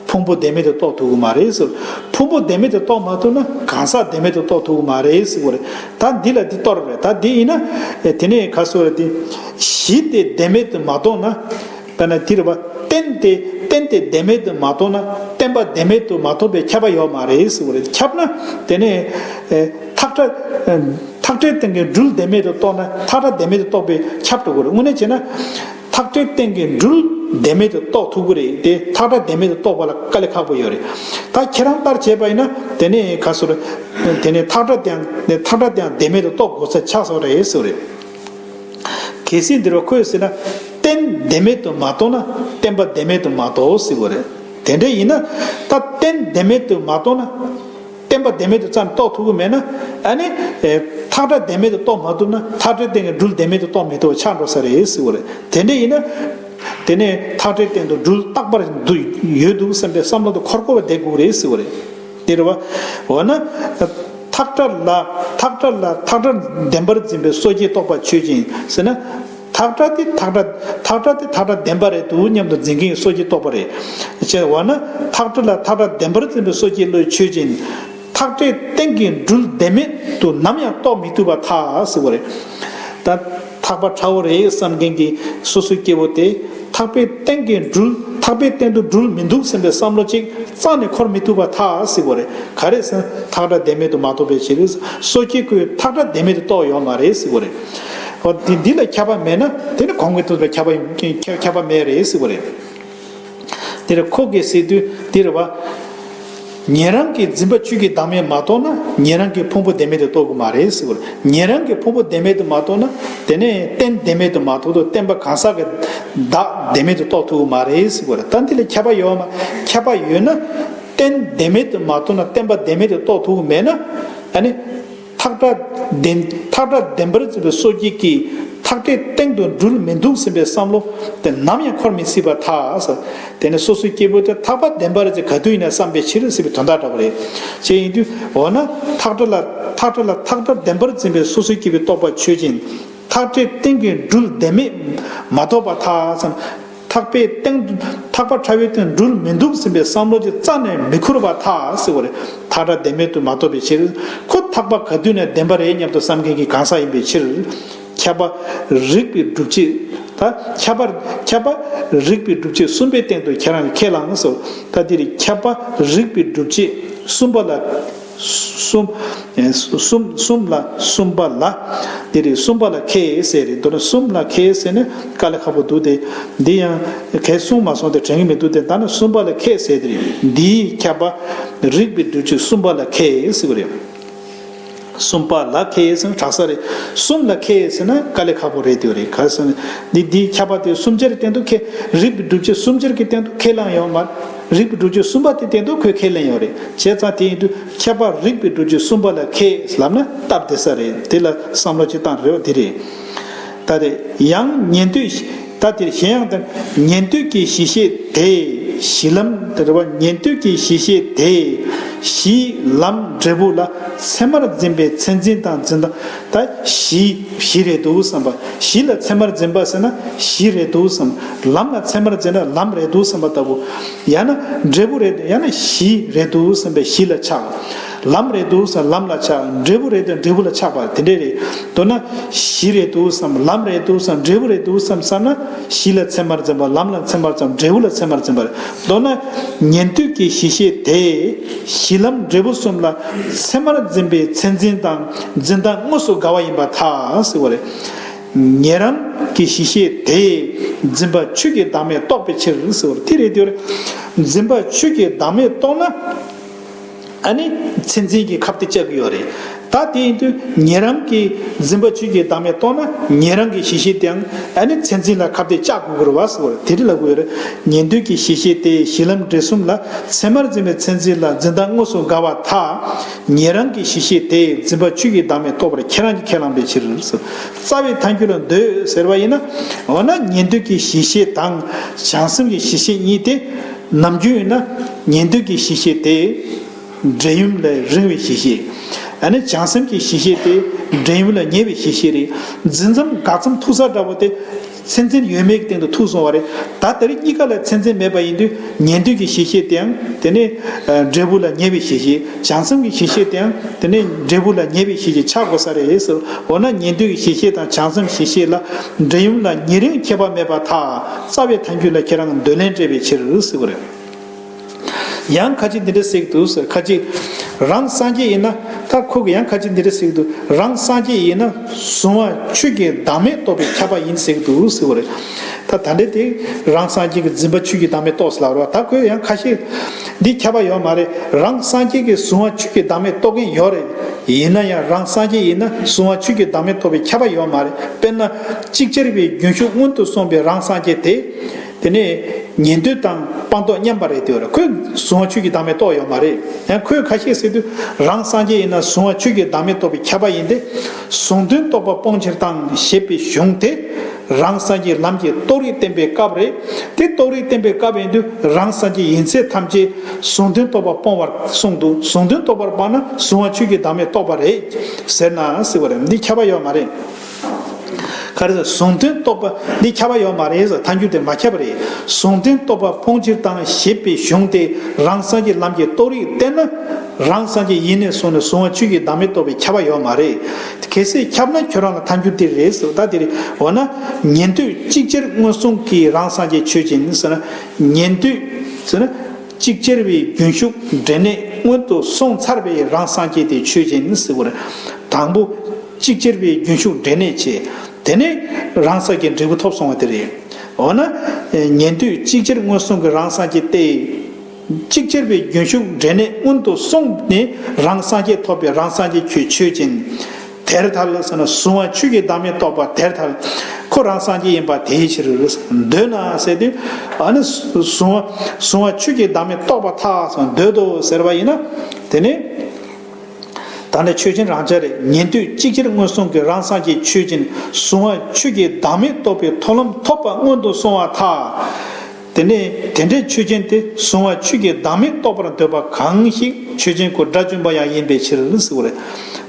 ཕུང་པོ་བདེན་མེད་དུ་རྟོགས་ཐུབ་ཀྱི་མ་རེད་ཟེར། ཕུང་པོ་བདེན་མེད་དུ་རྟོགས་མ་ཐུབ་ན་གང་ཟག་བདེན་མེད་དུ་རྟོགས་ཐུབ་ཀྱི་མ་རེད་ཟེར་བ་རེད། ད་འདི་ལ་འདི་གཏོར་རེད། ད་འདི་ཡིན་ན་དེ་ནས་ག་སོ་རེད། དེ་གཞི་དེ་བདེན་མེད་དུ་མ་རྟོགས་ན། དཔེར་ན་དེ་རེད་པ། རྟེན་དེ་རྟེན་དེ་བདེན་མེད་དུ་མ་རྟོགས་ན་བརྟེན་པ་བདེན་མེད་དུ་མ་རྟོགས་པས་ཁྱབ་པ་ཡོད་མ་རེད་ཟེར་བ་རེད། ཁྱབ་ན་དེ་ནས་ཐག་ཁྲ། ཐག་ཁྲའི་སྟེང་གི་སྦྲུལ་བདེན་མེད་དུ་རྟོགས་ན་ཐག་ཁྲ་བདེན་མེད་དུ་རྟོགས་པས་ཁྱབ་འགྲོ་གི་རེད། དངོས་གནས་བྱས་ན་ཐག་ཁྲའི་སྟེང་གི་སྦྲུལ་ བདེན་མེད་དུ་རྟོགས་ཐུབ་ཀྱི་རེད་དེ། ཐག་ཁྲ་བདེན་མེད་དུ་རྟོགས་པ་ལ་དཀའ་ལས་ཁག་པོ་ཡོད་རེད། ད་ཁྱེད་རང་ལྟར་བྱས་པ་ཡིན་ན་དེ་ནས་ག་སོ་རེད། དེ་ནས་ཐག་ཁྲ་དེའང་ཐག་ཁྲ་དེའང་བདེན་མེད་དུ་རྟོགས་དགོས་ས་ཆགས་སོང་རེད་ཟེར་བ་རེད། གལ་སྲིད་འདིར་བ་ཁོས་ཟེར་ན། རྟེན་བདེན་མེད་དུ་མ་རྟོགས་ན་བརྟེན་པ་བདེན་མེད་དུ་མ་རྟོགས་ཟེར་བ་རེད། དེ་འདྲ་ཡིན་ན། ད་རྟེན་བདེན་མེད་དུ་མ་རྟོགས་ན། བརྟེན་པ་བདེན་མེད་དུ་ཙམ་རྟོགས་ཐུབ་ཀྱི་མེད་ན། ཨ་ནི། ཨེ། ཐག་ཁྲ་བདེན་མེད་དུ་རྟོགས་མ་ཐུབ་ན། ཐག་ཁྲའི་སྟེང་གི་སྦྲུལ་བདེན་མེད་དུ་རྟོགས་མི་ཐུབ་པ་ཆགས་འགྲོ་ས་རེད་ཟེར་བ་རེད། དེ་འདྲ་ཡིན་ན། དེ་ནས་ཐག་ཁྲའི་སྟེང་དུ་སྦྲུལ་རྟག་པར་འདུ་ཡོད་འདུག་བསམ་པའི་བསམ་བློ་དེ་འཁོར་འཁོར་བ་བསྡད་དགོས་རེད་ཟེར་བ་རེད། དེ་རེད་བ། འོ་ན། ཐག་ཁྲ་ལ། ཐག་ཁྲ་ལ་ཐག་ཁྲ་བདེན་པར་འཛིན་པའི་སོ་སྐྱེའི་རྟོག་པ་ཆོས་ཅན་ཟེར་ན། ཐག་ཁྲ་དེ་ཐག་ཁྲ། ཐག་ཁྲ་དེ་ཐག་ཁྲ་བདེན་པ་རེད་འདུག་སྙམ་དུ་འཛིན་མཁན་གྱི་སོ་སྐྱེའི་རྟོག་པ་རེད། ཅེས་འོ་ན། ཐག་ཁྲ་ལ་ཐག་ཁྲ་བདེན་པར་འཛིན་པའི་སོ་སྐྱེའི་བློའི་ཆོས་ཅན། ཐག་ཁྲའི་སྟེང་གི་སྦྲུལ་བདེན་མེད་དུ་ནམ་ཡང་རྟོགས་མི་ཐུབ་པར་ཐལ་ཟེར་བ་རེད། ད་ཐག་པ་ཁྲ་བོ་རེད་བསམ་མཁན་གྱི་སོ་སོའི་སྐྱེ་བོ་དེ། ཐག་པའི་སྟེང་གི་སྦྲུལ། ཐག་པའི་སྟེང་དུ་སྦྲུལ་མི་འདུག་བསམ་པའི་བསམ་བློ་གཅིག་རྩ་ནས་འཁོར་མི་ཐུབ་པར་ཐལ་ཟེར་བ་རེད། ག་རེ་ཟེར་ན། ཐག་ཁྲ་བདེན་མེད་དུ་མ་རྟོགས་པའི་ཕྱིར། སོ་སྐྱེ་ཁོས་ཐག་ཁྲ་བདེན་མེད་དུ་རྟོགས་ཡོད་མ་རེད་ཟེར་བ་རེད། འོ་དེ་འདི་ལ་ཁྱབ་པ་མེད་ན་དེ་ནི་གོང་གི་དོན་ལ་ཁྱབ་པ་ཡོང་ཁྱབ་པ་མེད་རེད་ཟེར་བ་རེད། དེར་ཁོ་གིས་ཟེར་དུས་འདིར་བ། ཉན་རང་གི་འཛིན་པ་ཆོས་ཀྱི་བདག་མེད་མ་རྟོགས་ན་ཉན་རང་གི་ཕུང་པོ་བདེན་མེད་དུ་རྟོགས་ཀྱི་མ་རེད་ཟེར་བ་རེད། ཉན་རང་གི་ཕུང་པོ་བདེན་མེད་དུ་མ་རྟོགས་ན་དེ་ནས་རྟེན་བདེན་མེད་དུ་མ་རྟོགས་དུས་བརྟེན་པ་གང་ཟག་གི་བདག་བདེན་མེད་དུ་རྟོགས་ཐུབ་ཀྱི་མ་རེད་ཟེར་བ་རེད། ད་འདི་ལ་ཁྱབ་པ་ཡོད་མ། ཁྱབ་པ་ཡོད་ན་རྟེན་བདེན་མེད་དུ་མ་རྟོགས་ན་བརྟེན་པ་བདེན་མེད་དུ་རྟོགས་ཐུབ་ཀྱི་མེད་ན། ཨ་ནི། ཐག་ཁྲ་བདེན། ཐག་ཁྲ་བདེན་པར་འཛིན་པའི་སོ་སྐྱེ་གིས་ཐག་ཁྲའི་སྟེང་དུ་སྦྲུལ་མི་འདུག་ཟེར་བའི་བསམ་བློ་དེ་ནམ་ཡང་འཁོར་མི་སྲིད་པར་ཐལ། དེ་ནི་སོ་སོའི་སྐྱེ་བོ་དེ་ཐག་པ་བདེན་པར་འཛིན་ག་དུས་ཡིན་ན་བསམ་པའི་ཕྱིར་ཟེར་བའི་དོན་དག་འདྲ་བ་རེད། ཅེས་ཡིན་དུས་འོ་ན་ཐག་ཁྲ་ལ་ཐག་ཁྲ་ལ་ཐག་ཁྲ་བདེན་པར་འཛིན་པའི་སོ་སོའི་སྐྱེ་བོའི་རྟོག་པ་ཆོས་ཅན། ཐག་ཁྲའི་སྟེང་གི་སྦྲུལ་བདེན་མེད་མ་རྟོགས་པར་ཐལ་ཟེར། ཐག་པའི་སྟེང་དུ། ཐག་པ་ཁྲ་བོའི་སྟེང་སྦྲུལ་མི་འདུག་ཟེར་བའི་བསམ་བློ་ཅིག་རྩ་ནས་མི་འཁོར་བར་ཐལ་ཟེར་བ་རེད། ཐག་ཁྲ་བདེན་མེད་དུ་མ་རྟོགས་པའི་ཕྱིར། ཁོ་ཐག་པ་ག་དུས་ནས་བདེན་པ་རེད་སྙམ་དུ་བསམ་མཁན་གྱི་གང་ཟག་ཡིན་པའི་ཕྱིར། ཁྱབ་པ་རིགས་པའི་སྒྲུབ་བྱེད། ད་ཁྱབ་པ། ཁྱབ་པ་རིགས་པའི་སྒྲུབ་བྱེད་གསུམ་པའི་སྟེང་དུ་ཁྱེད་རང་གིས་ཁས་བླངས་སོ། ད་འདིར་ཁྱབ་པ་རིགས་པའི་སྒྲུབ་བྱེད་གསུམ་པ་ལ། གསུམ། གསུམ། གསུམ་ལ། གསུམ་པ་ལ། འདི་རེད། གསུམ་པ་ལ་ཁས་ཟེར་རེད། མདོར་ན་གསུམ་ལ་ཁས་ཟེར་ནས་དཀའ་ལས་ཁག་པོ་འདུག་སྟེ། འདི་ཡང་གས་གསུངས་མ་སོང་སྟེ་དྲན་གྱི་མི་འདུག་སྟེ། ད་ནི་གསུམ་པ་ལ་ཁས་ཟེར་དེ་རེད། འདིའི་ཁྱབ་པ་རིགས་པའི་སྒྲུབ་བྱེད་གསུམ་པ་ལ་ཁས་ཟེར་བ་རེད། གསུམ་པ་ལ་ཁས་ཟེར་ན་དྲག་ས་རེད། གསུམ་ལ་ཁས་ཟེར་ན་དཀའ་ལས་ཁག་པོ་རེད་དེ་རེད། ག་ཟེར་ན་འདི་འདིའི་ཁྱབ་པ་དེ་གསུམ་ཆར་སྟེང་དུ་ཁས། རིགས་པའི་སྒྲུབ་བྱེད་གསུམ་ཆར་གྱི་སྟེང་དུ་ཁས་བླངས་ཡོད་མ། རིགས་པའི་སྒྲུབ་བྱེད་གསུམ་པ་དེ་སྟེང་དུ་ཁོས་ཁས་ལེན་ཡོད་རེད། བྱས་ཙང་དེ་ཡིན་དུས་ཁྱབ་པ་རིགས་པའི་སྒྲུབ་བྱེད་གསུམ་པ་ལ་ཁས་ལབ་ན་སྟབས་བདེ་ས་རེད། དེ་ལ་བསམ་བློ་ཅིག་བཏང་རེད་བ། དེ་རེད། ད་དེ་ཡང་ཉན་ཐོས། ད་དེར་གཞན་ཡང་དང་། ཉན་ཐོས་ཀྱི་གཞི་ཤེས་དེས་གཞི་ལམ་དེ་རེད་བ། ཉན་ཐོས་ཀྱི་གཞི་ཤེས་དེས་གཞིའི་ལམ་འབྲས་བུ་ལ་ཚད་མར་འཛིན་པའི་མཚན་འཛིན་དང་འཛིན་སྟངས། ད་གཞི་གཞི་རེད་འདུག་བསམ་པ། གཞི་ལ་ཚད་མར་འཛིན་པ་ཟེར་ན་གཞི་རེད་འདུག་བསམ། ལམ་ལ་ཚད་མར་འཛིན་ན་ལམ་རེད་འདུག་བསམ་པ་ལྟ་བུ། ཡང་ན་འབྲས་བུ་རེད། ཡང་ན་གཞི་རེད་འདུག་བསམ་པའི་གཞི་ལ་ཆགས། ལམ་རེད་འདུག་བསམ་ལམ་ལ་ཆགས། འབྲས་བུ་རེད་དེ་འབྲས་བུ་ལ་ཆགས་པ་དེ་འདྲས་རེད། མདོར་ན་གཞི་རེད་འདུག་བསམ། ལམ་རེད་འདུག་བསམ། འབྲས་བུ་རེད་འདུག་བསམ་བསམ་ན་གཞི་ལ་ཚད་མར་འཛིན་པ། ལམ་ལ་ཚད་མར་འཛིན། འབྲས་བུ་ལ་ཚད་མར་འཛིན་པ་རེད། མདོར་ན་ཉན་ཐོས་ཀྱི་གཞི་ཤེས་དེས་གཞི་ལམ་འབྲས་བུ་གསུམ་ལ་ཚད་མར་འཛིན་པའི་མཚན་འཛིན་དང་འཛིན་སྟངས་དངོས་སུ་འགལ་བ་ཡིན་པར་ཐལ་ཟེར་བ་རེད། ཉན་རང་གི་གཞི་ཤེས་དེས་འཛིན་པ་ཆོས་ཀྱི་བདག་མེད་རྟོགས་པའི་ཕྱིར་ཟེར་བ་རེད། དེ་རེད་དེ་རེད། འཛིན་པ་ཆོས་ཀྱི་བདག་མེད་རྟོགས་ན། ཨ་ནི་མཚན་འཛིན་གྱི་ཁ་གཏད་བཅག་གི་ཡོད་རེད། ད་དེ་ཡིན་དུས་ཉན་རང་གི་འཛིན་པ་ཆོས་ཀྱི་བདག་མེད་རྟོགས་ན་ཉན་རང་གི་གཞི་ཤེས་དེའང་ཨ་ནི་མཚན་འཛིན་ལ་ཁ་གཏད་བཅག་དགོས་ཀྱི་རེད་བ་ཟེར་བ་རེད། དེ་རེད་ལབ་དགོས་ཡོད་རེད། ཉན་ཐོས་ཀྱི་གཞི་ཤེས་དེས་གཞི་ལམ་འབྲས་གསུམ་ལ་ཚད་མར་འཛིན་པའི་མཚན་འཛིན་ལ་འཛིན་སྟངས་དངོས་སུ་འགལ་བར་ཐལ། ཉན་རང་གི་གཞི་ཤེས་དེས་འཛིན་པ་ཆོས་ཀྱི་བདག་མེད་རྟོགས་པར་ཁྱེད་རང་གིས་ཁས་བླངས་པའི་ཕྱིར་ཟེར། རྩ་བའི་ཐལ་འགྱུར་ལ་འདོད་ཟེར་བ་ཡིན་ན། འོ་ན་ཉན་ཐོས་ཀྱི་གཞི་ཤེས་དང་བྱང་སེམས་ཀྱི་གཞི་ཤེས་གཉིས་དེ། ནམ་རྒྱུན་ཡིན་ན་ཉན་ཐོས་ཀྱི་གཞི་ཤེས་དེ་འབྲས་ཡུམ་ལས་རིང་བའི་གཞི་ཤེས། ཨ་ནི་བྱང་སེམས་ཀྱི་གཞི་ཤེས་དེ་འབྲས་ཡུམ་ལས་ཉེ་བའི་གཞི་ཤེས་རེད། འཛིན་མཚམས་འགག་མཚམས་ཐུག་ས་འདྲ་པོ་དེ་མཚན་འཛིན་ཡོད་མེད་ཀྱི་སྟེང་དུ་ཐུག་སོང་བ་རེད། ད་དེ་རིང་གཉིས་ཀ་ལ་མཚན་འཛིན་མེད་པ་ཡིན་དུས་ཉན་ཐོས་ཀྱི་གཞི་ཤེས་དེའང་དེ་ནི་འབྲས་བུ་ལ་ཉེ་བའི་གཞི་ཤེས། བྱང་སེམས་ཀྱི་གཞི་ཤེས་དེའང་དེ་ནི་འབྲས་བུ་ལ་ཉེ་བའི་གཞི་ཤེས་ཆགས་དགོས་ས་རེད་ཟེར། འོ་ན་ཉན་ཐོས་ཀྱི་གཞི་ཤེས་དང་བྱང་སེམས་གཞི་ཤེས་ལ་འབྲས་ཡུམ་ལ་ཉེ་རིང་ཁྱད་པར་མེད་པར་ཐལ། རྩ་བའི་ཐལ་འགྱུར་ལ་ཁྱེད་རང་གི་འདོད་ལན་སྤྲད་པའི་ཕྱིར་ཟེར་བ་རེད། ཡང་ཁ་ཅིག་འདི་འདྲ་ཟེར་གྱི་འདུག་ཟེར། ཁ་ཅིག་རང་སངས་རྒྱས་ཡིན་ན། ད་ཁོ་གིས་ཡང་ཁ་ཅིག་འདི་འདྲ་ཟེར་གྱི་འདུག་རང་སངས་རྒྱས་ཡིན་ན་གཟུང་བ་ཆོས་ཀྱི་བདག་མེད་རྟོགས་པའི་ཁྱབ་པ་ཡིན་ཟེར་གྱི་འདུག་ཟེར་བ་རེད། ད་ད་འདྲེ་དེ་རང་སངས་རྒྱས་ཀྱི་འཛིན་པ་ཆོས་ཀྱི་བདག་མེད་རྟོགས་ཟེར་ལབ་རོགས། ད་ཁོས་ཡང་ཁ་ཤས་འདི་ཁྱབ་པ་ཡོད་མ་རེད། རང་སངས་རྒྱས་ཀྱི་གཟུང་བ་ཆོས་ཀྱི་བདག་མེད་རྟོགས་མཁན་ཡོད་རེད། ཡིན་ན་ཡང་རང་སངས་རྒྱས་ཡིན་ན་གཟུང་བ་ཆོས་ཀྱི་བདག་མེད་རྟོགས་པའི་ཁྱབ་པ་ཡོད་མ་རེད། དཔེར་ན་ཅིག་ཅར་བའི་རྒྱུན་ཞུགས་སྔོན་དུ་སོང་བའི་རང་སངས་རྒྱས་དེ། དེ་ནས་ཉན་ཐོས་དང་སྤངས་རྟོགས་མཉམ་པ་རེད་དེ་བར་ཁོས་གཟུང་བ་ཆོས་ཀྱི་བདག་མེད་རྟོགས་ཡོད་མ་རེད། ཡང་ཁོས་ཁ་ཤས་ཟེར་དུས་རང་སངས་རྒྱས་ཡིན་ན་གཟུང་བ་ཆོས་ཀྱི་བདག་མེད་རྟོགས་པའི་ཁྱབ་པ་ཡིན་ཏེ། གཟུང་དོན་རྟོགས་པ་སྤོང་ཕྱིར་དང་ཞེས་པའི་གཞུང་དེ་རང་སངས་རྒྱས་ལམ་གྱི་རྟོགས་རིགས་བསྟན་པའི་སྐབས་རེད། དེ་རྟོགས་རིགས་བསྟན་པའི་སྐབས་ཡིན་དུས་རང་སངས་རྒྱས་ཡིན་ཚད་ཐམས་ཅད་གཟུང་དོན་རྟོགས་པ་སྤོང་བར་གསུངས་འདུག་གཟུང་དོན་རྟོགས་པར་སྤངས་ན་གཟུང་བ་ཆོས་ཀྱི་བདག་མེད་རྟོགས་པ་རེད་ཟེར་ན་ཟེར་བ་རེད། འདི་ཁྱབ་པ་ཡོད་མ་རེད། ག་རེ་ཟེར། གཟུང་དོན་རྟོགས་པ་འདི་ཁྱབ་པ་ཡོད་མ་རེད་ཟེར། ཐལ་འགྱུར་དེ་མ་ཁྱབ་པ་རེད། གཟུང་དོན་རྟོགས་པ་སྤོང་ཕྱིར་དང་ཞེས་པའི་གཞུང་དེ་རང་སངས་རྒྱས་ལམ་གྱི་རྟོགས་རིགས་བསྟན་ན། རང་སངས་རྒྱས་ཡིན་ནས་བཟུང་ནས་གཟུང་བ་ཆོས་ཀྱི་བདག་མེད་རྟོགས་པའི་ཁྱབ་པ་ཡོད་མ་རེད། གལ་སྲིད་ཁྱབ་ན་ཁྱོད་རང་ལ་ཐལ་འགྱུར་དེ་རེད་ཟེར། ད་དེ་རེད། འོ་ན་ཉན་ཐོས་ཅིག་ཅར་སྔོན་སོང་གི་རང་སངས་རྒྱས་ཆོས་ཅན་ཟེར་ན། ཉན་ཐོས་ཟེར་ན། ཅིག་ཅར་བའི་རྒྱུན་ཞུགས་འབྲས་གནས་སྔོན་དུ་སོང་ཚར་བའི་རང་སངས་རྒྱས་དེ་ཆོས་ཅན་ཟེར་བ་རེད། དང་པོ་ཅིག་ཅར་བའི་རྒྱུན་ཞུགས་འབྲས་གནས་བྱས། དེ་ནས་རང་སངས་རྒྱས་འབྲས་བུ་ཐོབ་སོང་བ་དེ་རེད། འོ་ན། ཉན་ཐོས་ཅིག་ཅར་སྔོན་སོང་གི་རང་སངས་རྒྱས་ཏེ། ཅིག་ཅར་བའི་རྒྱུན་ཞུགས་འབྲས་གནས་སྔོན་དུ་སོང་ནས་རང་སངས་རྒྱས་ཐོབ་པའི་རང་སངས་རྒྱས་ཁྱོད་ཆོས་ཅན། དེར་ཐལ་ཟེར་ན་གཟུང་བ་ཆོས་ཀྱི་བདག་མེད་རྟོགས་པ་དེར་ཐལ། ཁོ་རང་སངས་རྒྱས་ཡིན་པ་དེའི་ཕྱིར་འདོད་ན་ཟེར་དུས། ཨ་ནི་གཟུང་བ་གཟུང་བ་ཆོས་ཀྱི་བདག་མེད་རྟོགས་པར་ཐལ་ཟེར་ན་འདོད་དོ་ཟེར་བ་ཡིན་ན། དེ་ནི། ད་ནི་ཆོས་ཅན་རང་རྐྱ་རེད། ཉན་ཐོས་ཅིག་ཅར་སྔོན་སོང་གི་རང་སངས་རྒྱས་ཆོས་ཅན། གཟུང་བ་ཆོས་ཀྱི་བདག་མེད་རྟོགས་པའི་མཐོང་ལམ་ཐོབ་པ་སྔོན་དུ་སོང་བར་ཐལ། དེ་ནས་དེ་འདྲའི་ཆོས་ཅན་དེ་གཟུང་བ་ཆོས་ཀྱི་བདག་མེད་རྟོགས་པར་འདོད་པ་གང་ཞིག་ཆོས་ཅན་གོ་དགྲ་བཅོམ་པ་ཡང་ཡིན་པའི་ཕྱིར་ཟེར་བ་རེད།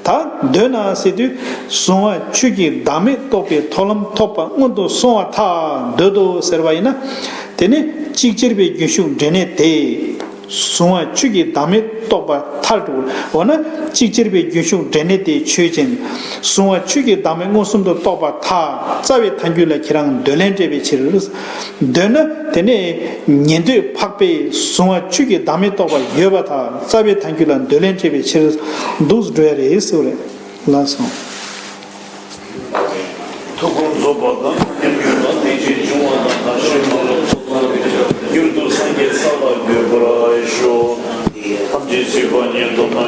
ད་འདོད་ན་ཟེར་དུས་གཟུང་བ་ཆོས་ཀྱི་བདག་མེད་རྟོགས་པའི་མཐོང་ལམ་ཐོབ་པ་སྔོན་དུ་སོང་བར་ཐལ། འདོད་དོ་ཟེར་བ་ཡིན་ན། དེ་ནི་ཅིག་ཅར་བའི་རྒྱུན་ཞུགས་འབྲས་གནས་དེ། གཟུང་བ་ཆོས་ཀྱི་བདག་མེད་རྟོགས་པར་ཐལ་འགྲོ། འོ་ན་ཅིག་ཅར་བའི་རྒྱུན་ཞུགས་འབྲས་གནས་དེ་ཆོས་ཅན། གཟུང་བ་ཆོས་ཀྱི་བདག་མེད་མངོན་སུམ་དུ་རྟོགས་པར་ཐལ། རྩ་བའི་ཐལ་འགྱུར་ལ་ཁྱེད་རང་འདོད་ལན་སྤྲད་པའི་ཕྱིར། འདོད་ན་དེ་ནས་ཉན་ཐོས་འཕགས་པས་གཟུང་བ་ཆོས་ཀྱི་བདག་མེད་རྟོགས་པ་ཡོད་པར་ཐལ། རྩ་བའི་ཐལ་འགྱུར་ལ་འདོད་ལན་སྤྲད་པའི་ཕྱིར་འདུག་འགྲོ་ཡ་རེད་ཟེར་བ་རེད། ལགས་སོ། ཐུགས་དགོངས་རྫོགས་པ་དང་མཉམ་ཡོད་ལ། དེ་རྗེས་འབྱུང་བ་དང་མཐར་ཕྱིན་མ་ལུས་ཚོགས་རྫོགས་རིམ་གྱིས་མྱུར་དུ་སངས་རྒྱས་ས་ལ་འགོད་པར་ཤོག །ཐམས་ཅད་ཚུད་པ་ཉིད་དུ་མ།